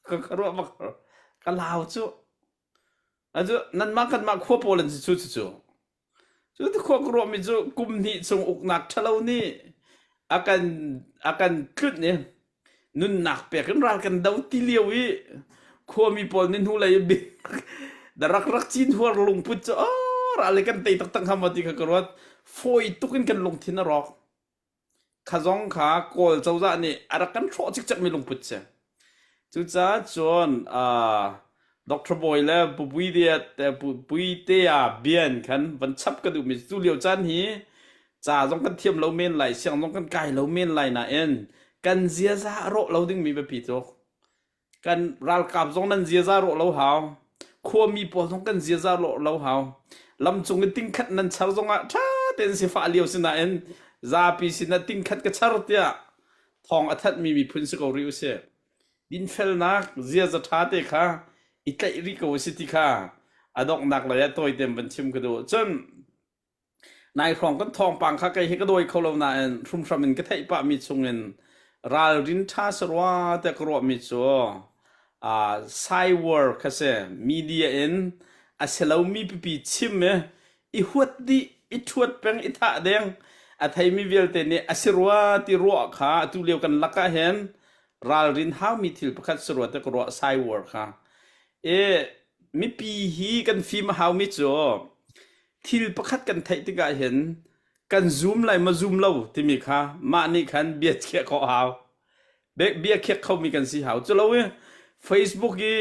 ka ka ruah bak ka lau cu atu nanmah kanmah khua pawl an si cu cu cu cu khua ka ruahmi cu kum hnih chung uknak ṭhalo nih a kan a kan tlunh i nunnak pek in ral kan do ti lio i khuami pawl nih hnulei i bing darak rak cin huar lungput cu oh ral i kan tei taktak hnga maw ti kha ka ruat fawi tuk in kan lungthin a rawk Kha zong kha Kawl cozah nih a rak kan hrawh cikcekmi lungput si. Cucaah cun uh, Dr. Bawi le Pu Puitea bian khan van chap ka duhmi cu lio caan hi ca zong kan thiam lo men lai, siang zong kan kai lo men lai nain kan ziaza a rawh lo dingmi biapi tuk. Kan ralkap zong nan ziaza rawh lo hau. Khuami pawl zong kan ziaza rawh lo hau. Lamcung i tingkhat nan char zongah ṭha tein sifah lio si nain zapi sinah tingkhat ka char tiah thawng a thanhmi miphun si ko rih usih. Dinfelnak ziaza ṭha te kha i tlaih rih ko usih ti kha a donghnak lei ah tawi tein van chim ka duh. Cun Nai hrawng kan thawngpang kha kei hi ka dawi kho lo nain hrumhram in ka theih pahmi chungin ralrin ṭha si rua tiah ka ruahmi cu uh, cyber kha si media in a si lomi pipi chim i i huat dih i ṭhuat peng i thah deng a theimi vialte nih a si rua ti ruah kha atu lio kan lakah hin ralrin haumi thil pakhat si rua tiah ka ruah cyber kha i mipi hi kan fim a haumi cu Thil pakhat kan theih tikah hin kan zum lai maw zum lo timi kha mah nih khan bia khiah khawh hau. Bia khiak khomi kan si hau. Culo i Facebook i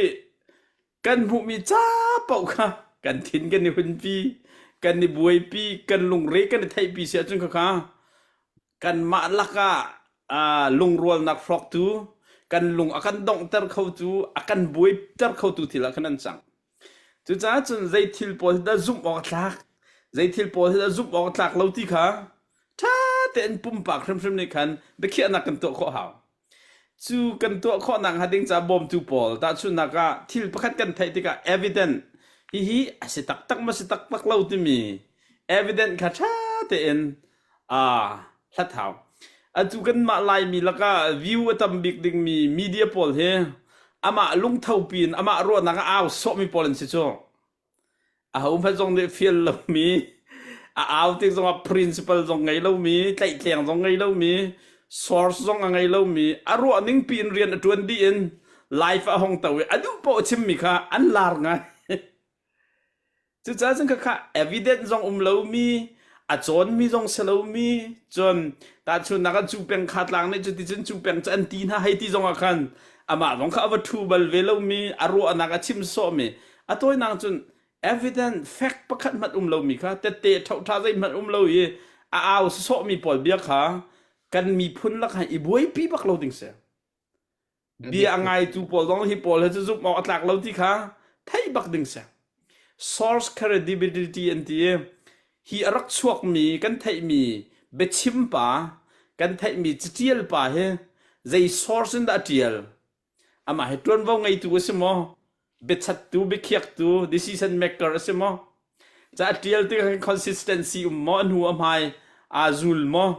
kan hmuhmi ca paoh kha kan thin kan i hunpi, kan i buaipi, kan lungre kan i theihpi si ahcun khakha kanmah lakah uh, lungrualnak hrawktu, kan lung a kan donghter khotu, a kan buaiter khotu thil ah khan an cang. Cucaah cun zei thil pawl hi dah zumh awk a tlak, zei thil pawl hi dah zumh awk a tlak lo ti kha ṭha tein pumpak hrimhrim nih khan biakhiahnak kan tuah khawh hau. Cu kan tuah khawhnak hnga ding caah bawmtu pawl tahchunhnak ah thil pakhat kan theih tikah evident hihi a si taktak maw si taktak lo timi evident kha ṭha tein aa hlat hau. Atu kanmah Laimi lakah view a tam bik dingmi media pawl hi amah lungtho piin amah ruahnak a au sawhmi pawl an si cu. Aho hmanh zong nih fial lomi, a au tik zongah principle zong ngei lomi, tlaihtleng zong ngei lomi, source zong a ngei lomi, a ruah ning piin rian a ṭuan dih in live a hong to i a duh paoh a chimmi kha an lar ngai. Cucaah cun khakha evidence zong um lomi, a cawnmi zong si lomi, cun tahchunhnak ah cu peng kha tlang nih cuticun cu peng cu an ti hna hei ti zongah khan amah zong kha a va ṭhu bal ve lomi, a ruahnak a chim sawhmi, a tawinak cun evidence fact pakhat hmanh um lomi kha tette ṭhoṭha zeihmanh um lo i a au sawhmi pawl bia kha kan miphun lakah i buaipi bak lo ding si. Bia a ngaitu pawl zong hi pawl hi cu zumh awk a tlak lo ti kha theih bak ding si. Source credibility an ti i hi a rak chuakmi kan theihmi biachim pa kan theihmi catial pa hi zei source in dah a tial amah hi tuanvo ngeitu a si maw biachattu biakhiaktu decision maker a si maw ca a tial tikah consistency um maw a hnu a hmai aa zul maw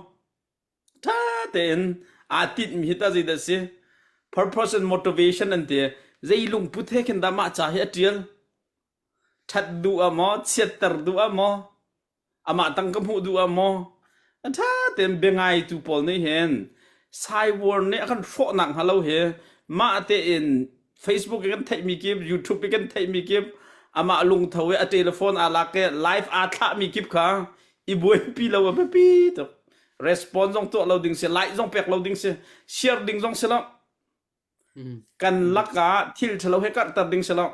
Ṭha tein Aa tinhmi hi tah zeidah a si? Purpose and motivation an ti. Zei lungput he khin dah mah ca hi a ṭial? Ṭhat duh ah maw, chiatter duh ah maw, amah tang ka hmuh duh ah maw? A ṭha tein biangaitu pawl nih hin cyber nih a kan hrawhnak hnga lo hi mah tein Facebook i kan theihmi kip, YouTube i kan theihmi kip, amah lungtho i a telephone aa lak i live aa thlahmi kip kha i buaipi lo a biapi tuk. Response zong tuah lo ding si, like zong pek lo ding si, share ding zong si lo. Kan lakah thil ṭhalo he karhter ding si lo.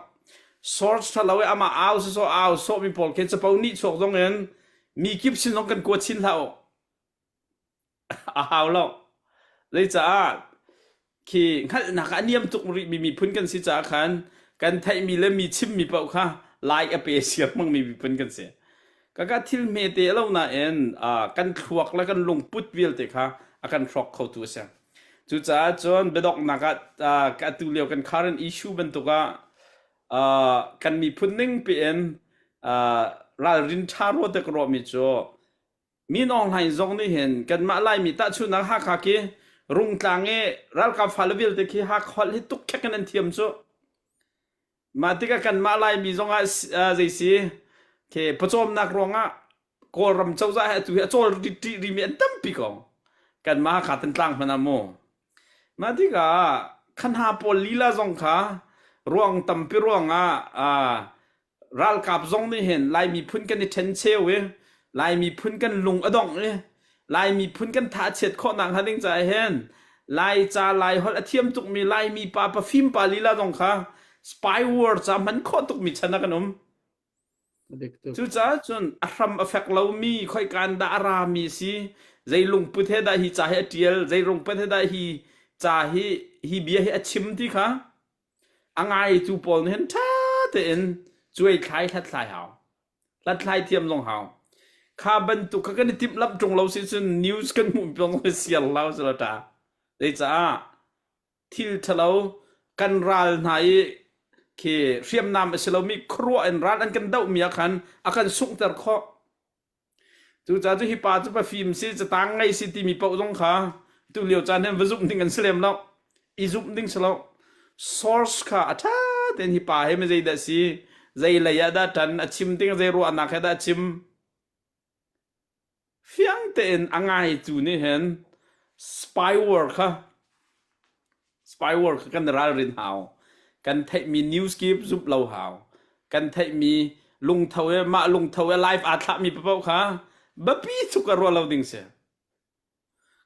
Source ṭhalo i amah au si sawh au sawhmi pawl khi capo nih chuak zong in mi kip sin zong kan kua chin hlah u. A hau lo. Zeicaah khi hngalhnak ah a niam tuk rihmi miphun kan si caah khan kan theihmi le mi chimmi paoh kha lai a pe siar hmangmi miphun kan si. Kaka thil hmete a lo nain kan thluak le kan lungput vialte kha a kan hrawk khotu a si. Cucaah cun biadonghnak ah atu lio kan current issue bantuk ah kan miphun ning piin ralrin ṭha rua te ka ruahmi cu Min Aung Hlaing zong nih hin kanmah Laimi tahchunhnak Hakha khi Rungtlang i ralkap fale vialte khi Hakha holh hi tuk khek in an thiam cu. Mah tikah kanmah Laimi zong ah zei si khi pawcawmnak ruangah Kawlram cozah he atu hi a cawl ṭih rimi an tampi ko. Kanmah Hakha Thantlang hmanh ah mu. Mah tikah kha hna pawl lila zong kha ruang tampi ruangah ralkap zong nih hin Lai miphun kan i ṭhencheu i Lai miphun kan lung a dongh i Lai miphun kan thachiat khawhnak hnga ding caah hin Lai ca Lai holh a thiam tukmi Laimi pa pafim pa lila zong kha spy war ca hman khawh tukmi chan ah kan um. Cucaah cun a hram a fek lomi khoikaan dah a rami si, zei lungput he dah hi ca hi a ṭial, zei lungput he dah hi ca hi hi bia hi a chim ti kha A ngaitu pawl nih hin ṭha tein cuaithlai hlathlai hau. Hlathlai thiam zong hau. Kha bantuk kha kan i timhlamh ṭung lo si cun news kan hmuh zong hi siar hlah usih law ṭa. Zeicaah thil ṭhalo kan ral hna i khi hriamnam a si lomi khuaruah in ral an kan dohmi ah khan a kan sunghter khawh. Cucaah cu hi pa cu pafim si, catang ngei si timi paoh zong kha tu lio caan hin va zumh ding an si lem lo. I zumh ding si lo. Source kha a ṭha tein hi pa hi mi zeidah si, zei lei ah dah ṭan, a chim ding zei ruahnak he dah a chim. Fiang tein a ngaitu nih hin spyware kha Spyware kha kan ralrin hau. Kan theihmi news kip zumh lo hau. Kan theihmi lungtho i mah lungtho i live aa thlahmi paoh kha biapi tuk a ruah lo ding si.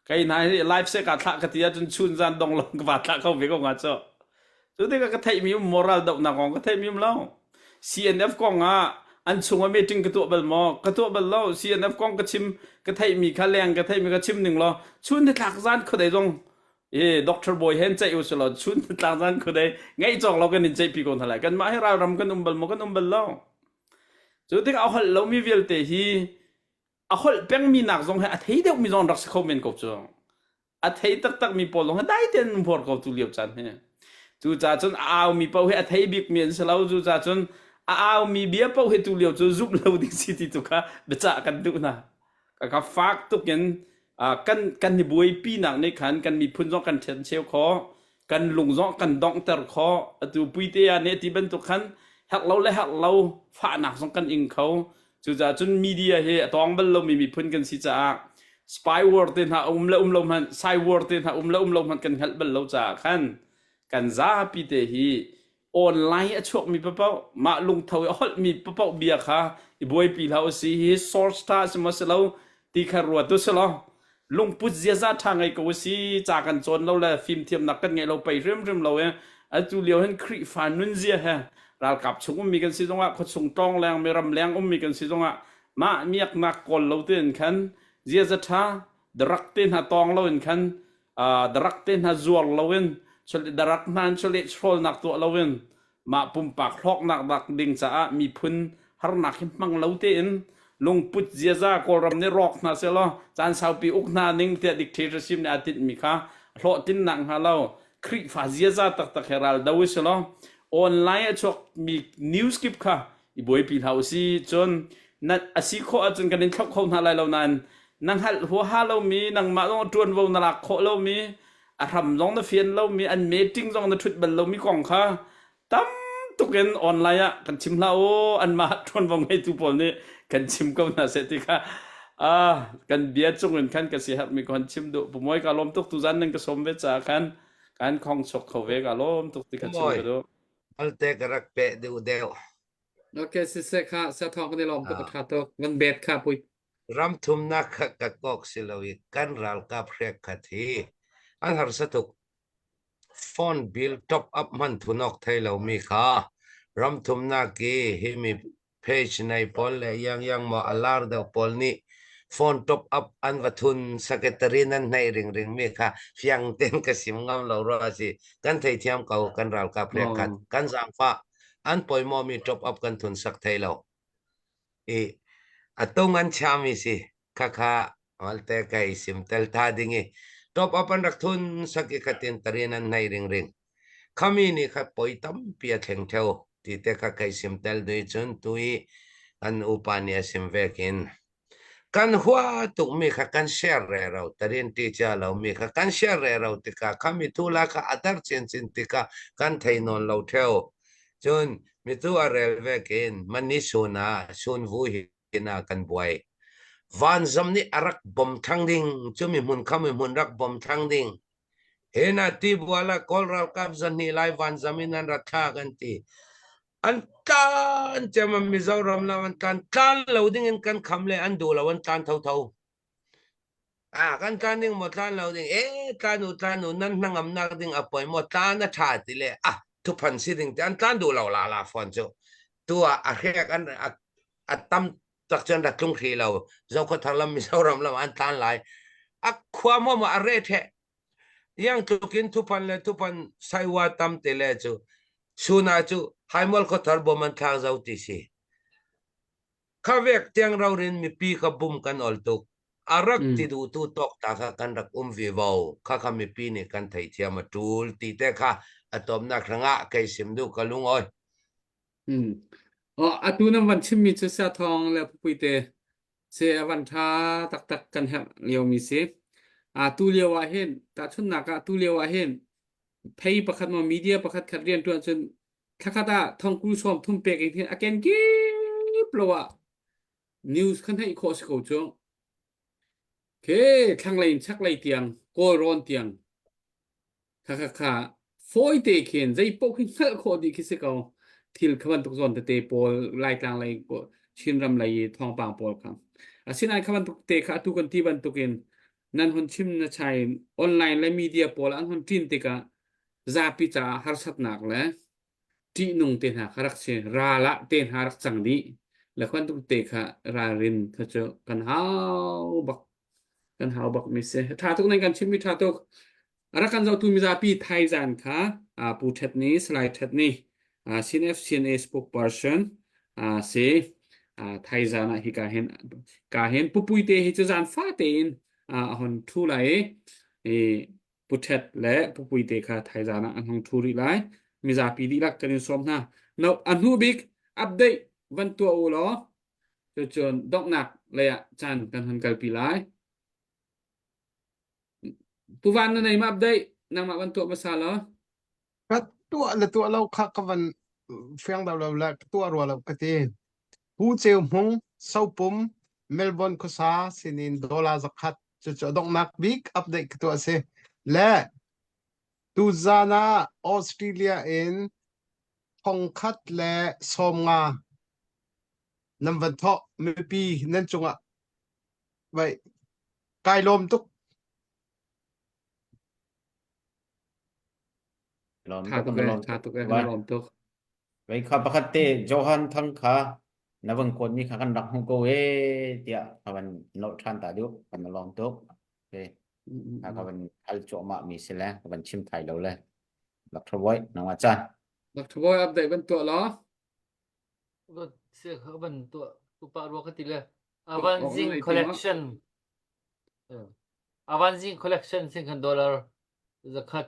Kei hna hi live se kaa thlah ka ti ahcun chun zan dong lawng ka va thlah kho ve ko hnga cu. Cu tikah ka theihmi um moral dohnak kong ka theihmi um lo. CNF kong ah an chung ah meeting ka tuah bal maw? Ka tuah bal lo. CNF kong ka chim ka theihmi kha leng ka theihmi kha chim ning law chun ni thlak zan khuadei zong i doctor bawi hen ceih u selaw chun tlang zan khudei ngeih cawk lo kan in ceih pi ko hna lai kanmah hi ralram kan um bal maw kan um bal lo cu tikah a holh lomi vialte hi a holh pengmi nak zong hi a thei deuhmi zong rak si kho men ko cu a thei taktak mi pawl zong hi dai tein um huar ko tu lio caan hi cu ca cun a au mi paoh hi a thei bik mi an si lo cu ca cun a au mi bia paoh hi tu lio cu zumh lo ding si ti tu kha biacah kan duh hna ka fak tuk in kan kan i buaipinak nih khan kan miphun zong kan ṭhencheu khawh kan lung zong kan donghter khawh atu puite ah nih ti bantuk khan herh lo le herh lo fahnak zong kan ing kho cucaah cun media hi a tawng bal lomi miphun kan si caah spyware te hna um le um lo hmanh cywar te hna um le um lo hmanh kan hngalh bal lo caah khan kan zapi te hi online a chuakmi paoh mah lungtho i a holhmi paoh bia kha i buaipi hlah usih hi source tha si maw si lo ti kha ruat u si law lungput ziaza tha ngei ko usi ca kan cawn lo le fimthiamnak kan ngeih lo pei hrimhrim lo i atu lio hin Khrihfa nunzia he ralkap chung ummi kan si zongah khuachung tlawng leng mi ram leng ummi kan si zongah mah miaknak kawl lo tein khan ziaza tha darak te hna tawng lo in khan darak te hna zuar loin darak hna in chawleh hrawlnak tuah loin mah pumpak hlawknak dak ding caah miphun harnak hi hmang lo tein lungput ziaza Kawlram nih rawk hna sehlaw caan saupi uk hna ning tiah dictatorship nih aa tinhmi kha hlawhtlinnak hnga lo Khrihfa ziaza taktak he ral do i selaw online a chuakmi news kip kha i buaipi hlah usih cun na a si khawh ahcun kan in thlauh kho hna lai lo nain. Na hngalh huaha lomi, nangmah zong ṭuanvo na lak khawh lomi, a hram zong na fian lomi, an meeting zong na ṭhut bal lomi kong kha tam tuk in online ah kan chim hlah u anmah ṭuanvo ngeitu pawl nih kan chim ko hna seh ti kha ah kan bia cung in khan ka siaherhmi ko han chim duh pumawi ka lawm tuk tuzan nan ka sawm ve caah khan kan khong chok kho ve ka lawm tuk ti kha chim ka duh Alte ka rak pe deuh deuh. Okay, siseh kha sa thawng kan i lawm tuk a ṭha tuk. Van bet kha pui. Ram thumnak kha ka kok si lo i kan ralkap hrek khat hi an harsa tuk. Phone bill top up hman thunok thei lomi kha ram thumnak i himi page nei pawl le yang yang maw a lar deuh pawl nih phone top up an va thun secretary nan hnei ringring mi kha fiang ten ka sim ngam lo rua si kan theithiam ko kan ralkap hrek khat kan zaangfah an poimaw mi top up kan thun sak thei lo i atung an chami si khakha malte kai sim tel tha ding i top up an rak thun sak i khatin tarin an nei ring ring khami ni kha poi tampi a thleng theo ti te kha kai sim tel dui chun tui an upa ni a sim vekin kan hua tuk mi kha kan share re ro tarin ti cha lo mi kha kan share re ro tika khami thu la kha adar chin chin tika kan thei non lo theo cun mi tu a rel vekin mani suna sun vu hi na kan buai. Vanzam nih a rak bom thang ding, cu mi hmun kha mi hmun rak bom thang ding. He na ti buala Kawl ralkap zahnih lai vanzam in an rat thla kan ti. An tlan cem Mizoram lam an tlan tlan lo ding in kan kham le an duh lo an tlan tho tho. Ah kan tlan ding maw tlan lo ding e tlan u tlan u nan hnangamnak ding a poi maw tlan a tha ti le ah thuphan si ding te an tlan duh lo la la phone cu tu ah a hrek an a tam tak cun rak tlung hri lo Zokhawthar lam Mizoram lam an tlan lai a khua mo ma a re the yang tlukin thupan le thupan saiwa tam te le cu suna cu haimol khawthar bom an thlang zo ti si Khavek tiang rorin mipi kha bum kan ol tuk. A rak ti duhtu tawk ta kha kan rak um vivo. Kha kha mipi nih kan theithiam a ṭul ti te kha a tawmnak hrangah kei sim duh ka lungawi. Hmm. Oh, atu nan van chimmi cu sia thawng le pupuite se a van ṭha taktak kan herh liomi si. A tu lio ah hin tahchunhnak ah tu lio ah hin phei pakhat maw media pakhat khat rian ṭuan cun thlakhat ah thongkul sawm thum pek in hin a kenkip lo ah news kha hnaih khawh si ko cu. Ke thlanglei in chaklei tiang Kawlrawn tiang kha kha kha fawi te khin zei paoh khi hngalh khawh dih khi si ko. Thil kha bantuk zawn tete pawl Laitlang lei Chinram lei i thawngpang pawl kha. Asinain kha bantuk te kha atu kan ti bantukin nan hun chim na chai online le media pawl an hun ṭin tikah zapi caah harsatnak le ṭihnung te hna kha rak si ral ah te hna rak cang dih le khuantuk te kha ralrin kha cu kan hau bak kan hau bak mi si ṭha tuk nan kan chimmi ṭha tuk a rak kan zohtu mizapi thaizan kha Pu Ṭhet Ni Salai Ṭhet Ni CNF CNA spokesperson si thaizan ah hi ka hin ka hin pupui te hi cu zan fa tein a hon ṭhu lai i Pu Ṭhet le Pu Puite kha thaizan ah an hung ṭhu rih lai. Mizapi dihlak kan in sawm hna. No, a hnu bik update van tuah u law cucun donghnak lei ah caan kan hun kalpi lai. Pu Van na nei ma update nangmah van tuah hmasa law. Ka tuah le tuah lo kha ka van fiang lo lo le ka tuah rua lo ka ti. Pu Ceu Hmung, Sopum, Melbourne khuasa sinin dollar zakhat cucu a donghnak bik update ka tuah a si. Le tuzan ah Australia in thongkhat le 50 nan van thawh mipi nan cungah vai kai lawm tuk. Lawm Tha tuk tuk kan e, lawm tha tuk. tuk e, kan Vai. lawm tuk. Vei kha pakhat te Johan Thang kha na van kuat mi kha kan rak hmu ko e tiah ka van nolh ṭhan ta duh kan lawm tuk. Okay. Mm, Kha mm, ka mm. van hal cuahmah mi si le ka van chim thai lo le. Dr. Boy nangmah caan. Dr. Boy update van tuah law. Se kha van tuah tupa rua ka ti le. Tuah Avan awk na Zing ngei ti maw? collection. Avan Zing collection sin khan dollar zakhat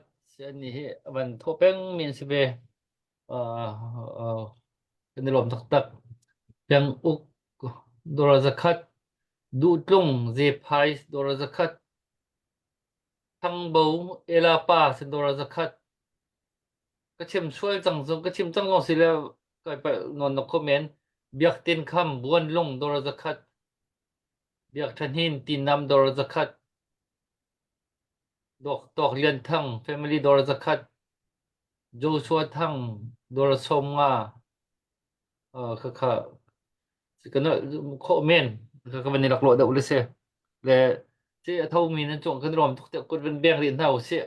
an ni hi avan tho peng mi an si ve. Kan i lawm taktak. Peng uk dollar zakhat. Duhtlung Zephai dollar 100, Thangbo Elapa dollar 100. Ka chim sual cang zong ka chim cang zong si le kai palh nawn na kho men. Biak Tin Kham Buanlung dollar 100. Biak Tha Hnin Tinam dollar 100. Dawk Tawk Lian Thang family dollar 100. Joshua Thang dollar 50. Khakha kan khawh men ka van i laklawh deuh le si le si a thomi nan cung kan rawm tuk tiah kut van beng rih hna usih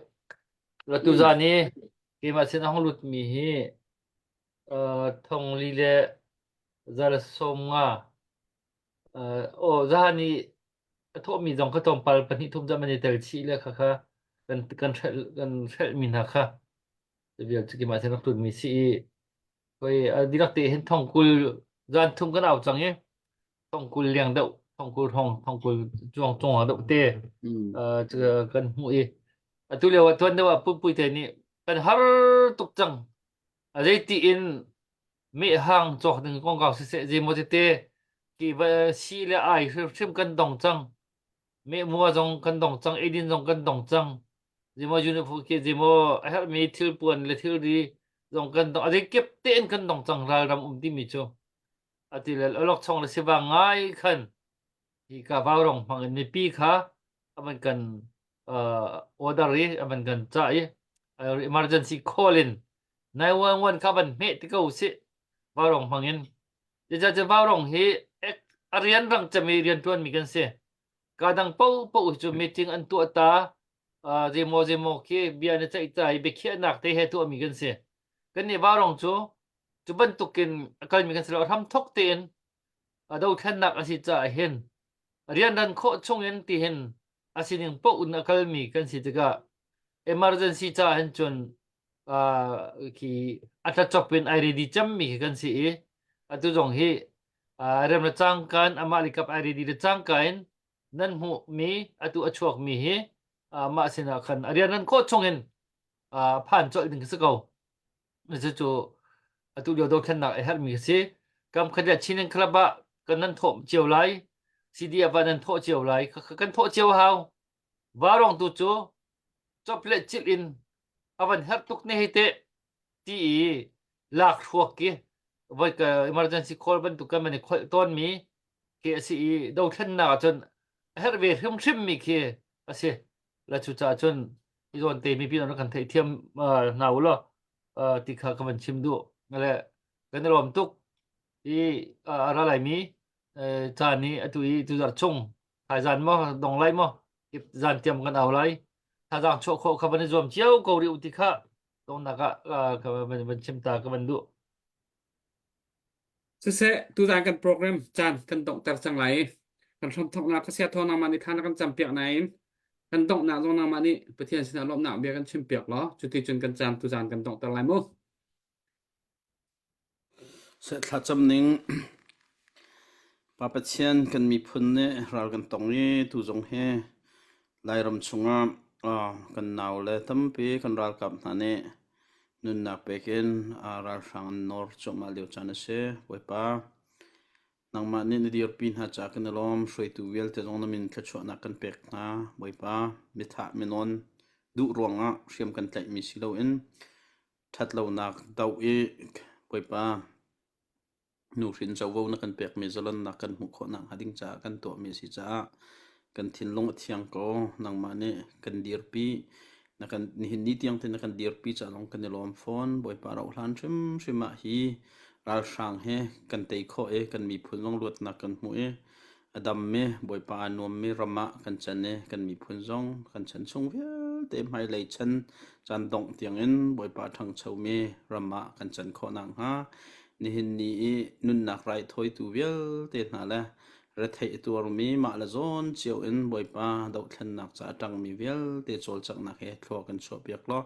la tu zan i keimah sin a hung lutmi hi thong li le za le 50 aw zahan i a thawhmi zong kha tlawmpal pahnih thum zah man i tel chih le khakha kan kan hrelh kan hrelhmi hna kha vial cu keimah sin rak tlunmi si i Hoi a dihlak te hin thongkul zan thum kan au cang i thongkul leng deuh thongkul hrawng thongkul cuang cung ah deuh te kan hmuh i atu lio ah tuan deuh ah pumpui te nih kan har tuk cang a zeiti in meh hang cawk ding kongkau siseh zeimaw tete ki va si le ai hrimhrim kan dong cang mehmua zong kan dong cang eidin zong kan dong cang zeimaw uniform ke zeimaw a herhmi thilpuan le thilri zong kan dong a zeikip tein kan dong cang ralram um timi cu ati le awlokchong le sivang ngai khan hi ka vaurong hmang in mipi kha avan kan uh, order i avan kan ca i emergency call in 911 kha van hmeh ti ko si vaurong hmang in Zeicahtiah vaurong hi a rianrang cemi rianṭuanmi kan si. Ka dang paohpaoh cu meeting an tuah ta, uh, zeimaw zeimaw khi bia na ceih ta i biakhiahnak te he tuahmi kan si. Kannih vaurong cu cu bantukin a kalmi kan si lo. Hramthok tein a dothlennak a si caah hin rianran khawh chungin tihin a sining paoh in a kalmi kan si tikah emergency caah hin cun uh, khi a tlacop in ai ready cemmi khi kan si i atu zong hi uh, rem le cangkan amah likap ai ready le cangka in nan hmuhmi atu a chuakmi hi uh, mah sinah khan a rian nan khawh chung in uh, phan colh ding si ko cucu atu lio dothlennak a herhmi si kam khat le Chin Club ah kan nan thawh cio lai CDF ah nan thawh cio lai kan thawh cio hau varong tu cu chop le chilh in a van herh tuk ne hei teh ti i lak hruak ki voi ka emergency call bantuk kan man i kholh tawn mi khi a si i dothlennak ahcun a herh ve hrimhrim mi khi a si la cu caah cun i zawn te mipi rak kan theihthiam hna u law ti kha ka van chim duh le kan i lawm tuk i a ra laimi caan i atu i tuzarh chung thaizan maw dong lai maw zan tiam kan au lai thazaang chuah khawh kha van i zuam cio ko rih u ti kha donghnak ah ka van chim ta ka van duh. Siseh, tuzan kan program caan kan donghter cang lai i kan hramthawknak ka sia thaw nangmah nih thla na kan campiak nain kan donghnak zong nangmah nih Pathian sinah lawmhnak bia kan chimpiak law cuti cun kan caan tuzan kan donghter lai mu. Thlacam ning Pa Pathian kan miphun nih ral kan tong i tuzong hi Lairam chungah kan naule tampi kan ralkap hna nih nunnak pek in ralhrang an nawr cuahmah lio caan a si. Bawipa, nangmah nih na dirpi hna caah kan i lawm. Hruaitu vialte zong na min thluachuahnak kan pek hna. Bawipa, mithah minawn duh ruangah hriam kan tlaihmi si loin Ṭhatlonak doh i Bawipa nuhrin covo na kan pekmi zalonnak kan hmuh khawh nakhnga ding caah kan tuahmi a si caah kan thinlung a thiang ko. Nangmah nih kan dirpi na kan nihin ni tiang te na kan dirpi caah zong kan i lawm fawn. Bawipa rauhhlan hrimhrim ah hi ralhrang he kan tei khawh i kan miphun zong luatnak kan hmuh i A dammi Bawipa aa nuammi ram ah kan can i kan miphun zong kan chan chung vialte hmailei chan caan dongh tiangin Bawipa a ṭhangchomi ram ah kan can khawh nakhnga nihin ni i nunnak raithawitu vialte hna le retheih a tuarmi mah le zawn cio in Bawipa dohthlennak ca a ṭangmi vialte cawlcanghnak he thlua kan chuahpiak law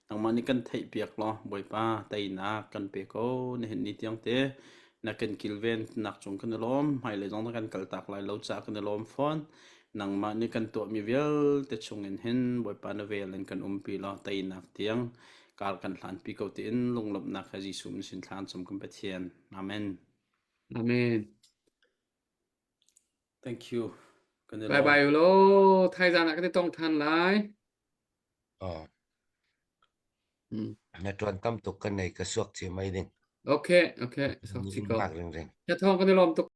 nangmah nih kan theihpiak law Bawipa teinak kan pe ko nihin ni tiang te na kan kilvennak cung kan i lawm hmailei zong na kan kaltak lai lo caah kan i lawm fawn nangmah nih kan tuahmi vialte chungin hin Bawipa na vel in kan umpi law teinak tiang kar kan hlanpi ko tiin lunglawmhnak he Jesuh min sin thla cam kan Pathian amen amen. Thank you. Kan i Bye lawm. bye ulaw. Thaizan ah kan i tong than lai. Oh. Mm. Na tuan tam tuk kan nei ka suak chi mai ding. Okay, okay. Sok chi ko. Ngak ring ring. Ya thong kan i lawm tuk.